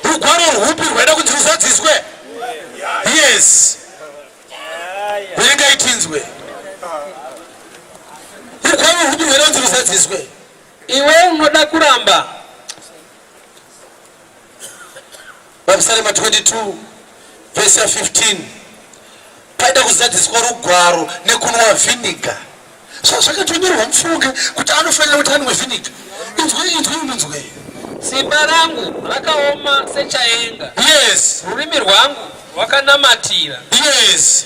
Rugwaro rwupi rwaida kuti ruzadziswe? Yes. Verengai tinzwe. Rugwaro rwupi rwaida kuti ruzadziswe? Iwe unoda kuramba Mapisarema 22 vhesi ya 15 paida kuzadziswa rugwaro nekunwa vhiniga zvazvakatonyorwa mufunge kuti anofanira kuti anwe vhiniga inzwei inzwei munzwei Simba rangu rakaoma sechaenga. Yes. Rurimi rwangu rwakanamatira. Yes.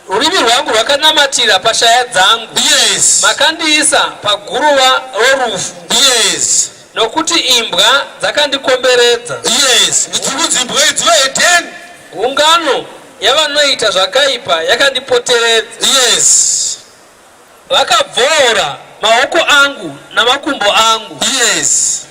Rurimi rwangu rwakanamatira pashaya dzangu. Yes. Makandiisa paguruva rorufu. Yes. Nokuti imbwa dzakandikomberedza. Yes. Ndikunzi imbwa idzi vahedheni. Ungano yavanoita zvakaipa yakandipoteredza. Yes. Vakabvoora maoko angu namakumbo angu. Yes.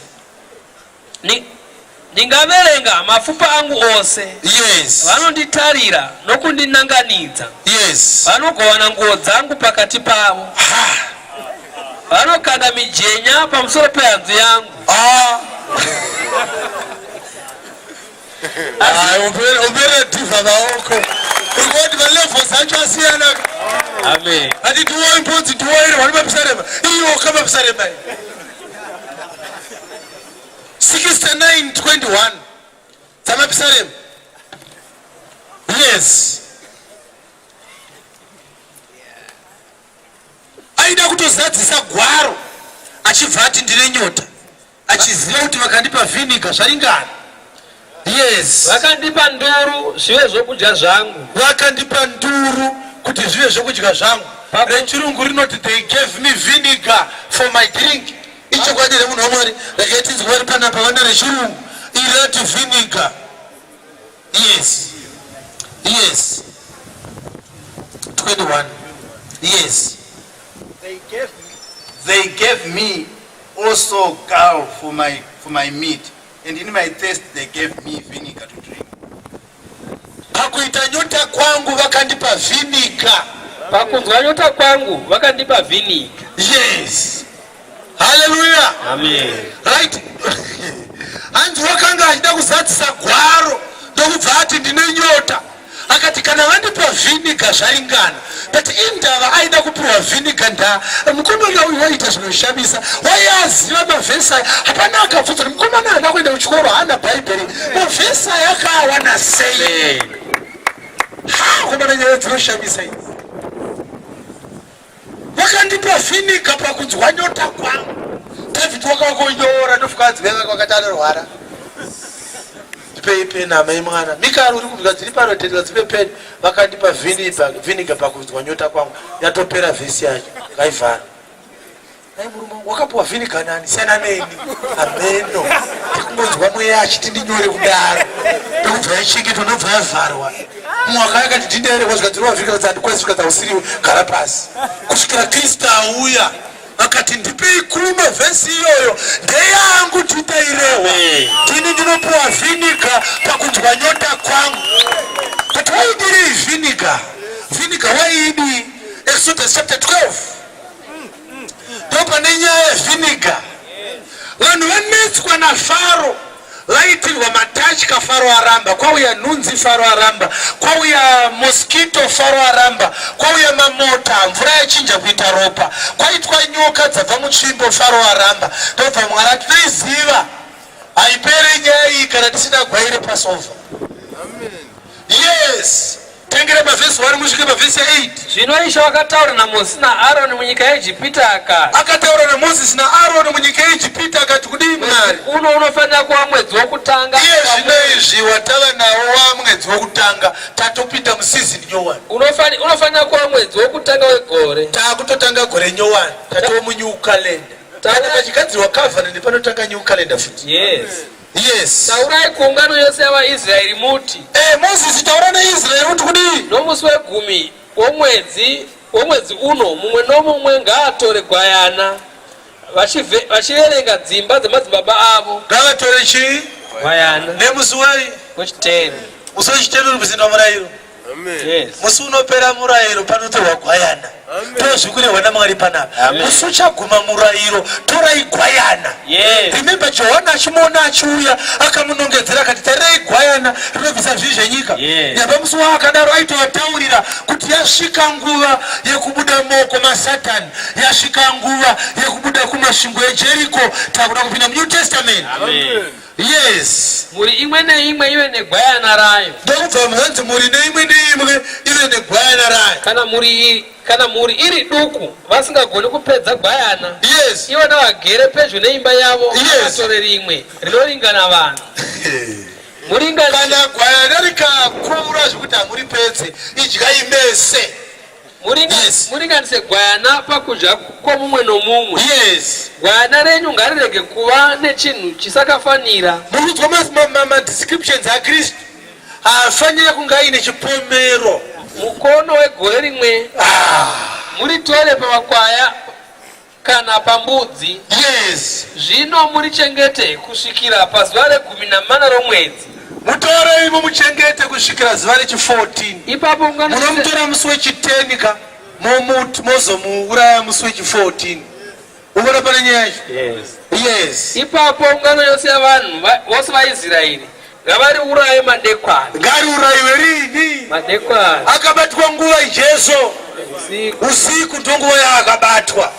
Ndingaverenga mapfupa angu ose. Yes. Vanonditarira nokundinanganidza. Yes. Vanogovana nguo dzangu pakati pavo. Ha. Vanokanda mijenya pamusoro pehanzu yangu. Ah. Umbere dhivha maoko. Urikuti malevels acho asiyana. Amen. Ati tiwoyi mbudzi tiwoyire wani mapisarema. Iyo kama pisarema. 69:21 dzamapisarema. Yes. Aida kutozadzisa gwaro achibva ati ndine nyota. Achiziva kuti vakandipa vinegar zvaringana. Yes. Vakandipa nduru zvive zvokudya zvangu. Vakandipa nduru kuti zvive zvokudya zvangu. Rechirungu rinoti they gave me vinegar for my drink. Ichokwadi here munhu waMwari? Regai tinzwe vari panapa vana rechirungu. Iri rati vinegar. Yes. Yes. 21. Yes. They gave me, they gave me also gall for my, for my meat, and in my thirst they gave me vinegar to drink. Pakuita nyota kwangu vakandipa vinegar. Pakunzwa nyota kwangu vakandipa vinegar. Yes. Hallelujah. Amen. Right. Hanzi wakanga achida kuzadzisa gwaro ndokubva ati ndine nyota. Akati kana vandipa vhiniga zvaringana. But indava aida kupiwa vhiniga nda mukomana uyu waita zvinoshamisa. Waiaziva mavhesi aya. Hapana akabvunza kuti mukomana haana kuenda kuchikoro haana bhaibheri. Mavhesi aya akaawana sei? Ha, komana nyaya dzinoshamisa idzi. Wakandipa vinegar pakunzwa nyota kwangu. David wakakonyora ndofuka adzi vake vakati anorwara. Ndipei peni amai mwana. Mikari uri kubika dziri pano tete dzipe peni. Vakandipa vinegar vinegar pakunzwa nyota kwangu. Yatopera vhesi yacho. Ngaivhara. Dai murume wangu wakapiwa vinegar nani? Siyana neni. Ameno. Ndikungonzwa mweya achiti ndinyore kudaro. Ndokubva yachengetwa ndobva yavharwa. Mumwe akauya akati ndinere wazvigadzirwa vinegar kuti handikwanisi kugadzira usiriwe gara pasi. Kusvikira Kristu auya akati ndipei kuno vhesi iyoyo ndeyangu nditairehwa. Ndini ndinopiwa vinegar pakunzwa nyota kwangu. But waidirei vinegar? Vinegar waiidii? Exodus chapter 12. Ndopane nyaya yevhiniga. Vanhu vanetswa naFaro vaitirwa matatya Faro aramba, kwauya nhunzi Faro aramba, kwauya mosquito Faro aramba, kwauya mamota, mvura yachinja kuita ropa, kwaitwa nyoka dzabva mutsvimbo Faro aramba. Ndobva Mwari ati toiziva haiperi nyaya iyi kana tisina gwai rePassover. Yes. Tengera pavhesi 1 musvike pavhesi ya 8. Zvino Ishe wakataura naMozisi naAroni munyika yeIjipita akati. Akataura naMozisi naAroni munyika yeIjipita akati kudii Mwari? Uno unofanira kuva mwedzi wokutanga. Iye zvino izvi watava nawo wa mwedzi wokutanga tatopinda museason nyowani. Unofanira kuva mwedzi wokutanga wegore. Takutotanga gore nyowani tatova munew calendar. Kana pachigadzirwa covenant panotanga new calendar futi. Yes. Yes. Taurai kuungano yose yavaIsraeri muti. Eh, Moses taura neIsraeri uti kudii? Nomusi wegumi womwedzi womwedzi uno mumwe nomumwe ngaatore gwayana vachiverenga dzimba dzemadzibaba avo. Ngavatore chii? Gwayana. Nemusi wei? Wechiteni. Musi wechiteni uri kuzinda murayiro. Yes. Musi unopera murayiro panotorwa gwayana. Ndozviri kurehwa naMwari panapa. Musi uchaguma murayiro, torai gwayana. Yes. Remember Johana achimuona achiuya akamunongedzera akati tarirai gwayana rinobvisa zvivi zvenyika. Yes. Nyamba musi waakadaro aitovataurira kuti yasvika nguva yekubuda mumaoko maSatani, yasvika nguva yekubuda kumasvingo eJeriko, takuda kupinda muNew Testament. Amen. Yes. Mhuri imwe neimwe ive negwayana rayo. Ndokubva mhanzi mhuri neimwe neimwe ive negwayana rayo. Kana mhuri iri kana mhuri iri duku vasingagoni kupedza gwayana. Yes. Ivona vagere pedyo neimba yavo Yes. vatore rimwe rinoringana vanhu. Muringani Kana gwayana rikakura zvekuti hamuripedze, idyai mese. Yes. Muringanise gwayana pakudya kwomumwe nomumwe. Yes. Gwayana renyu ngarirege kuva nechinhu chisakafanira. Murudzwa madescriptions aKristu haafanira kunge aine chipomero. Mukono wegore rimwe Ah. muritore pamakwaya kana pambudzi. Yes. Zvino murichengete kusvikira pazuva regumi namana romwedzi. Mutorei mumuchengete kusvikira zuva rechi 14. Ipapo ungano Munomutora musi wechi 10 ka momuti mozomuuraya musi wechi 14. Unoona pane nyaya yacho? Yes. Yes. Ipapo ungano yose yavanhu vose vaIsraeri ngavariuraye madekwana. Ngariurayiwe rini? Madekwana. Akabatwa nguva Jesu. Usiku. Usiku ndonguva yaakabatwa.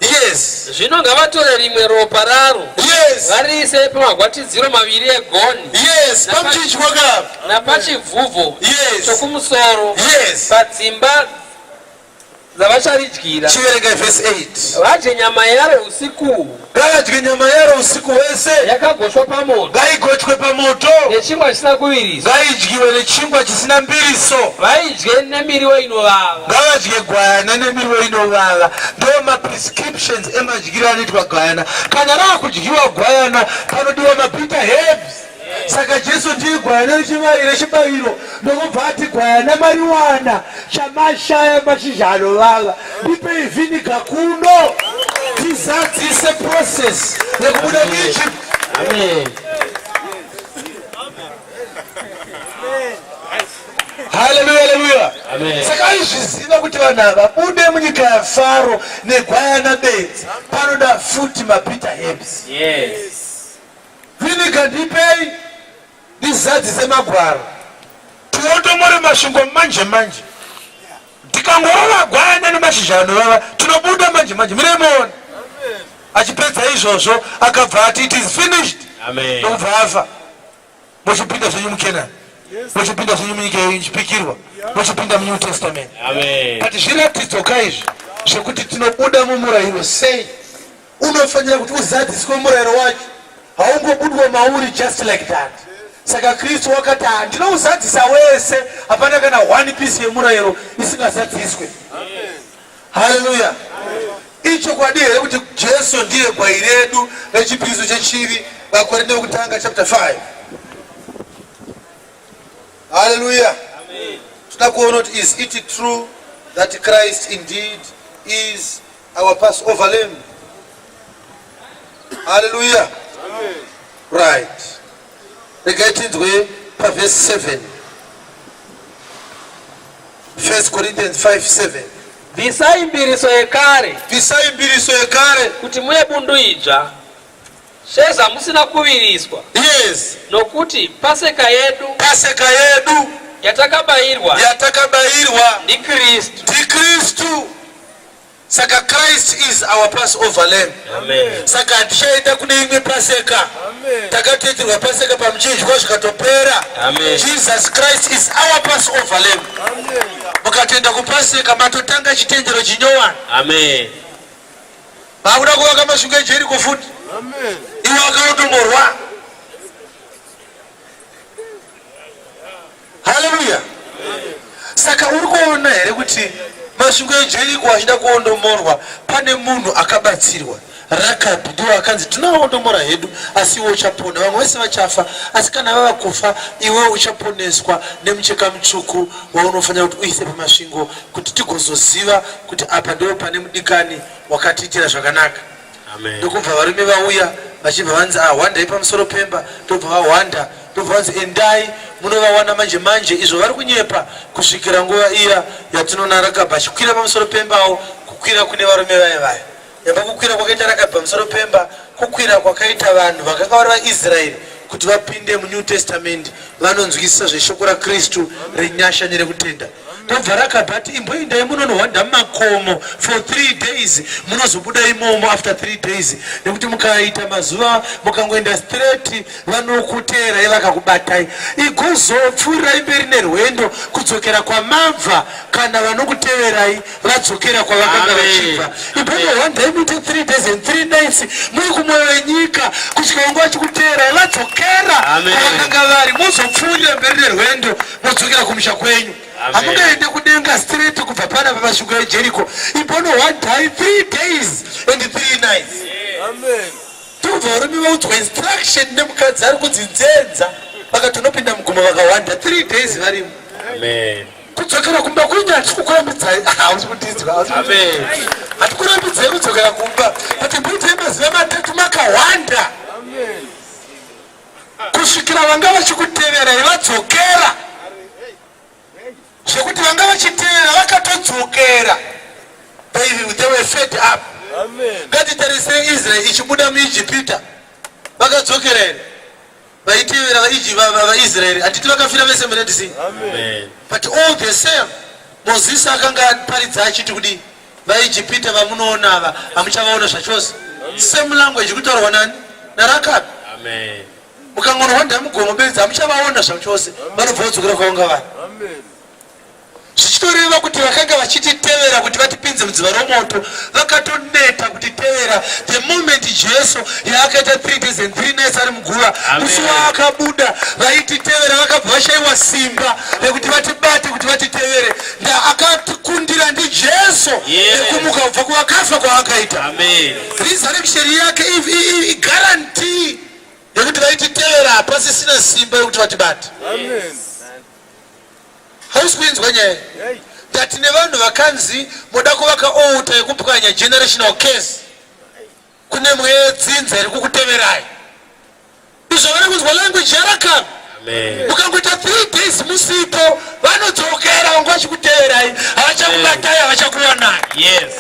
Yes. Zvino ngavatore rimwe ropa raro. Yes. Variise pamagwatidziro maviri egonhi. Yes. Pamuchinjikwa ka. Napachivhuvho. Yes. Chokumusoro. Yes. Padzimba dzavacharidyira. Chiverengai vhesi 8. Vadye nyama yaro usiku uhu. Ngavadye nyama yaro usiku hwese. Yakagochwa pamoto. Ngaigochwe pamoto. Nechingwa chisina kuviriswa. Ngaidyiwe nechingwa chisina mbiriso. Vaidye nemiriwo inovava. Ngavadye gwayana nemiriwo inovava. Ndo maprescriptions emadyiro anoitwa gwayana. Kana raakudyiwa gwayana panodiwa mabitter herbs. Saka Jesu ndiye gwayana rechibayiro ndokubva ati gwayana mariwana chamashaya mashizha anovava ndipei vhiniga kuno tizadzise process yekubuda muEgypt. Amen. Haleluya, haleluya. Amen. Saka aizviziva kuti vanhu ava bude munyika yaFaro negwayana bedzi panoda futi mabitter herbs. Yes. Vinegar ndipei ndizadzise magwaro tiondomore masvingo manje manje tikangorova gwayana nemashizha anovava tinobuda manje manje mirei muone achipedza izvozvo akabva ati it is finished Amen. ndokubva afa mochipinda zvenyu mukenani mochipinda zvenyu munyika yechipikirwa mochipinda munew testament Amen. but zviratidzo ka izvi zvekuti tinobuda mumurayiro sei Unofanira kuti uzadziswe murayiro wacho, haungobudwe mauri just like that. Saka Kristu wakati ah, ndinouzadzisa wese, hapana kana one piece yemurayiro isingazadziswe. Haleluya! Ichokwadi here kuti Jesu ndiye gwai redu rechipiriso chechivi? Vakorinde vekutanga chapter 5. Haleluya! Toda kuona kuti is it true that Christ indeed is Our Passover lamb. Hallelujah. Right. Regai tinzwe pavhesi 7. 1 Corinthians 5 7. Bvisai mbiriso yekare. Bvisai mbiriso yekare. Kuti muye bundu idzva. Sezvamusina kuviriswa. Yes. Nokuti Paseka yedu. Paseka yedu. Yatakabayirwa. Yatakabayirwa. NdiKristu. NdiKristu. Saka Christ is our Passover lamb. Amen. Saka hatichaenda kune imwe Paseka. Takatoitirwa Paseka pamuchinjikwa zvikatopera. Amen. Jesus Christ is our Passover lamb. Mukatoenda kuPaseka matotanga chitendero chinyowani. Amen. Vakuda kuvaka masvingo eJeriko futi. Iwo akaotomorwa. Haleluya! Saka uri kuona here kuti masvingo eJeriko achida kuondomorwa pane munhu akabatsirwa? Rakabhi ndiwo akanzi tinoondomora hedu asi iwe uchapona, vamwe vese vachafa, asi kana vava kufa iwe uchaponeswa nemucheka mutsvuku waunofanira kuti uise pamasvingo kuti tigozoziva kuti apa ndipo pane mudikani wakatiitira zvakanaka. Amen. Ndokubva varume vauya vachibva vanzi ahwandai pamusoro pemba, ndobva vahwanda. Ndobva vanzi endai munovawana manje manje izvo vari kunyepa kusvikira nguva iya yatinoona Rakabhi achikwira pamusoro pembawo kukwira kune varume vaye vaya. Yamba kukwira kwakaita Rakabhi pamusoro pemba kukwira kwakaita vanhu vakanga vari vaIsraeri kuti vapinde muNew Testament vanonzwisisa zveshoko raKristu renyasha nerekutenda. Ndobva Rakabhi ati imboendai munonohwanda mumakomo for three days munozobuda imomo after three days nekuti mukaita mazuva mukangoenda straight vanokuteerai vakakubatai igozopfuurirai mberi nerwendo kudzokera kwamabva kana vanokuteverai vadzokera kwavakanga vachibva imbonohwandai muite three days and three nights muri kumwoyo wenyika kusvika vanga vachikuteerai vadzokera kwavakanga vari mozopfuurira mberi nerwendo modzokera kumusha kwenyu hamungaende kudenga straight kubva pana pamasvingo ejeriko imbonohwandai three days and three nights Amen. Tobva varume vaudzwa instruction nemukadzi ari kunzi nzenza vakati unopinda mugomo vakawanda 3 days varimo. Amen. Kudzokera kumba kwenyu hatisi kukurambidzai. Hausi kundinzwa. Amen. Hatikurambidzai kudzokera kumba. But mboitai mazuva matatu makawanda. Amen. Kusvikira vanga vachikuteverai vadzokera. Zvekuti vanga vachiteera vakatodzokera. They, they were fed up. Ngatitarisei Israel ichibuda muIjipita. Vakadzokera here? Vaitevera vaIsraeri. Handiti vakafira vese muRed Sea? Amen. But all the same, Mozisi akanga aparidza achiti kudii? VaIjipita vamunoona ava hamuchavaona zvachose. Same language kutaurwa nani? NaRakabi. Amen. Mukangonohwanda mugomo bedzi hamuchavaona zvachose, vanobva vodzokera kwavanga vari. Zvichitoreva kuti vakanga vachititevera kuti vatipinze mudziva romoto, vakatoneta kutitevera. The moment Jesu yaakaita 3 days and 3 nights ari muguva, musi waakabuda vaititevera vakabva vashaiwa simba rekuti vatibate kuti vatitevere. Nda akatikundira ndiJesu nekumuka kubva kuvakafa kwaakaita. Resurrection yake iguarantee nekuti vaititevera hapasisina simba rekuti vatibate. Hausi kuinzwa nyaya ndati nevanhu vakanzi moda kuvaka altar yekupwanya generational curse kune mweya yedzinza iri kukuteverai. Izvo vari kunzwa language yaRakabi. Mukangoita 3 days musipo vanodzokera vanga vachikuteverai havachakubatai havachakuwanai. Yes.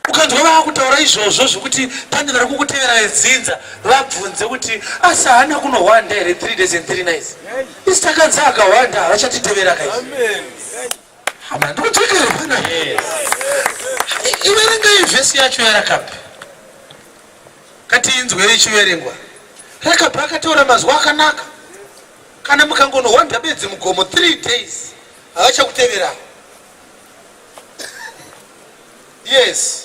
Ukanzwa vaakutaura izvozvo zvekuti pane vari kukutevera vedzinza vabvunze kuti asi haana kunohwanda here 3 days and 3 nights isi takanzi akahwanda havachatitevera kai hama ndikudzokere pana iverengai vhesi yacho yarakabhi katiinzwei ichiverengwa rakabhi akataura mazwi akanaka kana mukangonohwanda bedzi mugomo 3 days havachakutevera Yes.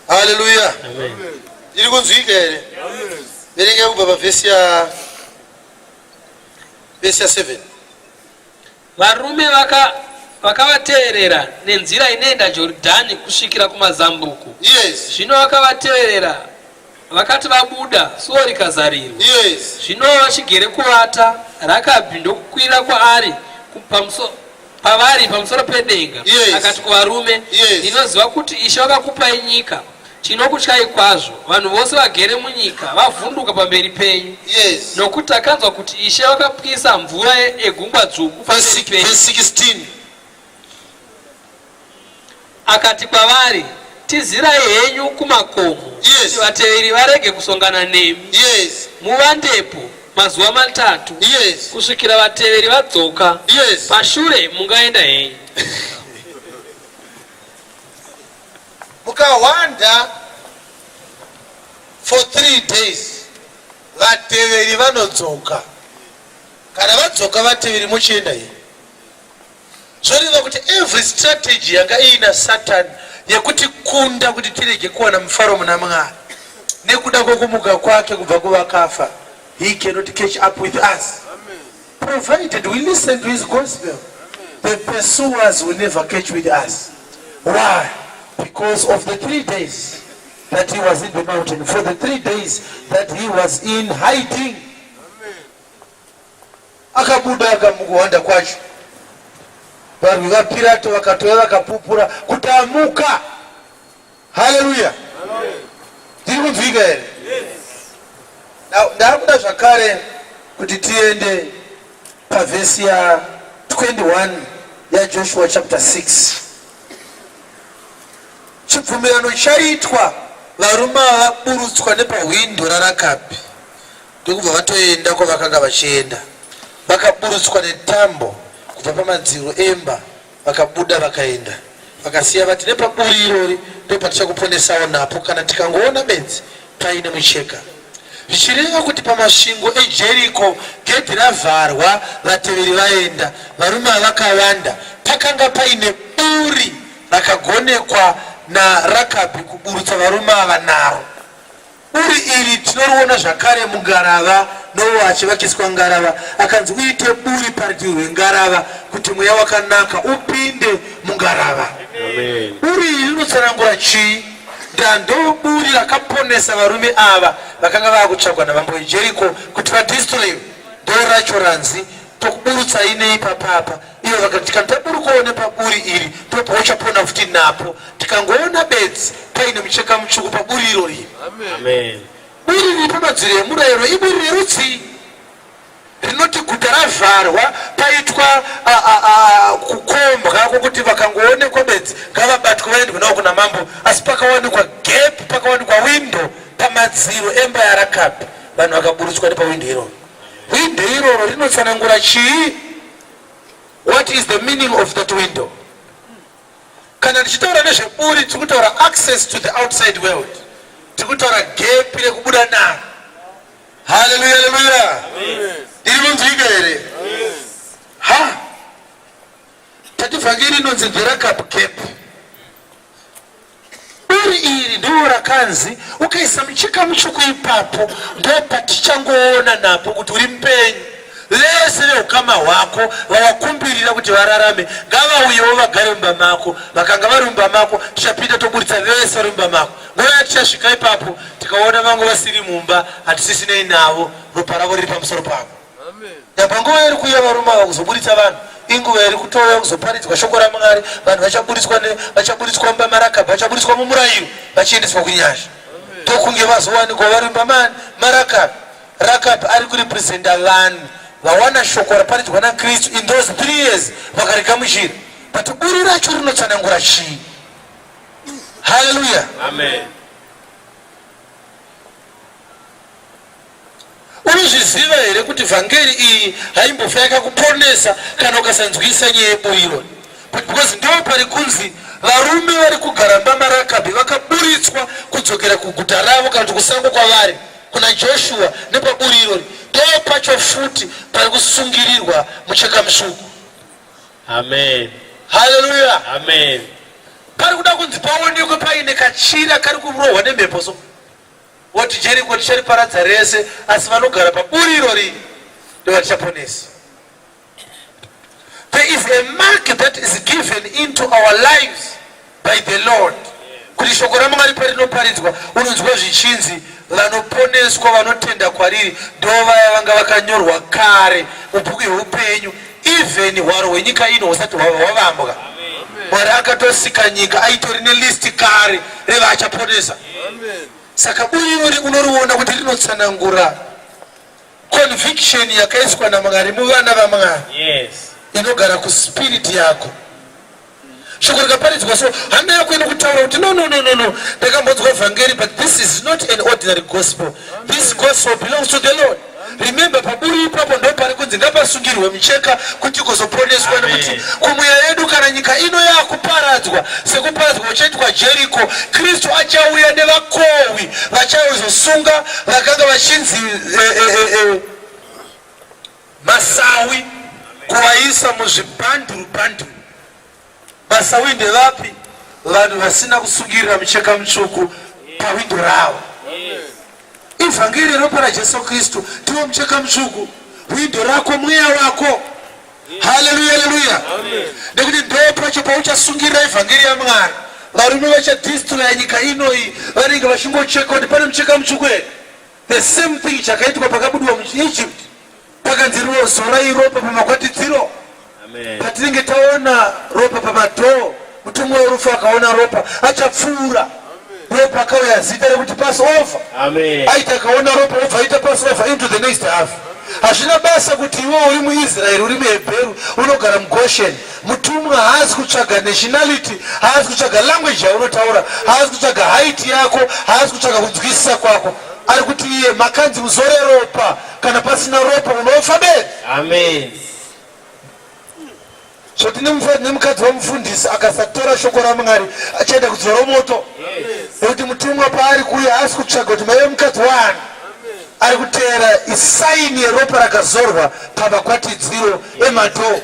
Hallelujah. Amen. Iri kunzwika here? Verenga kubva pavhesi ya vhesi ya 7. Varume vaka vakavateverera nenzira inoenda Joridhani kusvikira kumazambuko. Yes. Zvino vakavateverera vakati vabuda, suo rikazarirwa. Yes. Zvino vachigere kuvata, Rakabhi ndokukwira kwaari pamuso, pavari pamusoro pedenga. Yes. Akati kuvarume, Yes. ndinoziva kuti Ishe wakakupai nyika Tinokutyai kwazvo, vanhu vose vagere munyika vavhunduka pamberi penyu. Yes. Nokuti takanzwa kuti Ishe vakapwisa mvura yegungwa dzvuku pamberi penyu. Verse 16. Akati kwavari, Tizirai henyu kumakomo, Yes. kuti vateveri varege kusongana nemi. Yes. Muvandepo mazuva matatu, Yes. kusvikira vateveri vadzoka. Yes. Pashure mungaenda henyu. Mukahwanda for three days vateveri vanodzoka. Kana vadzoka vateveri mochienda here? Zvoreva kuti every strategy yanga iina Satan yekuti kunda kuti tirege kuwana mufaro muna Mwari nekuda kwekumuka kwake kubva kuvakafa, he cannot catch up with us. Provided we listen to his gospel, the pursuers will never catch with us. Why? Because of the three days that he was in the mountain, for the three days that he was in hiding. Akabuda akamukuwanda kwacho. Varwi vaPirato vakatouya vakapupura kuti amuka. Haleluya! Ndiri kunzwika here? Ndakuda zvakare kuti tiende pavhesi ya 21 yaJoshua chapter 6. Chibvumirano chaitwa, varume ava vaburutswa nepahwindo raRakabhi ndokubva vatoenda kwavakanga vachienda. Vakaburutswa netambo kubva pamadziro emba vakabuda vakaenda. Vakasiya vati nepaburi irori ndopatichakuponesawo napo kana tikangoona bedzi paine mucheka. Zvichireva kuti pamasvingo eJeriko gedhi ravharwa vateveri vaenda, varume ava vakawanda, pakanga paine buri rakagonekwa naRakabhi kuburutsa varume ava naro. Buri iri tinoriona zvakare mungarava, Noa achivakiswa ngarava akanzi uite buri parutivi rwengarava kuti mweya wakanaka upinde mungarava. Buri iri rinotsanangura chii? Ndando buri rakaponesa varume ava vakanga vaakutsvagwa namambo weJeriko kuti vadestroyiwe. Ndo racho ranzi tokuburutsai neipapapa. Ivo vakati kana taburukawo nepaburi iri ndopauchapona futi napo. Tikangoona bedzi paine mucheka mutsvuku paburi irori. Amen. Buri riri pamadziro emurayiro iburi rerudzii? Rinoti guta ravharwa paitwa kukombwa kwokuti vakangoonekwa bedzi ngavabatwe vaendwe navo kuna mambo, asi pakawanikwa gap, pakawanikwa window pamadziro emba yaRakabhi, vanhu vakaburutswa nepawindo iroro. Window iroro rinotsanangura chii? What is the meaning of that window? Kana tichitaura nezveburi tiri kutaura access to the outside world, tiri kutaura gepi rekubuda naro. Haleluya, haleluya! Ndiri kunzwika here? Ha, tati vhangeri inonzi the Rachab gap. Buri iri ndiro rakanzi ukaisa mucheka mutsvuku ipapo ndopatichangoona napo kuti uri mupenyu. Vese veukama hwako vawakumbirira kuti vararame ngavauyewo vagare mumba mako. Vakanga vari mumba mako tichapinda toburitsa vese vari mumba mako. Nguva yatichasvika ipapo tikaona vangu vasiri mumba hatisisinei navo, ropa ravo riri pamusoro pavo. Apa nguva iri kuuya varume ava kuzoburitsa vanhu inguva iri kutouya kuzoparidzwa shoko raMwari. Vanhu vachaburitswa vachaburitswa mumba maRakabhi, vachaburitswa mumurayiro vachiendeswa kunyasha, ndokunge vazowanikwa vari mumba mani maRakabhi. Rakabhi ari kurepresenta vanhu vawana shoko raparidzwa naKristu in those three years vakarigamuchira, but buri racho rinotsanangura chii? Haleluya, amen. Unozviziva here kuti vhangeri iyi haimbofa yakakuponesa kana ukasanzwisa nyaya yeburiro? But because ndo pari kunzi varume vari kugara mba maRakabhi vakaburitswa kudzokera kuguta ravo kana kuti kusango kwavari kuna Joshua nepaburi irori ndo pacho futi pari kusungirirwa mucheka mutsvuku. Amen. Haleluya. Amen. Pari kuda kunzi paonekwe paine kachira kari kurohwa nemhepo so. Woti Jeriko tichariparadza rese, asi vanogara paburi irori ndovatichaponesa. There is a mark that is given into our lives by the Lord. Kuti shoko raMwari parinoparidzwa unonzwa zvichinzi vanoponeswa vanotenda kwariri ndo vaya vanga vakanyorwa kare mubhuku yeupenyu even hwaro hwenyika ino husati hwava hwavambwa. Mwari akatosika nyika aitori nelist kare revaachaponesa. Saka buri irori unoriona kuti rinotsanangura conviction yakaiswa naMwari muvana vaMwari. Yes. Inogara kuspirit yako. Shoko rikaparidzwa so hana yako inokutaura kuti no no no no no ndakambonzwa vhangeri but this is not an ordinary gospel. This gospel belongs to the Lord. Remember paburi ipapo ndo pari kunzi ngapasungirwe mucheka kuti kuzoponeswa nekuti kumweya yedu kana nyika ino yakuparadzwa sekuparadzwa kuchaitwa Jeriko, Kristu achauya nevakohwi vachazosunga vakanga vachinzi eh, eh, eh, eh, masawi kuvaisa muzvibhanduru bhanduru. Masawi ndevapi? Vanhu vasina kusungirira mucheka mutsvuku pawindo ravo. Ivhangeri reropa raJesu Kristu ndiwo mucheka mutsvuku. Windo rako mweya wako. Haleluya, haleluya. Nekuti ndo pacho pauchasungirira ivhangeri yaMwari. Varume vachadistroya nyika inoyi vanenge vachingocheka kuti pane mucheka mutsvuku here. The same thing chakaitwa pakabudiwa muEgypt. Pakanzi zorai ropa pamakwatidziro. Patinenge taona ropa pamadhoo, mutumwa werufu akaona ropa achapfuura. Ropa akauya zita rekuti Passover. Aiti akaona ropa obva aita Passover into the next half. Hazvina basa kuti iwe uri muIsraeri, uri muHebheru, unogara muGoshen. Mutumwa haasi kutsvaga nationality, haasi kutsvaga language yaunotaura, haasi kutsvaga height yako, haasi kutsvaga kunzwisisa kwako. Ari kuti iye makanzi muzore ropa, kana pasina ropa unofa bedzi. Amen. Zvoti nemukadzi wamufundisi akasatora shoko raMwari achaenda kudzora moto. Nekuti mutumwa paari kuuya haasi kutsvaga kuti maive mukadzi waani. Ari kuteera isaini yeropa rakazorwa pamakwatidziro emadhoo.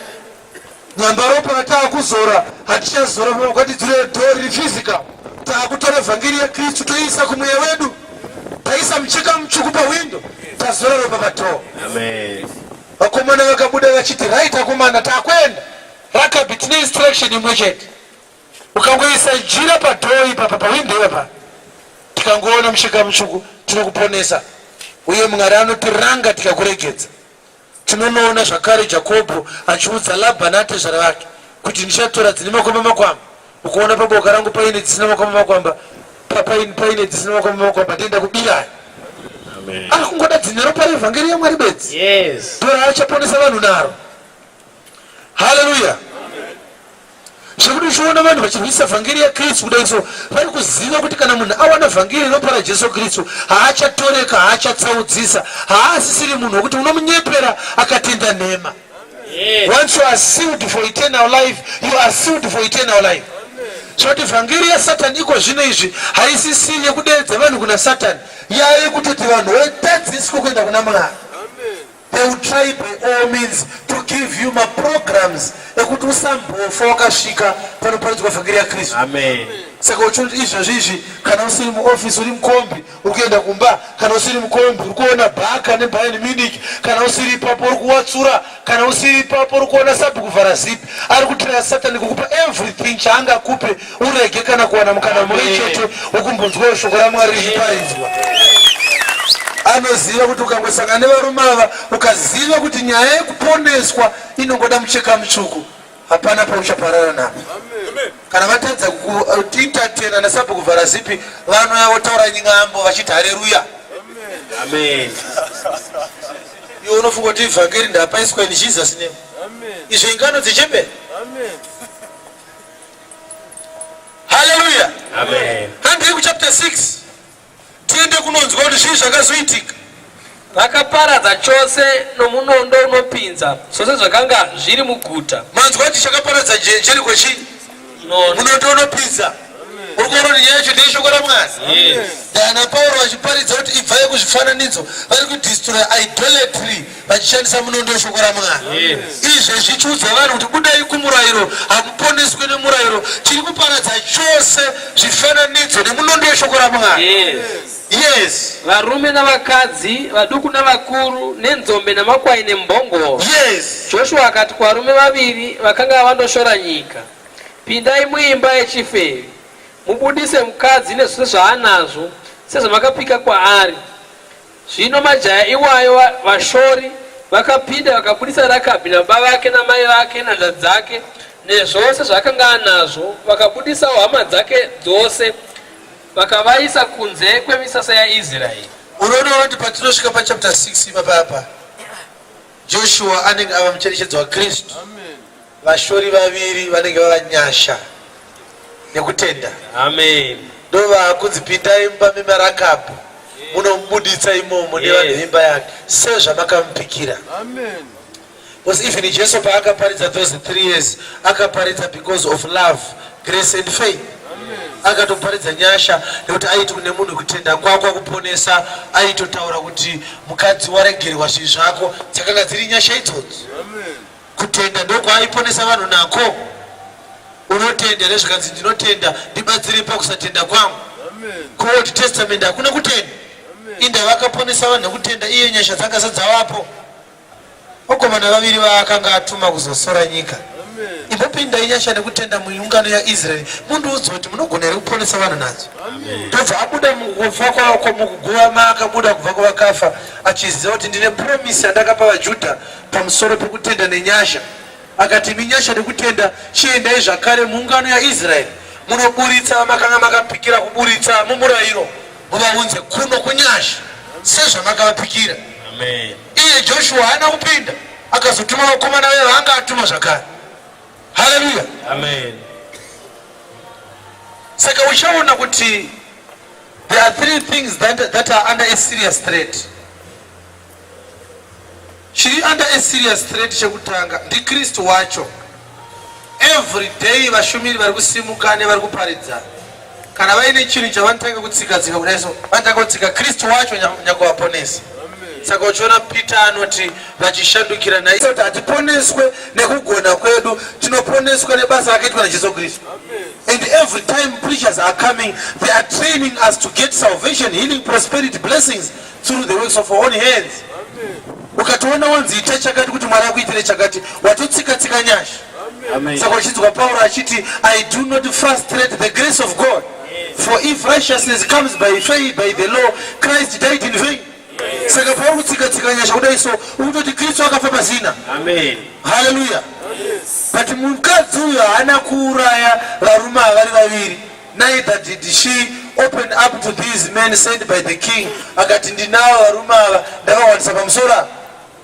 Nyamba ropa rataakuzora hatichazora pamakwatidziro edhoo riri physical. Taakutora vhangeri yaKristu toiisa kumweya wedu. Taisa mucheka mutsvuku pahwindo tazora ropa padhoo. Amen. Vakomana vakabuda vachiti right akomana takuenda. Rakabi tine instruction imwe chete. Ukangoisa jira padoor ipapa pawindow ipapa tikangoona mucheka mutsvuku tinokuponesa uye Mwari anotiranga tikakuregedza. Tinonoona zvakare Jakobho achiudza Labhani atezvara vake kuti ndichatora dzine makwamba makwamba ukuona paboka rangu paine dzisina makwamba makwamba paine dzisina makwamba makwamba ndienda kubirai. Ari kungoda dzine ropa revhangeri yaMwari bedzi. Yes. Ndora achaponesa vanhu naro. Haleluya. Zvekuti uchiona vanhu vachirwisa vhangeri yaKristu kudai so vari kuziva kuti kana munhu awana vhangeri ropa raJesu Kristu haachatoreka, haachatsaudzisa, haasisiri munhu wekuti unomunyepera akatenda nhema. Yes. Once you are sealed for eternal life, you are sealed for eternal life. Zvoti vhangeri yaSatani iko zvino izvi haisisiri yekudeedza vanhu kuna Satani, yave kutoti vanhu votadziswa kuenda kuna Mwari. They will try by all means to give you maprograms ekuti usambofa wakasvika panoparidzwa vhangeri yaKristu. Amen. Saka uchiona kuti izvozvi izvi kana usiri muofisi uri mukombi uri kuenda kumba, kana usiri mukombi uri kuona Barca neBayern Munich, kana usiri ipapo uri kuwatsura, kana usiri ipapo uri kuona sabhuku Vharazipi ari kutiraya Satani kukupa everything chaangakupe urege kana kuwana mukana mumwe chete wekumbonzwawo shoko raMwari richiparidzwa. Anoziva kuti ukangosangana nevarume ava ukaziva kuti nyaya yekuponeswa inongoda mucheka mutsvuku, hapana pauchaparara napo. Kana vatadza kuentertaina nasabhuku Vharazipi vanouya votaura nyingambo vachiti hareruya. Amen. Iwe unofunga kuti ivhangeri ndapaiswa in Jesus name. Izvo ingano dzechembere. Haleluya. Amen. Handei kuchapter 6 tiende kunonzwa kuti zvii zvakazoitika. Vakaparadza chose nomunondo unopinza zvose zvakanga zviri muguta. Manzwa kuti chakaparadza Jeriko chii? Munondo unopinza. Uri kuona kuti nyaya yacho ndeyeshoko raMwari. Yes. Dana Pauro vachiparidza kuti ibvai kuzvifananidzo, vari kudestroya idolatry vachishandisa munondo weshoko raMwari. Yes. Izvezvi chiudza vanhu kuti budai kumurayiro, hamuponeswe nemurayiro. Chiri kuparadza chose zvifananidzo nemunondo weshoko raMwari. Yes. Yes. Varume navakadzi, vaduku navakuru, nenzombe namakwai nembongoro. Yes. Joshua akati kuvarume vaviri vakanga vandoshora nyika, Pindai muimba yechifevi, mubudise mukadzi nezvose zvaanazvo, sezvamakapika kwaari. Zvino majaya iwayo vashori vakapinda vakabudisa Rakabhi nababa vake namai vake nehanzvadzi dzake nezvose zvaakanga anazvo, vakabudisawo hama dzake dzose vakavaisa kunze kwemisasa yaIsraeri. Unoona kuti patinosvika pachapter 6 ipapa apa Joshua anenge ava mucherechedzo waKristu. Vashori vaviri vanenge vava nyasha nekutenda. Amen. Ndovaakunzi pindai mumba memaRakabhu munomubuditsa imomo nevanhu Yes. veimba yake sezvamakamupikira. Amen. Because even Jesu paakaparidza those 3 years akaparidza because of love, grace and faith. Akatoparidza nyasha nekuti aiti kune munhu kutenda kwako akuponesa, aitotaura kuti mukadzi waregerwa zvivi zvako, dzakanga dziri nyasha idzodzo. Kutenda ndokwaaiponesa vanhu nako. Unotenda here zvikanzi ndinotenda, ndibatsire pakusatenda kwangu. KuOld Testament hakuna kutenda. Inda vakaponesa vanhu nekutenda iye nyasha dzakasa dzavapo. Vakomana vaviri vaakanga atuma kuzosora nyika. Imbopindai nyasha nekutenda muungano yaIsraeri mundiudze kuti munogona here kuponesa vanhu nadzo. Ndobva abuda mukufa kwako mukuguva maakabuda kubva kuvakafa achiziva kuti ndine promise yandakapa vaJudha pamusoro pekutenda nenyasha. Akati, Imi nyasha nekutenda, chiendai zvakare muungano yaIsraeri, munoburitsa vamakanga makapikira kuburitsa mumurayiro, muvaunze kuno kunyasha, sezvamakavapikira. Amen. Iye Joshua haana kupinda, akazotuma vakomana vaye vaanga atuma zvakare. Haleluya. Amen. Saka uchaona kuti there are three things that are under a serious threat. Chiri under a serious threat chekutanga ndiKristu wacho. Every day vashumiri vari kusimuka nevari kuparidza kana vaine chinhu chavanotanga kutsika tsika kudai so vanotanga kutsika Kristu wacho nyakuvaponesa. Saka uchiona Peter anoti vachishandukira naye kuti hatiponeswe nekugona kwedu, tinoponeswa nebasa rakaitwa naJesu Kristu. And every time preachers are coming, they are training us to get salvation, healing, prosperity, blessings through the works of our own hands. Ukatoona wanzi ita chakati kuti Mwari akuitire chakati, watotsika tsika nyasha. Saka uchinzwa Pauro achiti I do not frustrate the grace of God. For if righteousness comes by faith, by the law, Christ died in vain. Saka pauri kutsika tsika nyasha kudai so ukutoti Kristu akafa pasina. Amen. Hallelujah. But mukadzi uyu haana kuuraya varume ava vari vaviri. Neither did she open up to these men sent by the king. Akati ndinavo varume ava ndavawanisa pamusoro apa.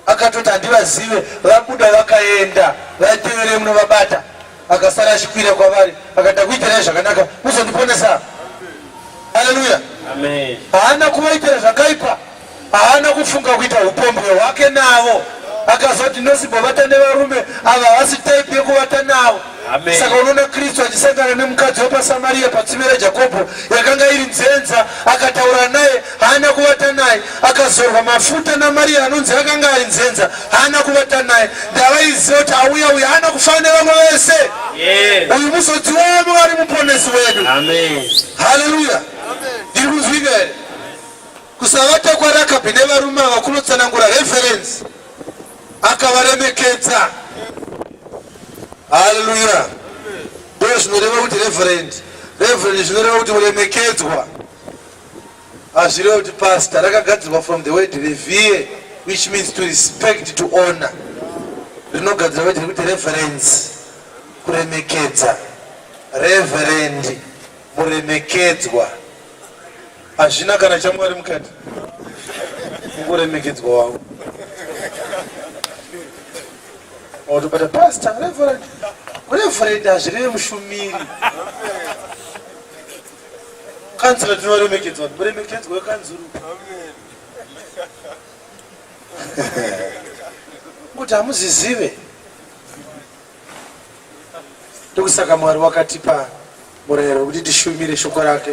Akatoti handivazive, vabuda vakaenda, vateverei munovabata. Akasara achikwira kwavari akati ndakuitirai zvakanaka muzondiponesa. Haleluya. Amen. Haana kuvaitira zvakaipa, haana kufunga kuita upombwe hwake navo. Akazoti ndosimbovata nevarume ava havasi type yekuvata navo. Amen. Saka unoona Kristu achisangana nemukadzi wepaSamaria patsime raJakobho yakanga iri nzenza, akataura naye, haana kuvata naye. Akazorwa mafuta naMaria anonzi akanga ari nzenza, haana kuvata naye. Ndavaiziva kuti auya uyu haana kufanana nevamwe vese. Yes. Uyu muzodziwa waMwari muponesi wedu. Amen. Haleluya. Ndiri kunzwika here? Kusavata kwaRakabhi nevarume ava kunotsanangura reverence. Akavaremekedza. Haleluya. Ndo zvinoreva kuti reverend. Reverend zvinoreva kuti kuremekedzwa. Hazvirevi kuti pastor. Rakagadzirwa from the word revere which means to respect, to honor. Rinogadzirwa word rekuti reverence, kuremekedza. Reverend, muremekedzwa. Hazvina kana chaMwari mukati. Kungoremekedzwa wangu. Watobata pastor, reverend. Reverend hazvireve mushumiri. Kanzura tinoremekedzwa, muremekedzwa wekanzuru. Kuti hamuzizive. Ndokusaka Mwari wakatipa murayiro wekuti tishumire shoko rake.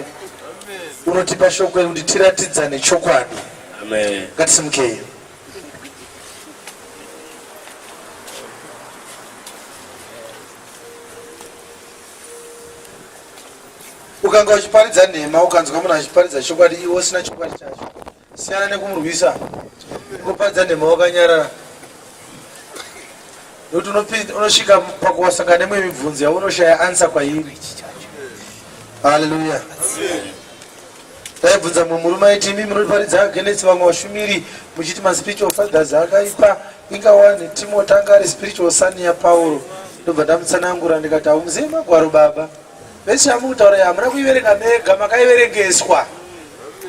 Unotipa shoko rekuti tiratidzane chokwadi. Amen. Ngatisimukei. Ukanga uchiparidza nhema ukanzwa munhu achiparidza chokwadi iwe usina chokwadi chacho siyana nekumurwisa kuparidza nhema wakanyarara nekuti unosvika pakuwasangana nemwe mibvunzo yaunoshaya ansa kwairi. Haleluya. Ndaibvunza mumwe murume aiti imi munoparidza against vamwe vashumiri muchiti maspiritual fathers akaipa inga wani Timothy anga ari spiritual son yaPauro. Ndobva ndamutsanangura ndikati haumuzivi magwaro baba. Vese yamukutaura hamuna kuiverenga mega makaiverengeswa.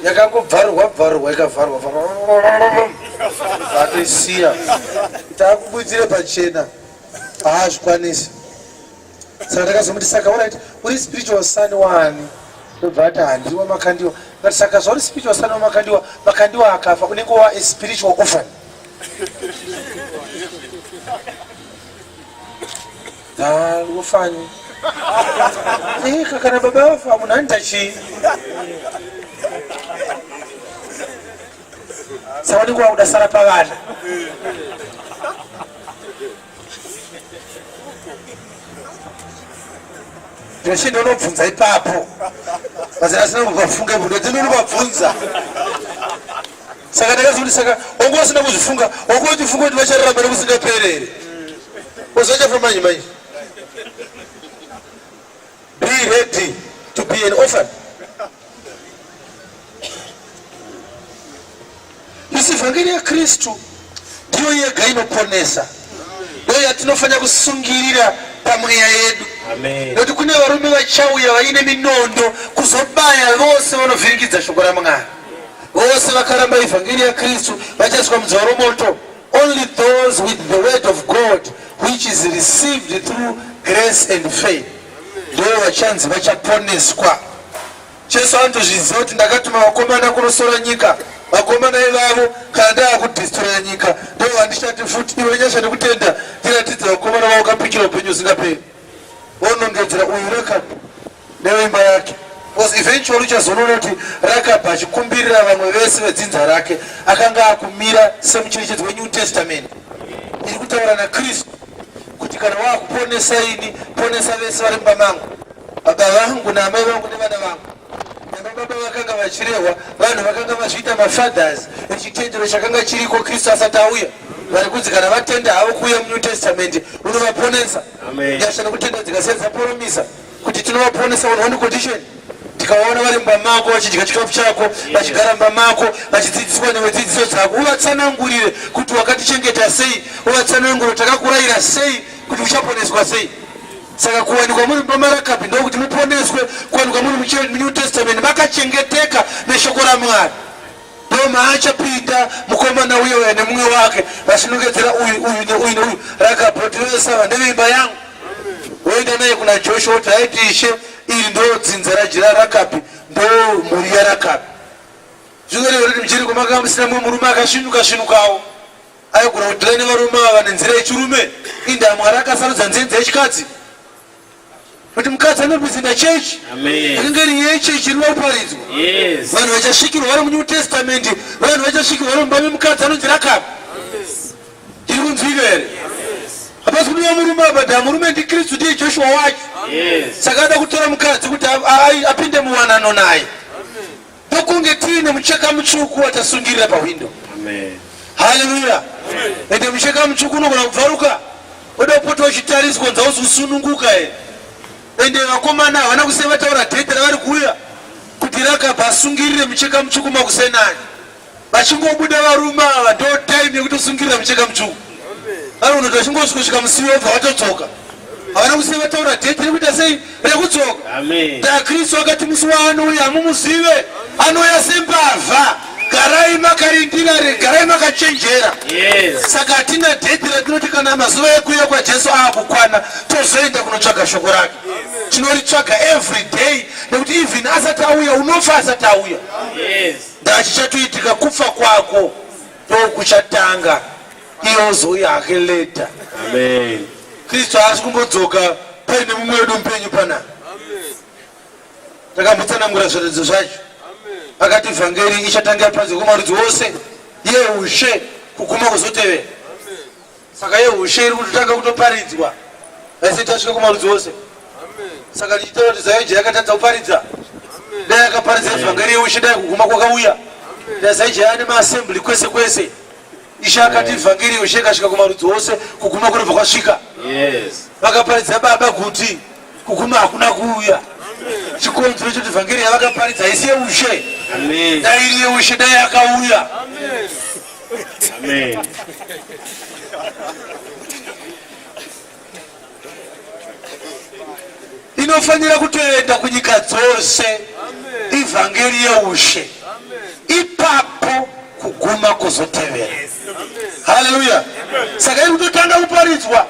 Yakangobvarurwa bvarurwa ikavharwa vharwa. Vatoisiya. Kuti akubudzire pachena. Haazvikwanisi. Saka ndakazomuti saka alright uri spiritual son wani? Ndobva ati handiwa Makandiwa. Ndikati saka zvauri spiritual son waMakandiwa, Makandiwa akafa unenge wa a spiritual orphan. Ufani. Eh, kana baba vafa munhu anoita chii? Saka unenge wakuda sara pavana. Ndoshinda unobvunza ipapo. Mazera asina kuvafunga ipo ndoti ndovabvunza. Saka ndakazoti saka wanga usina kuzvifunga, wanga uchifunga kuti vachararama nekusingaperi here? Uzochafa manje manje. Be ready to be an orphan. Isi vhangeri yaKristu ndiyo yega inoponesa. Ndoyatinofanira kusungirira pamweya yedu. Nekuti kune varume vachauya vaine minondo kuzobaya vose vanovhiringidza shoko raMwari. Vose vakaramba ivhangeri yaKristu vachaiswa mudziva romoto. Only those with the word of God which is received through grace and faith ndo vachanzi vachaponeswa. Jesu anotozviziva kuti ndakatuma vakomana kunosora nyika, vakomana ivavo kana ndava kudistroya nyika ndo vandichati futi iwe nyasha nekutenda ndiratidze vakomana vavo kapikira upenyu usingaperi. Vonongedzera uyu Rakabu neveimba yake because eventually uchazonoona kuti Rakabu achikumbirira vamwe vese vedzinza rake akanga akumira semucherechedzo weNew Testament iri kutaura naKristu kuti kana wakuponesa ini ponesa vese vari mumba mangu Baba vangu naamai vangu nevana vangu. Nana baba vakanga vachirehwa vanhu vakanga vazviita mafathers echitendero chakanga chiriko Kristu asati auya. Vari kunzi kana vatenda havo kuuya muNew Testament unovaponesa. Nyasha nokutenda dzikasiya dzaporomisa kuti tinovaponesa on one condition. Tikaona vari mumba mako vachidya chikafu chako, vachigara mumba mako, vachidzidziswa newe dzidziso dzako, uvatsanangurire kuti wakatichengeta sei, uvatsanangurire takakurayira sei kuti uchaponeswa sei. Saka kuwanikwa muri mumba maRakabhi ndokuti muponeswe, kuwanikwa muri muNew Testament makachengeteka neshoko raMwari. Ndomaachapinda mukomana uye uya nemumwe wake vachinongedzera uyu uyu neuyu neuyu. Rakabhi oti vese ava ndeveimba yangu. Voenda naye kuna Joshua oti haiti ishe iri ndo dzinza rajira Rakabhi ndo mhuri yaRakabhi. Zvinoreva kuti muJeriko makanga musina mumwe murume akasvinuka svinukawo. Aigona kudhila nevarume ava nenzira yechirume. Indaa Mwari akasarudza nzenza yechikadzi kuti mukadzi anorepresenta chechi yakanga iri yechechi iri kuparidzwa. Vanhu vachasvikirwa vari muNew Testament, vanhu vachasvikirwa vari mumba memukadzi anonzi Rakabu. Tiri kunzwika here? Hapasi kudiwa murume apa, dha murume ndiKristu ndiye Joshua wacho. Saka ada kutora mukadzi kuti apinde muwanano naye. Ndokunge tiine mucheka mutsvuku watasungirira pahwindo. Haleluya! Ende mucheka mutsvuku unogona kubvaruka oda kupota uchitariswa nza uzosununguka here. Ende vakomana havana kusiya vataura dhete ravari kuuya kuti rakabva asungirire mucheka mutsvuku makusenani. Vachingobuda varume ava ndo time yekutosungirira mucheka mutsvuku. Vari kunoti vachingosvika musiwo vobva vatodzoka. Havana kusiya vataura date rekuita sei rekudzoka. Takristu akati musi waanouya hamumuzive, anouya sembavha. Garai makarindira, garai makachenjera. Yes. Saka hatina date ratinoti kana mazuva ekuuya kwaJesu aakukwana tozoenda kunotsvaga shoko rake. Tinoritsvaga every day nekuti even asati auya unofa asati auya. Yes. Ndachichatoitika kufa kwako ndokuchatanga iye ozouya hake later. Amen. Kristu haasi kumbodzoka paine mumwe wedu mupenyu pana. Takambotsanangura zviratidzo zvacho. Akati vhangeri ichatanga yaparidza kumarudzi ose yeushe kuguma kuzotevera. Saka yeushe iri kutotanga kutoparidzwa haisati yasvika kumarudzi ose. Saka ndichitaura kuti Zayoja yakatadza kuparidza, dai yakaparidza evhangeri yeushe dai kuguma kwakauya. Dai Zayoja yaane maassembly kwese kwese. Ishe akati vhangeri yeushe ikasvika kumarudzi ose kuguma kunobva kwasvika. Yes. Vakaparidza baba kuti kuguma hakuna kuuya. Chikonzero chekuti vhangeri yavakaparidza haisi yeushe. Amen. Dai iri yeushe dai yakauya. Amen. Inofanira kutoenda kunyika dzose ivhangeri yeushe. Ipapo kuguma kuzotevera. Haleluya. Saka iri kutotanga kuparidzwa.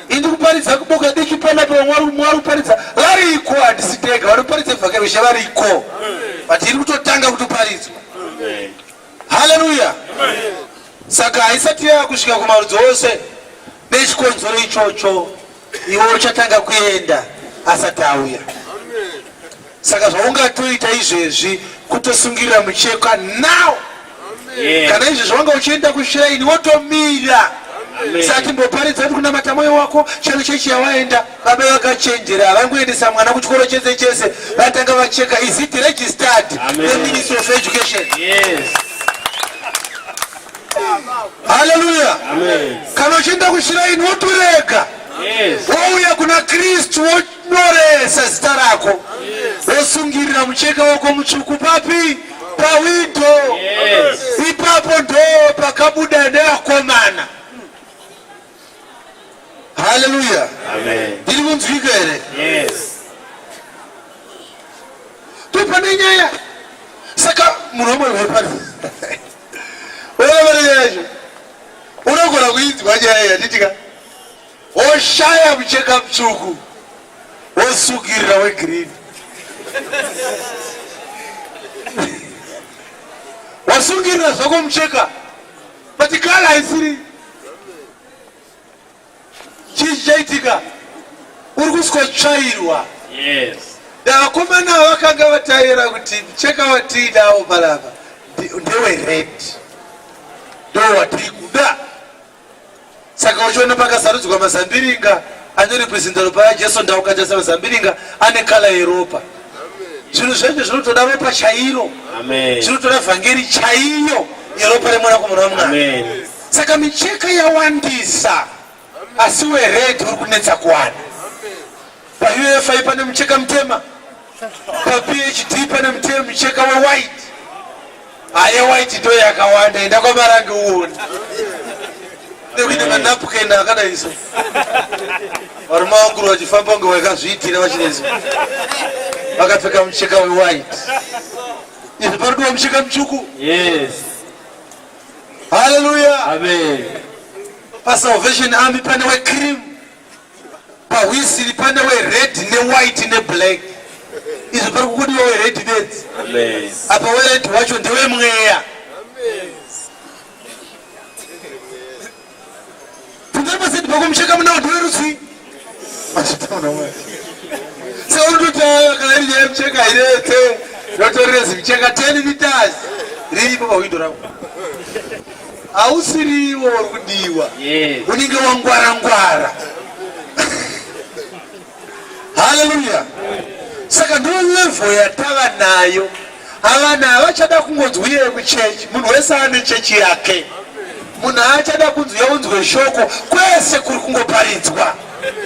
Indi kuparidza kuboka diki panapa vamwe vari kuparidza variko, handisi tega vanoparidza vhangeri yeushe variko, but iri kutotanga kutoparidzwa. Haleluya. Saka haisati yava kusvika kumarudzi ose. Nechikonzero ichocho iwe uchatanga kuenda asati auya. Saka zvaungatoita izvezvi kutosungirira mucheka now. Yeah. Kana izvezvi wanga uchienda kushrine wotomira. Amen. Saka timboparidza kuti kunamata moyo wako chero chechi yawaenda. Baba vakachenjera havangoendesa mwana kuchikoro chese chese, vatanga vacheka is it registered Amen. neMinistry of Education. Yes. Haleluya. Amen. Kana uchienda kushiraini wotorega Yes. wouya kuna Kristu wonyoresa zita rako wosungirira mucheka wako mutsvuku papi pawindo. Yes. Ipapo ndo pakabuda nevakomana. Haleluya. Amen. Ndiri kunzwika here? Yes. Topane nyaya. Saka munhu wamwari wepano. Unoona nyaya yacho. Unogona kuinzwa nyaya yatitika. Woshaya mucheka mutsvuku. Wosukirira wegreen. Wasungirira zvako mucheka. But kala haisiri. Chii chichaitika? Uri kusikotsvairwa. Yes. Vakomana vakanga vataira kuti mucheka watiinawo panapa ndewe red. Ndo watiri kuda. Saka uchiona pakasarudzwa mazambiringa anorepresenta ropa raJesu ndaukatarisa mazambiringa ane kala yeropa. Zvinhu zvacho zvinotoda ropa chairo. Amen. Zvinotoda vhangeri chaiyo yeropa remwanakomana waMwari. Amen. Saka micheka yawandisa asi wered uri kunetsa kuwana. PaUFI pane mucheka mutema, paPhD pane mutema mucheka wewhite. Haye white ndo yakawanda, enda kwaMarange uone. Nekuti manapukeni akadai so. Varume vanguru vachifamba kunge vakazviitira vachinezi. Vakapfeka mucheka wewhite. Izvi parikudiwa mucheka mutsvuku. Yes. Hallelujah. Amen. PaSalvation Army pane wecream, pahwisiri pane wered newhite neblack. Izvi pari kukudiwa wered bedzi. Amen. Apa wered wacho ndewemweya. Tindari paseti pako mucheka munawo ndewerudzii? Achitaura Mwari. Saka unototi aya kana iri nyaya yemucheka hairetse ndotorere zimucheka 10 meters riripo pahwindo rako. Hausiriwo uri kudiwa. Yes. Unenge wangwara ngwara. Haleluya. Saka ndo level yatava nayo. Havana havachada kungonzwira kuchechi. Munhu wese ane chechi yake. Munhu haachada kunzwira unzwe shoko kwese kuri kungoparidzwa.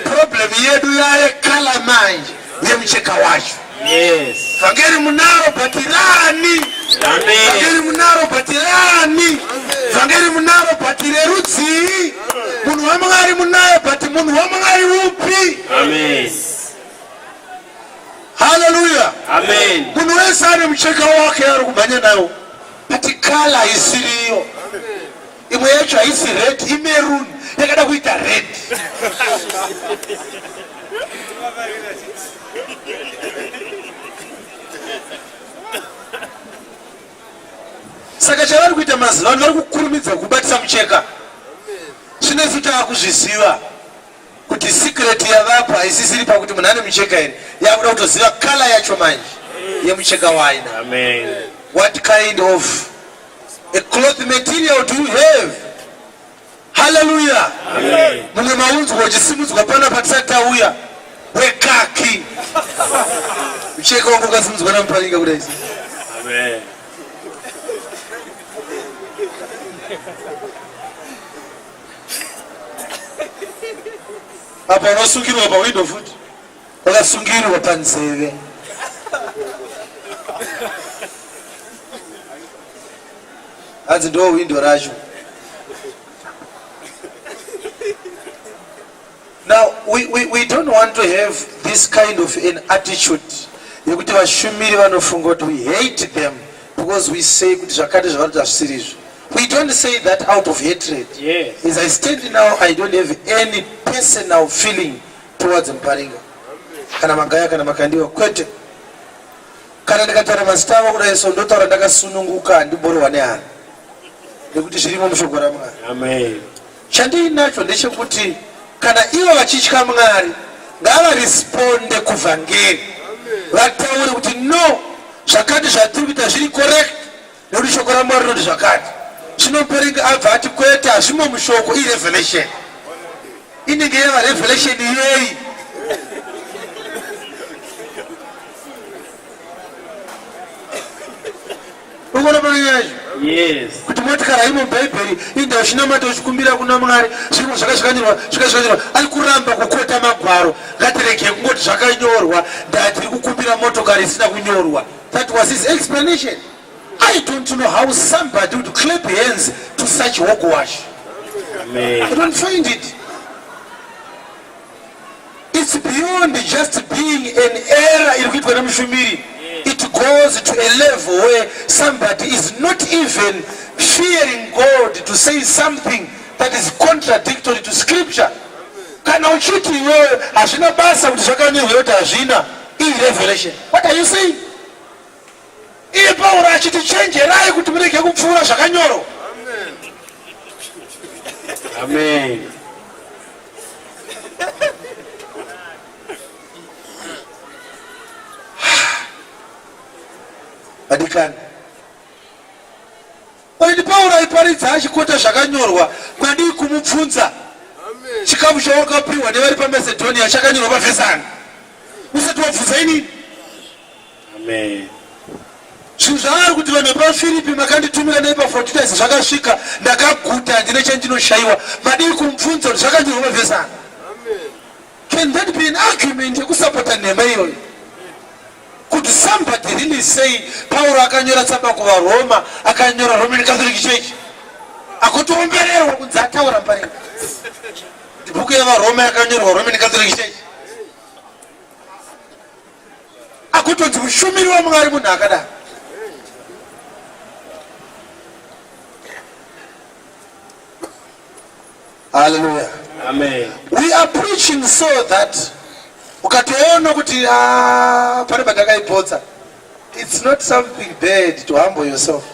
Problem yedu yaye kala manje yemucheka wacho. Yes. Vhangeri munaro but rani. Amen. Vhangeri munaro but rani. Vhangeri munaro but rerudzii. Munhu waMwari munaye but munhu waMwari upi? Amen. Haleluya. Amen. Munhu wese ane mucheka wake ari kumhanya nawo but kala isiriyo. Imwe yacho haisi red, imerun yakada kuita red. Saka chavari kuita mazuva ano vari kukurumidza kubatisa mucheka. Zvino isu taakuzviziva kuti secret yavapo haisisiri pakuti munhu ane mucheka here, yakuda kutoziva kala yacho manje yemucheka waina. Amen. What kind of a cloth material do you have? Hallelujah. Amen. Mumwe maunzwa uchisimudzwa pana patisati tauya wekaki. Mucheka wangu ukasimudzwa namuparinga kudai. Amen. Apa unosungirwa pawindo futi. Wakasungirirwa panzeve. Hanzi ndo window racho. Now we don't want to have this kind of an attitude yekuti vashumiri vanofunga kuti we hate them because we say kuti zvakati zvavari hazvisiri izvo. We don't say that out of hatred. Yes. As I stand now, I don't have any personal feeling towards Muparinga. Kana Magaya kana Makandiwa kwete. Kana ndikataura mazita avo kudai so ndotaura ndakasununguka handiborohwa nehana nekuti zvirimo mushoko raMwari. Amen. Chandiinacho ndechekuti kana ivo vachitya Mwari ngavaresponde kuvhangeri vataure kuti no zvakati zvatiri kuita zviri correct nekuti shoko raMwari rinoti zvakati. Zvino Muparinga abva ati kwete hazvimo mushoko irevelation. Inenge yava revelation yei? Unoona pane nyaya yacho? Yes. Kuti motikari haimo muBhaibheri, inda uchinamata uchikumbira kuna Mwari, zvirimo zvakazvikanirwa, zvakazvikanirwa. Ari kuramba kukota magwaro. Ngatiregei kungoti zvakanyorwa, ndaa tiri kukumbira motokari isina kunyorwa. That was his explanation. I don't know how somebody would clap hands to such hogwash. Amen. I don't find it. It's beyond just being an error iri kuitwa nemushumiri. It goes to a level where somebody is not even fearing God to say something that is contradictory to scripture. Kana uchiti iwewe hazvina basa kuti zvakanyorwa kuti hazvina, irevelation. What are you saying? Iye Pauro achiti chenjerai kuti murege kupfuura zvakanyorwa. Amen. Vadikani. Oiti Pauro aiparidza achikota zvakanyorwa, kwadii kumubvunza chikafu chawakapiwa nevari paMacedonia chakanyorwa pavhesi ani? Usati wabvunza inini. Amen. Zvinhu zvaari kuti vanhu vepaFiripi makanditumira neEpafroditasi zvakasvika, ndakaguta, handina chandinoshaiwa. Madii kumubvunza kuti zvakanyorwa pavhesi ani? Can that be an argument yekusapota nhema iyoyo? Could somebody really say Pauro akanyora tsamba kuvaRoma, akanyora Roman Catholic Church, akotoombererwa kunzi ataura muparinga? Bhuku yevaRoma yakanyorwa Roman Catholic Church. Akutonzi mushumiri waMwari munhu akadaro. Hallelujah. Amen. We are preaching so that ukatoona kuti ah, pane pandakaipotsa. It's not something bad to humble yourself.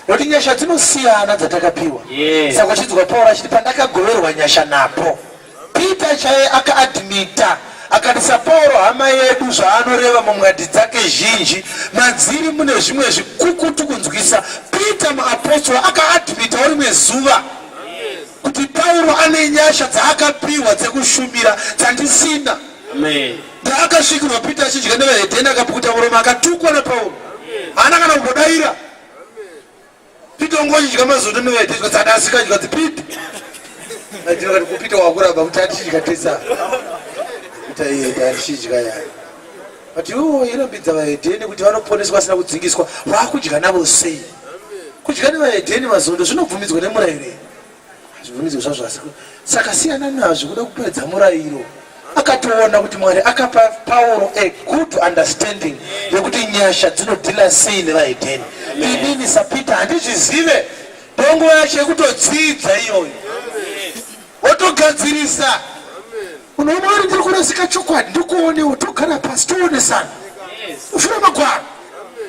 Nokuti nyasha dzinosiyana dzatakapiwa. Yes. Saka uchinzwa Pauro achiti pandakagoverwa nyasha napo. Peter chaiye akaadmita akati saPauro hama yedu zvaanoreva mumwadhi dzake zhinji madziri mune zvimwe zvikukutu kunzwisa. Peter muapostora akaadmitawo rimwe zuva kuti Pauro ane nyasha dzaakapiwa dzekushumira dzandisina. Amen. Ndaakasvikirwa Peter achidya nevahedheni akapukuta muromo akatukwa naPauro. Haana kana kumbodaira. Peter wanga uchidya mazondo nevahedheni zvikanzi hada asikadya zvikanzi Peter. Vahedheni vakati kuPeter wakuramba kuti atichidya tese apa. Peter iye atichidya yaya. But iwewe wairambidza vahedheni kuti vanoponeswa vasina kudzingiswa wakudya navo sei? Kudya nevahedheni mazondo zvinobvumidzwa nemurayiro here? Hazvibvumidzwe zvazvo asi saka siyana nazvo kuda kupedza murayiro. Akatoona kuti Mwari akapa Pauro a good understanding yekuti nyasha dzinodhila sei nevahedheni. Inini saPeter handizvizive, ndonguva yacho yekutodzidza iyoyo wotogadzirisa. Unoona uri ndiri kurasika chokwadi, ndikuonewo, togara pasi toonesana. Ufura magwaro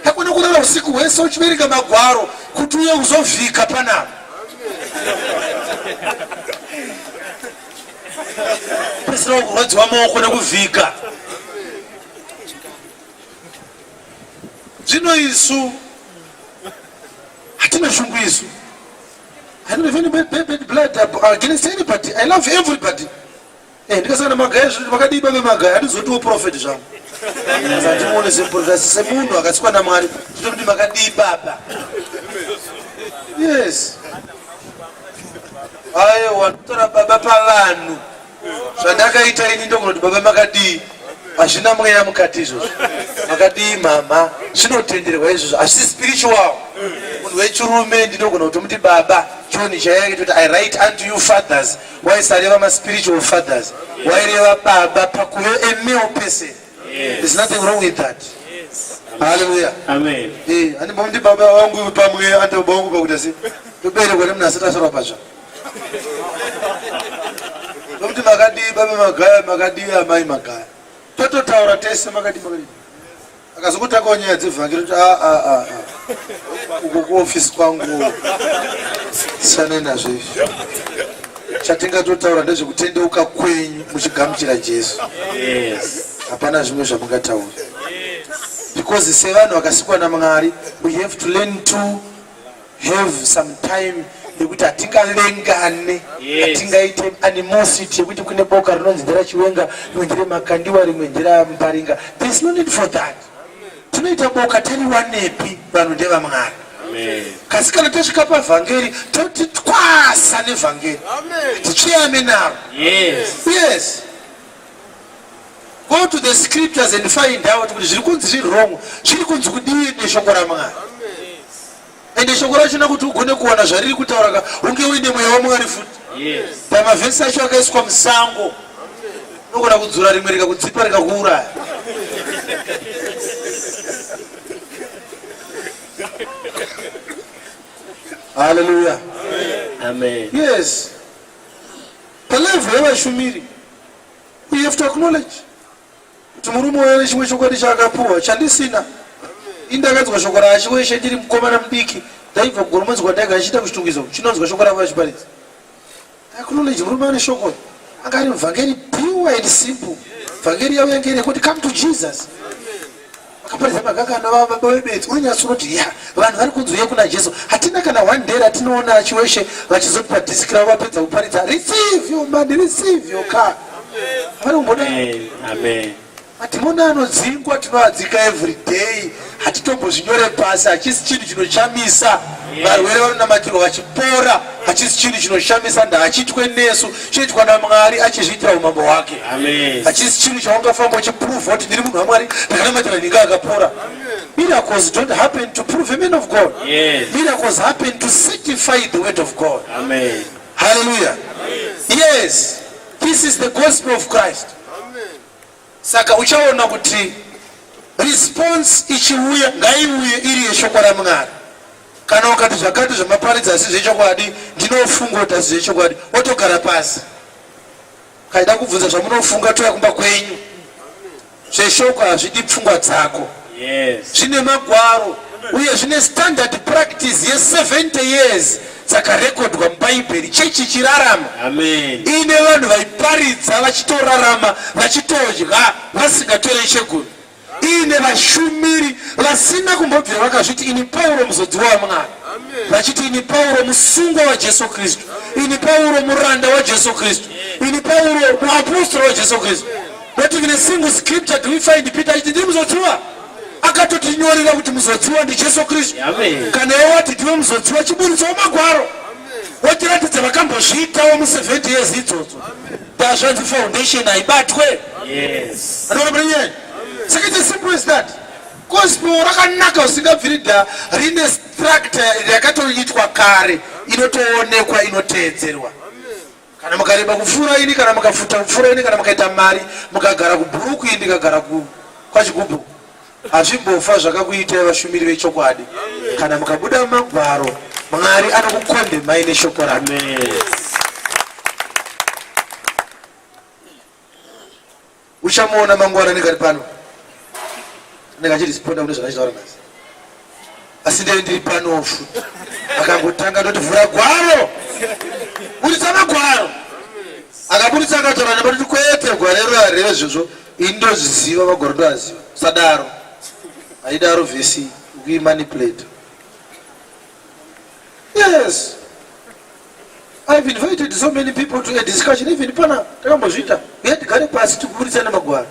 hakuna kurara usiku hwese uchiverenga magwaro kuti uye uzovhika panapa. Pesira kurwadziwa maoko nekuvhika. Zvino isu hatina shungu isu. I don't have any bad, bad, bad blood against anybody. I love everybody. Eh, ndikasangana magaya zvinhu makadii babe magaya handizotiwo prophet zvangu. Handimuone seprofet asi semunhu akasikwa naMwari ndinomuti makadii baba. Yes. Aiwa ndotora baba pavanhu. Zvandakaita ini ndogona kuti baba makadii hazvina mweya mukati izvozvo. Makadii mama zvinotenderwa izvozvo hazvisi spiritual. Munhu wechirume ndinogona kutomuti baba John chaiye akatoti I write unto you fathers waisareva maspiritual fathers waireva baba pakuve a male person. There's nothing wrong with that. Hallelujah. Amen. Eh, handimbomuti baba vangu pamweya ante baba vangu pakuita sei? Toberekwa nemunhu asati asvarwa patsva. Nokuti makadii baba magaya makadii amai magaya. Tototaura tese makadii makadii. Akazongotakawo nyaya dzevhangeri kuti a a a uko kuofisi kwangu siyanai nazvo izvi. Chatingatotaura ndezvekutendeuka kwenyu muchigamuchira Jesu. Yes. Hapana zvimwe zvamungataura. Because sevanhu vakasikwa naMwari we have to learn to have some time yekuti hatingavengane hatingaite yes. animosity yekuti kune boka rinonzi nderachiwenga rimwe nderemakandiwa rimwe nderamuparinga there is no need for that tinoita boka tariwanepi vanhu ndevamwari kasi kana tasvika pavhangeri toti twasa nevhangeri titsveyame naro yes. yes go to the scriptures and find out kuti zviri kunzi zviri wrong zviri kunzi kudii neshoko ramwari ende shoko rachona kuti ugone kuwana zvariri kutaura ka unge uine mweya wamwari futi Yes. pamavhesi acho akaiswa musango. Unogona kudzura rimwe rikakudzipa rikakuuraya. Hallelujah. Amen. Yes. Palevel yevashumiri, we have to acknowledge kuti murume uyo ane chimwe chokwadi chaakapuwa chandisina. Ini ndakanzwa shoko raachiweshe ndiri mukomana mudiki, ndaibva kugoromonzi kwandaiga achiita kuchitungwiza chinonzwa shoko ravo achiparidza. Acknowledge murume ane shoko anga ari muvhangeri pure and simple. Vhangeri yavo yange iri yekuti come to Jesus. Vakaparidza magakano vavo baba vebenzi unonyatso unoti ya vanhu vari kunzi uye kuna Jesu. Hatina kana one day ratinoona achiweshe vachizotipa disk ravo vapedza kuparidza receive your money, receive your car. Havana kumboda. Amen. Amen. Madhimoni anodzingwa tinoadzika every day, hatitombozvinyore pasi, hachisi chinhu chinoshamisa. Varwere vanonamatirwa vachipora, hachisi chinhu chinoshamisa, ndaachitwe nesu, chinoitwa naMwari achizviitira umambo hwake. Hachisi chinhu chaungafamba uchiprova kuti ndiri munhu waMwari, ndakanamatira ndinga akapora. Miracles don't happen to prove a man of God. Yes. Miracles happen to certify the word of God. Amen. Hallelujah. Yes, this is the gospel of Christ. Saka uchaona kuti response ichiuya ngaiuye iri yeshoko raMwari. Kana ukati zvakati zvamaparidza asi zvechokwadi, ndinofunga kuti asi zvechokwadi, wotogara pasi. Kaida kubvunza zvamunofunga touya kumba kwenyu. Zveshoko hazvidi pfungwa dzako. Yes. Zvine magwaro uye zvine standard practice ye 70 years dzakarekodwa muBhaibheri chechi ichirarama. Amen. Iine vanhu vaiparidza vachitorarama vachitodya vasingatorei chegumi. Iine vashumiri vasina kumbobvira vakazviti ini Pauro muzodziwa waMwari. Vachiti ini Pauro musungwa waJesu Kristu. Ini Pauro muranda waJesu Kristu. Ini Pauro muapostora waJesu Kristu. Not even a single scripture do we find Peter achiti ndiri muzodziwa. Akatotinyorera kuti muzodziwa ndiJesu Kristu. Kana iwe wati ndiwe muzodziwa chiburitsawo magwaro. Wotiratidza vakambozviitawo mu 70 years idzodzo. Ndazvanzi foundation haibatwe. Yes. Anoona pane nyaya. Saka it's as simple as that. Gospel rakanaka usingabviri da rine structure yakatoitwa kare inotoonekwa inoteedzerwa. Kana mukareba kupfuura ini, kana mukafuta kupfuura ini, kana mukaita mari, mukagara kubhuruku ini ndikagara ku kwachigubhu, hazvimbofa zvakakuitai vashumiri vechokwadi. Kana mukabuda mumagwaro, Mwari anokukondemai neshoko rake. Uchamuona mangwana anenge ari pano, anenge achiresponda kune zvakachitaura nhasi, asi ndee ndiri pano futi. Akangotanga ndoti vhura gwaro, buritsa magwaro. Akaburitsa akataura neba ndoti kwete, gwaro iro hareve izvozvo, ini ndozviziva magwaro ndoaziva. Usadaro, haidaro vhesi, ukuimanipulate. Yes. I've invited so many people to a discussion even pana takambozviita uye tigare pasi tikuburitsane magwaro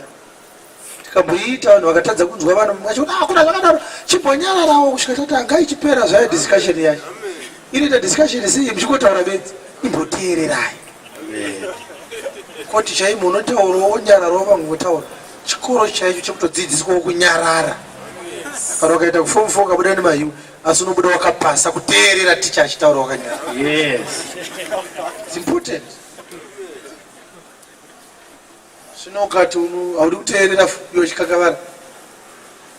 tikamboiita vanhu vakatadza kunzwa vanhu vachikuti ah, kuna zvakadaro chimbonyararawo kusvika tati anga ichipera zvayo discussion yacho inoita discussion sei muchingotaura bedzi imboteererai koti chaimo unotaurawo wonyararawo vamwe votaura chikoro chaicho chekutodzidziswawo kunyarara kana ukaita kufomu fo ukabuda nemahiwe asi unobuda wakapasa kuteerera ticha achitaura wakanyara. Yes. It's important. Zvino ukati haudi kuteerera iwe chikakavara,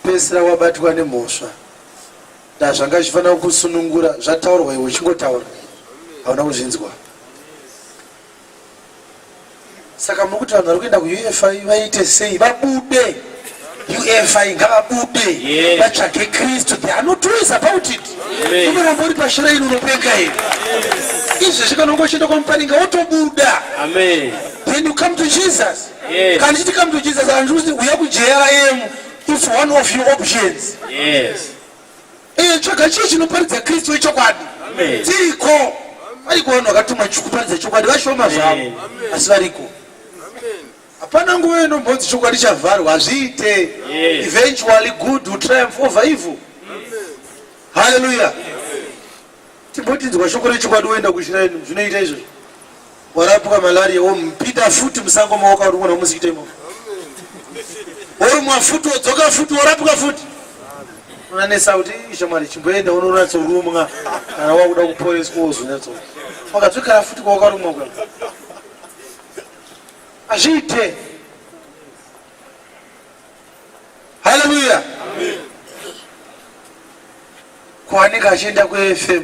pesira wabatwa nemhosva. Ndazvanga zvichifanira kukusunungura zvataurwa iwe uchingotaura hauna kuzvinzwa. Saka muri kuti vanhu vari kuenda kuUFI vaite sei? Vabude UFI, ngavabude vatsvage Kristu. There are no two ways about it. Unoramba uri pashiraini unopenga here? Izvezvi kana ungochienda kwaMuparinga wotobuda. Amen. Then you come to Jesus. Yes. Kana ndichiti come to Jesus, handikuti uya kuJRM. It's one of your options. Yes. Eh, tsvaga chii chinoparidza Kristu wechokwadi. Dziriko. Variko vanhu vakatumwa kuparidza chokwadi vashoma zvavo asi variko. Hapana nguva inombonzi chokwadi chavharwa, hazviite. Eventually good will triumph over evil. Hallelujah. Timbotinzwa shoko rechokwadi woenda kushiraini zvinoita izvozvo. Warapwa malaria womupinda futi musango mawaka uri kuona musikita imomo. Worumwa futi wodzoka futi worapwa futi. Unanesa kuti shamwari chimboenda unonatsorumwa kana wakuda kuporeswa wozonyatso. Wakadzokera futi kwawakarumwa kwa. Hazviite. Kuwanika achienda kuAFM.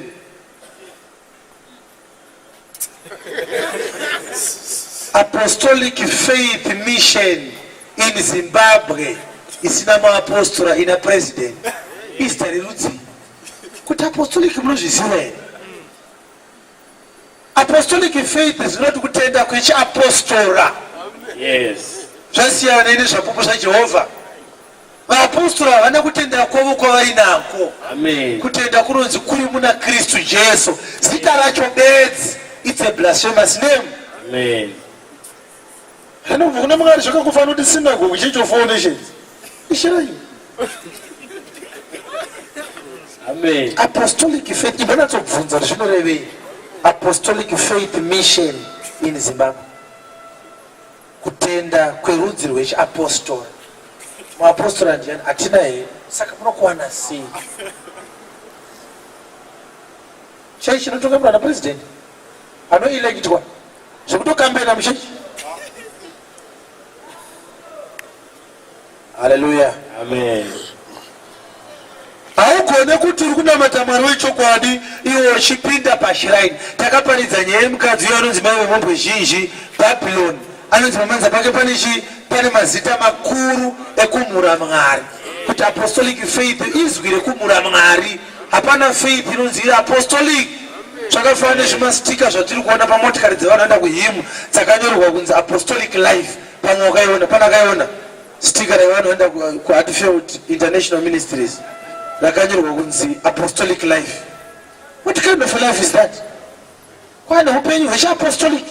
Apostolic Faith Mission in Zimbabwe isina muapostora ina president izita rerudzii kuti apostolic munozviziva here apostolic faith zvinoti kutenda kwechiapostora yes zvasiyana nezvapupu zvajehovha Vaapostora havana kutenda kwavo kwavainako. Amen. Kutenda kunonzi kuri muna Kristu Jesu. Zita racho bedzi. It's a blasphemous name. Amen. Anobva kuna Mwari zvakakufanira kuti synagogue Church of All Nations. Ishirai. Amen. Apostolic faith imbonatsobvunza kuti zvinorevei. Apostolic faith mission in Zimbabwe. Kutenda kwerudzi rwechiapostora. Muapostora ndiani? Hatina here? Saka munokuwana sei? Chechi inotungamirwa napresident anoelectwa zvekutokambena muchechi. Haleluya. Amen. Haugone kuti uri kunamata Mwari wechokwadi iwe uchipinda pashiraini. Takaparidza nyaya yemukadzi uyo anonzi mai vemhombwe zhinji, Babylon. Anonzi pamanza pake pane chi pane mazita makuru ekumhura Mwari. Kuti apostolic faith izwi rekumhura Mwari. Hapana faith inonzi iri apostolic. Zvakafanana nezvimastika zvatiri kuona pamotikari dzevanhu vanoenda kuhimu dzakanyorwa kunzi apostolic life. Pamwe wakaiona, pana akaiona stika raiva vanoenda kuHatfield International Ministries rakanyorwa kunzi apostolic life. What kind of a life is that? Kwane upenyu hwechiapostolic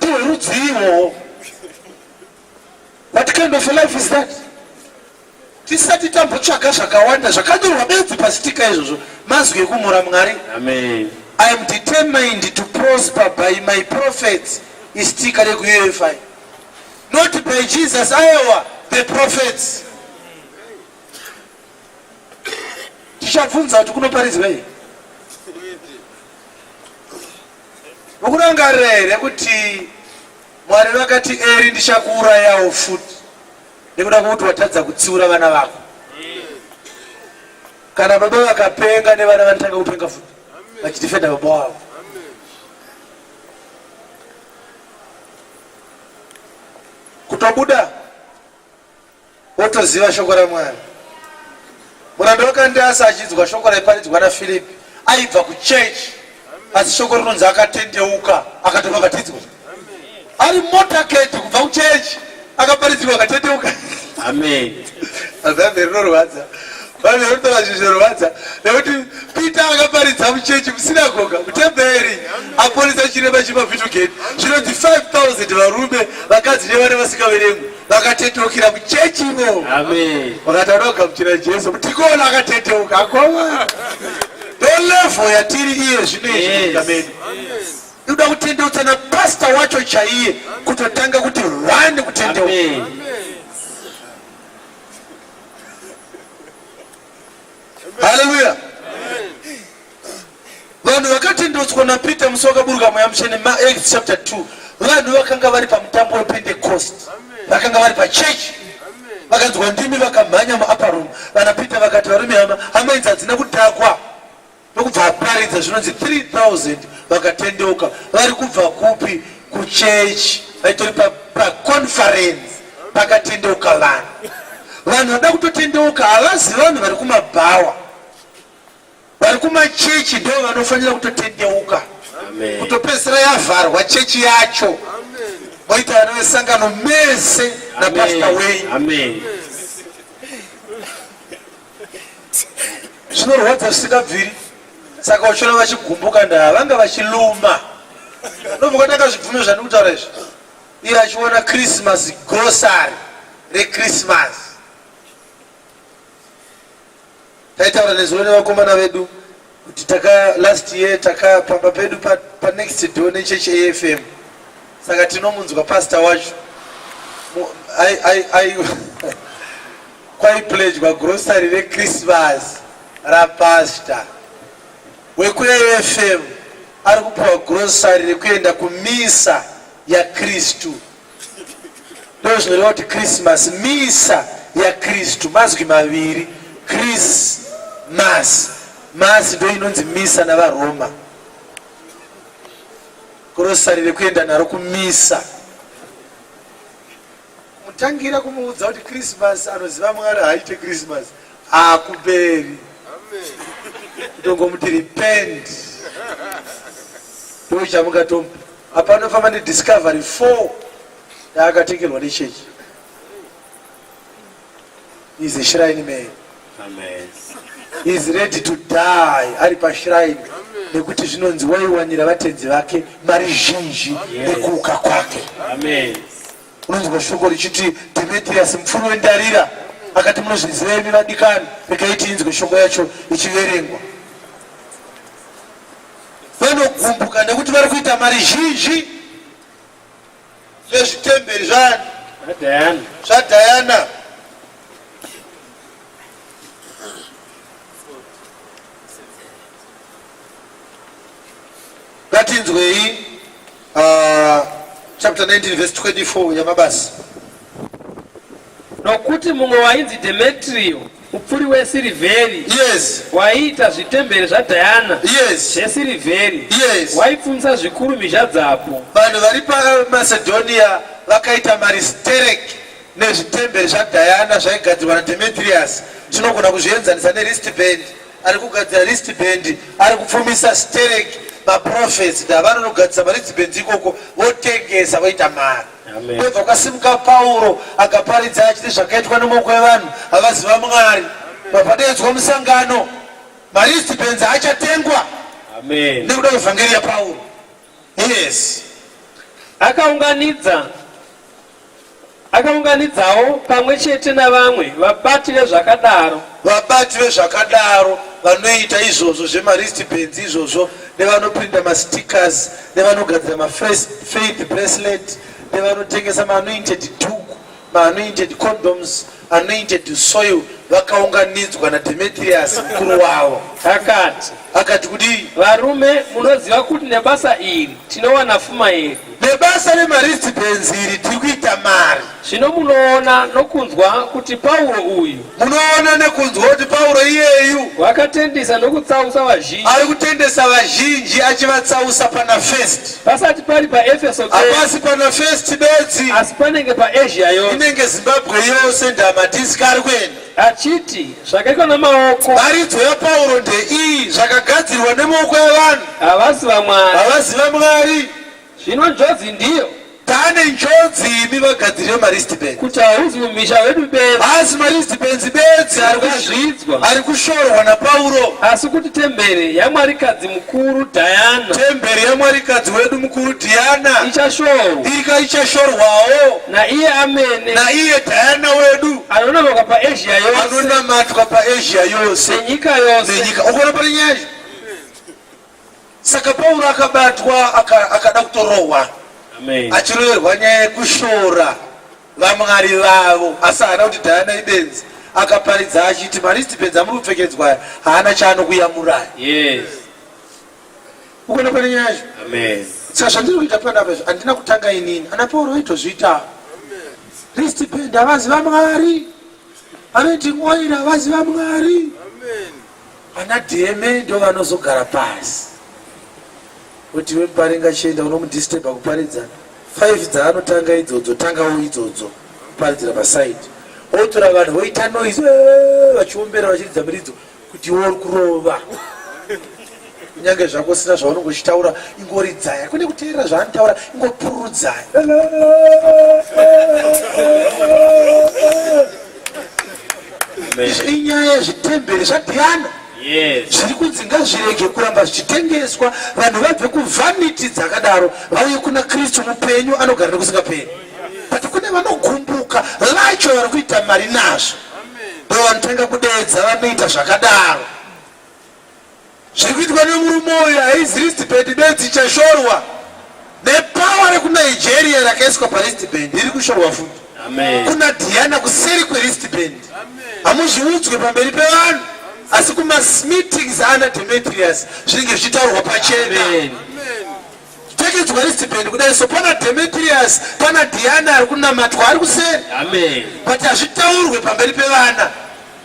ndihwerudziiwowo. What kind of a life is that? Tisati tambotsvaga zvakawanda zvakanyorwa bedzi pasitika izvozvo mazwi ekumhura Mwari. Amen. I am determined to prosper by my prophets istika rekuUFI not by Jesus ayewa the prophets. Tichabvunza kuti kunoparidzwa here? Mukurangarira here kuti Mwari vakati Eri ndichakuurayawo futi nekuda kwekuti watadza kutsiura vana vako kana baba vakapenga nevana vanotanga kupenga futi vachidefenda baba wavo kutobuda wotoziva shoko ramwari muranda wakandasa achinzwa shoko raiparidzwa nafilipi aibva kuchechi asi shoko rinonzi akatendeuka akatobhabhatidzwa ari motaketi kubva kuchechi akaparidzirwa akatendeuka amen bhaibheri rinorwadza bhaibheri rinotaura zvinhu zvinorwadza nekuti peter akaparidza muchechi musinagoga mutemberi aponesa chirema chemavhitugeti zvinonzi 5000 varume vakadzi nevana vasingaverengwi vakatendeukira muchechi imomo Amen. vakataura kugamuchira jesu mutikona akatendeuka akoma ndo level yatiri iye zvino izvi Yes. munyika medu inoda kutendeutsa napasta wacho chaiye kutotanga kuti one kutendeuka Amen. Haleluya. Vanhu vakatendeutswa naPeter musi wakaburuka mweya mutsvene maActs chapter 2. Vanhu vakanga vari pamutambo wePentecost. Vakanga vari pachechi. Vakanzwa ndimi vakamhanya muupper room. Vana Peter vakati varume hama, hama idzi hadzina kudhakwa. Ndokubva aparidza zvinonzi 3000 vakatendeuka. Vari kubva kupi? Kuchechi. Vaitori paconference pa pakatendeuka vanhu. Vanhu vada kutotendeuka havazi vanhu vari kumabhawa. Vari kumachechi ndo vanofanira kutotendeuka. Kutopedzisira yavharwa chechi yacho. Moita vana vesangano mese napastor wenyu. Amen. Zvinorwadza zvisingabviri. Saka uchiona vachigumbuka ndaa vanga vachiluma. Ndofunga takazvibvume zvandikutaura izvi. Iye achiona Christmas grocery reChristmas. Taitaura nezuro nevakomana vedu kuti taka last year taka pamba pedu pa, pa next door nechurch AFM. Saka tinomunzwa pastor wacho. Ai ai ai kwaipledgwa grocery reChristmas rapastor wekuAFM ari kupiwa grocery rekuenda kumisa yaKristu. Ndozvinoreva kuti Christmas, misa yaKristu, mazwi maviri, Chris Mass. Mass ndo inonzi misa navaRoma. Grocery rekuenda naro kumisa. Kumutangira kumuudza kuti Christmas anoziva Mwari haaite Christmas. Hakuperi. Kutongomuti repent. Ndochamungatompa. Apa anofamba nediscovery 4 yaakatengerwa nechechi. He's a shrine man. Amen. He's ready to die ari pashrine nekuti zvinonzi waiwanira vatenzi vake mari zhinji nekuuka kwake. Amen. Unonzwa shoko richiti Demetrius mupfuri wendarira akati munozviziva imi vadikani, regai tiinzwe shoko yacho ichiverengwa. Vanogumbuka nekuti vari kuita mari zhinji zvezvitemberi zvani zvadhayana ngatinzwei uh, chapter 19 verse 24 yamabasa Nokuti mumwe wainzi Dhemetrio, mupfuri wesirivheri, yes waiita zvitemberi zvaDhayana yes zvesirivheri, Yes. waipfumisa zvikuru mhizha dzapo. Vanhu vari paMacedonia vakaita mari stereki nezvitemberi zvaDhayana zvaigadzirwa naDemetrius. Tinogona kuzvienzanisa newristband. Ari kugadzira wristband ari kupfumisa stereki maprophets ndavanonogadzisa mawristbands ikoko votengesa voita mari. Ndobva kwasimuka Pauro akaparidza achiti zvakaitwa nemaoko evanhu havaziva Mwari. Papadeedzwa musangano mawristbands achatengwa nekuda kwevhangeri yaPauro. Yes. Akaunganidza akaunganidzawo pamwe chete navamwe vabati vezvakadaro. Vabati vezvakadaro vanoita izvozvo zvemawristbands izvozvo nevanoprinda mastickers nevanogadzira mafaith bracelet nevanotengesa maanointed dhuku maanointed condoms anointed soil vakaunganidzwa naDemetrius mukuru wavo. Akati, Akati kudii? Varume, munoziva kuti nebasa iri tinowana fuma yedu. Nebasa remawristbands iri tiri kuita mari. Zvino munoona nokunzwa kuti Pauro uyu. Munoona nekunzwa kuti Pauro iyeyu. Wakatendisa nokutsausa vazhinji. Ari kutendesa vazhinji achivatsausa pana First. Pasati pari paEfeso bedzi. Hapasi pana First bedzi. Asi panenge paAsia yose. Inenge Zimbabwe yose ndamadiski ari kuenda. Achiti zvakaitwa namaoko. Mharidzo yaPauro ndeiyi, zvakagadzirwa nemaoko evanhu. Havasi vaMwari. Havasi vaMwari. Zvino njodzi ndiyo. Tane njodzi imi vagadziri vemawristbands. Kuti hauzi umhizha hwedu bedzi. Haasi mawristbands bedzi ari kuzvidzwa. Ari kushorwa naPauro. Asi kuti temberi yamwarikadzi mukuru Diana. Temberi yamwarikadzi wedu mukuru Diana. Ichashorwa. Ika ichashorwawo. Naiye amene. Naiye Diana wedu. Anonamatwa paAsia yose. Anonamatwa paAsia yose. Nenyika yose. Nenyika. Ukuona pane nyaya? Saka Pauro akabatwa akada kutorohwa achiroverwa nyaya yekushora vamwari vavo, asi haana kuti Diana ibenzi. Akaparidza achiti maristbands amuri kupfekedzwa aya haana chaanokuyamurai. Yes. Ukuona pane nyaya yacho? Amen. Saka zvandiri kuita panapa izvi handina kutanga inini, ana Pauro vaitozviita. Wristband havazi vamwari, anointing oil havazi vamwari. Amen. Ana Dheme ndovanozogara pasi voti iwe Muparinga chienda unomudisturba kuparidza 5 dzaanotanga idzodzo tangawo idzodzo kuparidzira paside otora vanhu voita noise eh, vachiombera vachiridza miridzo kuti iwe uri kurova kunyange zvako usina zvaunenge uchitaura ingoridzaya kune kuteerera zvaanotaura ingopururudzaya Inyaya yezvitemberi zvaDhiana zviri kunzi ngazvirege kuramba zvichitengeswa, vanhu vabve kuvanity dzakadaro vauye kuna Kristu mupenyu anogara nekusingaperi. But kune vanogumbuka vacho vari kuita mari nazvo, ndovanotanga kudeedza vanoita zvakadaro. Zviri kuitwa nemurume uyu haizi wristband bedzi ichashorwa nepower rekuNigeria rakaiswa pawristband iri kushorwa futi. Kuna Diana kuseri kwewristband. Hamuzviudzwe pamberi pevanhu asi kumameetings ana Demetrius zvinenge zvichitaurwa pachena. Pfekedzwa wristband kudai so pana Demetrius pana Diana ari kunamatwa ari kuseri. Amen. But hazvitaurwe pamberi pevana.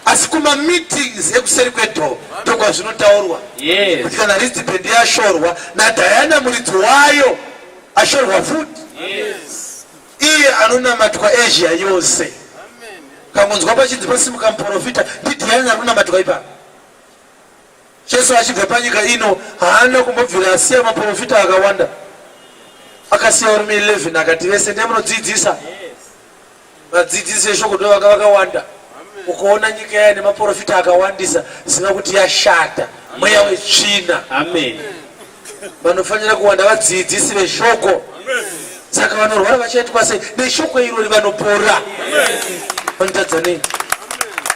Asi kumameetings ekuseri kwedoor ndokwazvinotaurwa. Yes. Kuti kana wristband yashorwa naDiana muridzi wayo ashorwa futi. Yes. Iye anonamatwa Asia yose. Ukangonzwa pachinzi pasimuka muprofita ndiDiana ari kunamatwa ipapo. Jesu achibva panyika ino haana kumbobvira asiya maprofita akawanda. Akasiya varume 11 akati vese ndai munodzidzisa. Vadzidzisi veshoko ndo vanga vakawanda. Ukaona nyika yaya nemaprofita akawandisa ziva kuti yashata, mweya wetsvina. Amen. Vanofanira kuwanda vadzidzisi veshoko. Saka vanorwara vachaitwa sei? Neshoko irori vanopora. Vanotadza nei?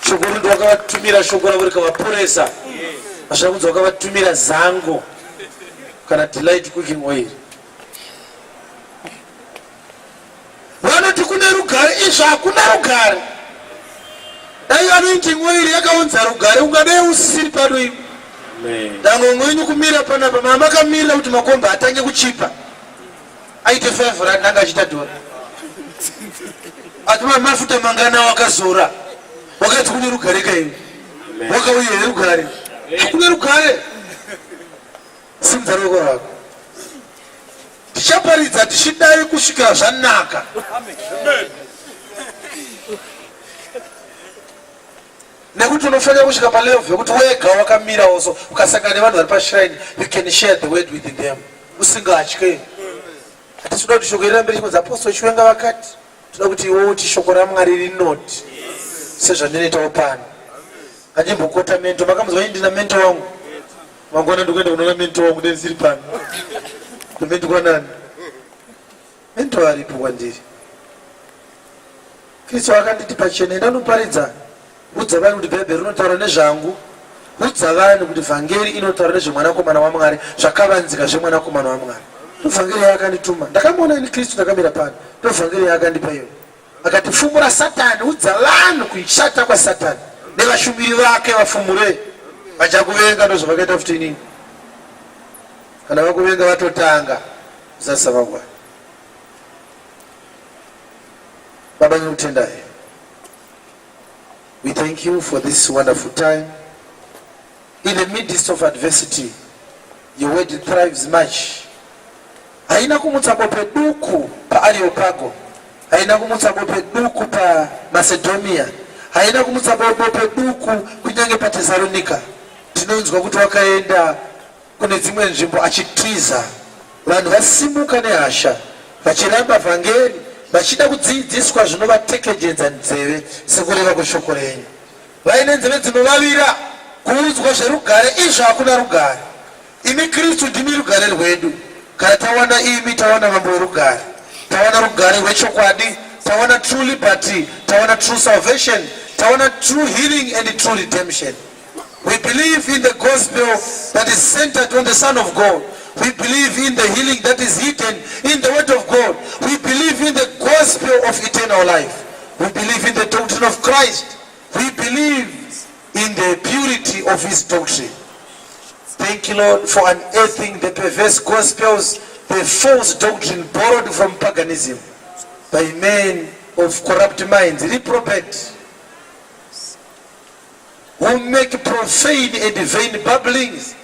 Shoko rino wakavatumira shoko ravo rikavaporesa. Hazvina kunzi wakavatumira zango kana delight cooking oil. Vanoti kune rugare, izvo hakuna rugare. Dai anointing oil yakaunza rugare, ungadai usisiri pano iwe. Dango mwenyu kumira panapa, mama makamirira kuti makomba atange kuchipa. Aite 5 rand anga achiita dhora. Ati mafuta mangana wakazora. Wakati kune rugare kaiwe. Wakauya here rugare? Hakuna rugare. Simudza ruoko rwako. Tichaparidza tichidai kusvikira zvanaka. Nekuti unofanira kusvika palevel yekuti wega wakamira also ukasangana nevanhu vari pashrine you can share the word with them usingatye. Hatisi kuda kuti shoko iri rambe richingonzi Apostle Chiwenga vakati. Toda kuti iwe uti shoko raMwari rinoti sezvandinoitawo pano. Andimbokota mento makamunzwa ini ndina mento wangu. Mangwana ndikuenda kunoona mento wangu ndendisiri pano. Ndomendikwa nani? Mento aripo kwandiri. Kristu akanditi pachena enda unoparidza. Udza vanhu kuti Bhaibheri rinotaura nezvangu. Udza vanhu kuti vhangeri inotaura nezvemwanakomana waMwari, zvakavanzika zvemwanakomana waMwari. Ndovhangeri yaakandituma. Ndakamuona ini Kristu ndakamira pano. Ndovhangeri yaakandipa iyoyo. Akati fumura Satani, udza vanhu kushata kwaSatani nevashumiri vake vafumure. Vachakuvenga, ndozvavakaita futi inini. Kana vakuvenga vatotanga kuzadzisa mangwana. Baba ndinokutendai. We thank you for this wonderful time. In the midst of adversity, your word thrives much. Haina kumutsa bope duku paAreopago, haina kumutsa bope duku paMacedonia, haina kumutsa bope duku kunyange paTesaronika. Tinonzwa kuti wakaenda kune dzimwe nzvimbo achitiza vanhu vasimuka nehasha vachiramba vhangeri vachida kudziidziswa zvinovatekejedza nzeve sekureva kweshoko renyu. Vaine nzeve dzinovavira kuudzwa zverugare izvo hakuna rugare. Imi Kristu ndimi rugare rwedu. Kana tawana imi tawana mambo werugare. Tawana rugare rwechokwadi, tawana true liberty, tawana true salvation, tawana true healing and true redemption. We believe in the gospel that is centered on the Son of God. We believe in the healing that is hidden in the Word of God. We believe in the gospel of eternal life. We believe in the doctrine of Christ. We believe in the purity of his doctrine. Thank you, Lord, for unearthing the perverse gospels, the false doctrine borrowed from paganism by men of corrupt minds, reprobate, who make profane and vain babblings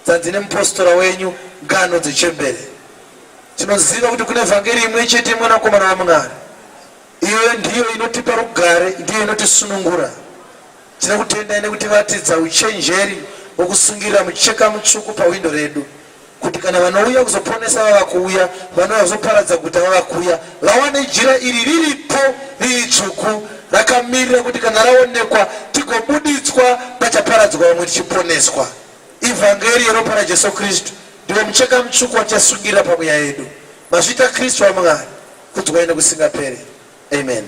dzanzi nemupostora wenyu ngano dzechembere tinoziva kuti kune vhangeri imwe chete yemwanakomana wamwari iyoyo ndiyo inotipa rugare ndiyo inotisunungura tinokutendai nekutiratidza uchenjeri hwokusungirira mucheka mutsvuku pawindo redu kuti kana vanouya kuzoponesa vava kuuya, vanouya kuzoparadza guta vava kuuya, vawane jira iri riripo riri dzvuku rakamirira kuti kana raonekwa tigobuditswa pachaparadzwa vamwe tichiponeswa. Ivhangeri yeropa raJesu Kristu ndiwo mucheka mutsvuku watichasungirira pamweya yedu. Mazvita Kristu waMwari, kudzwai nekusingaperi. Amen.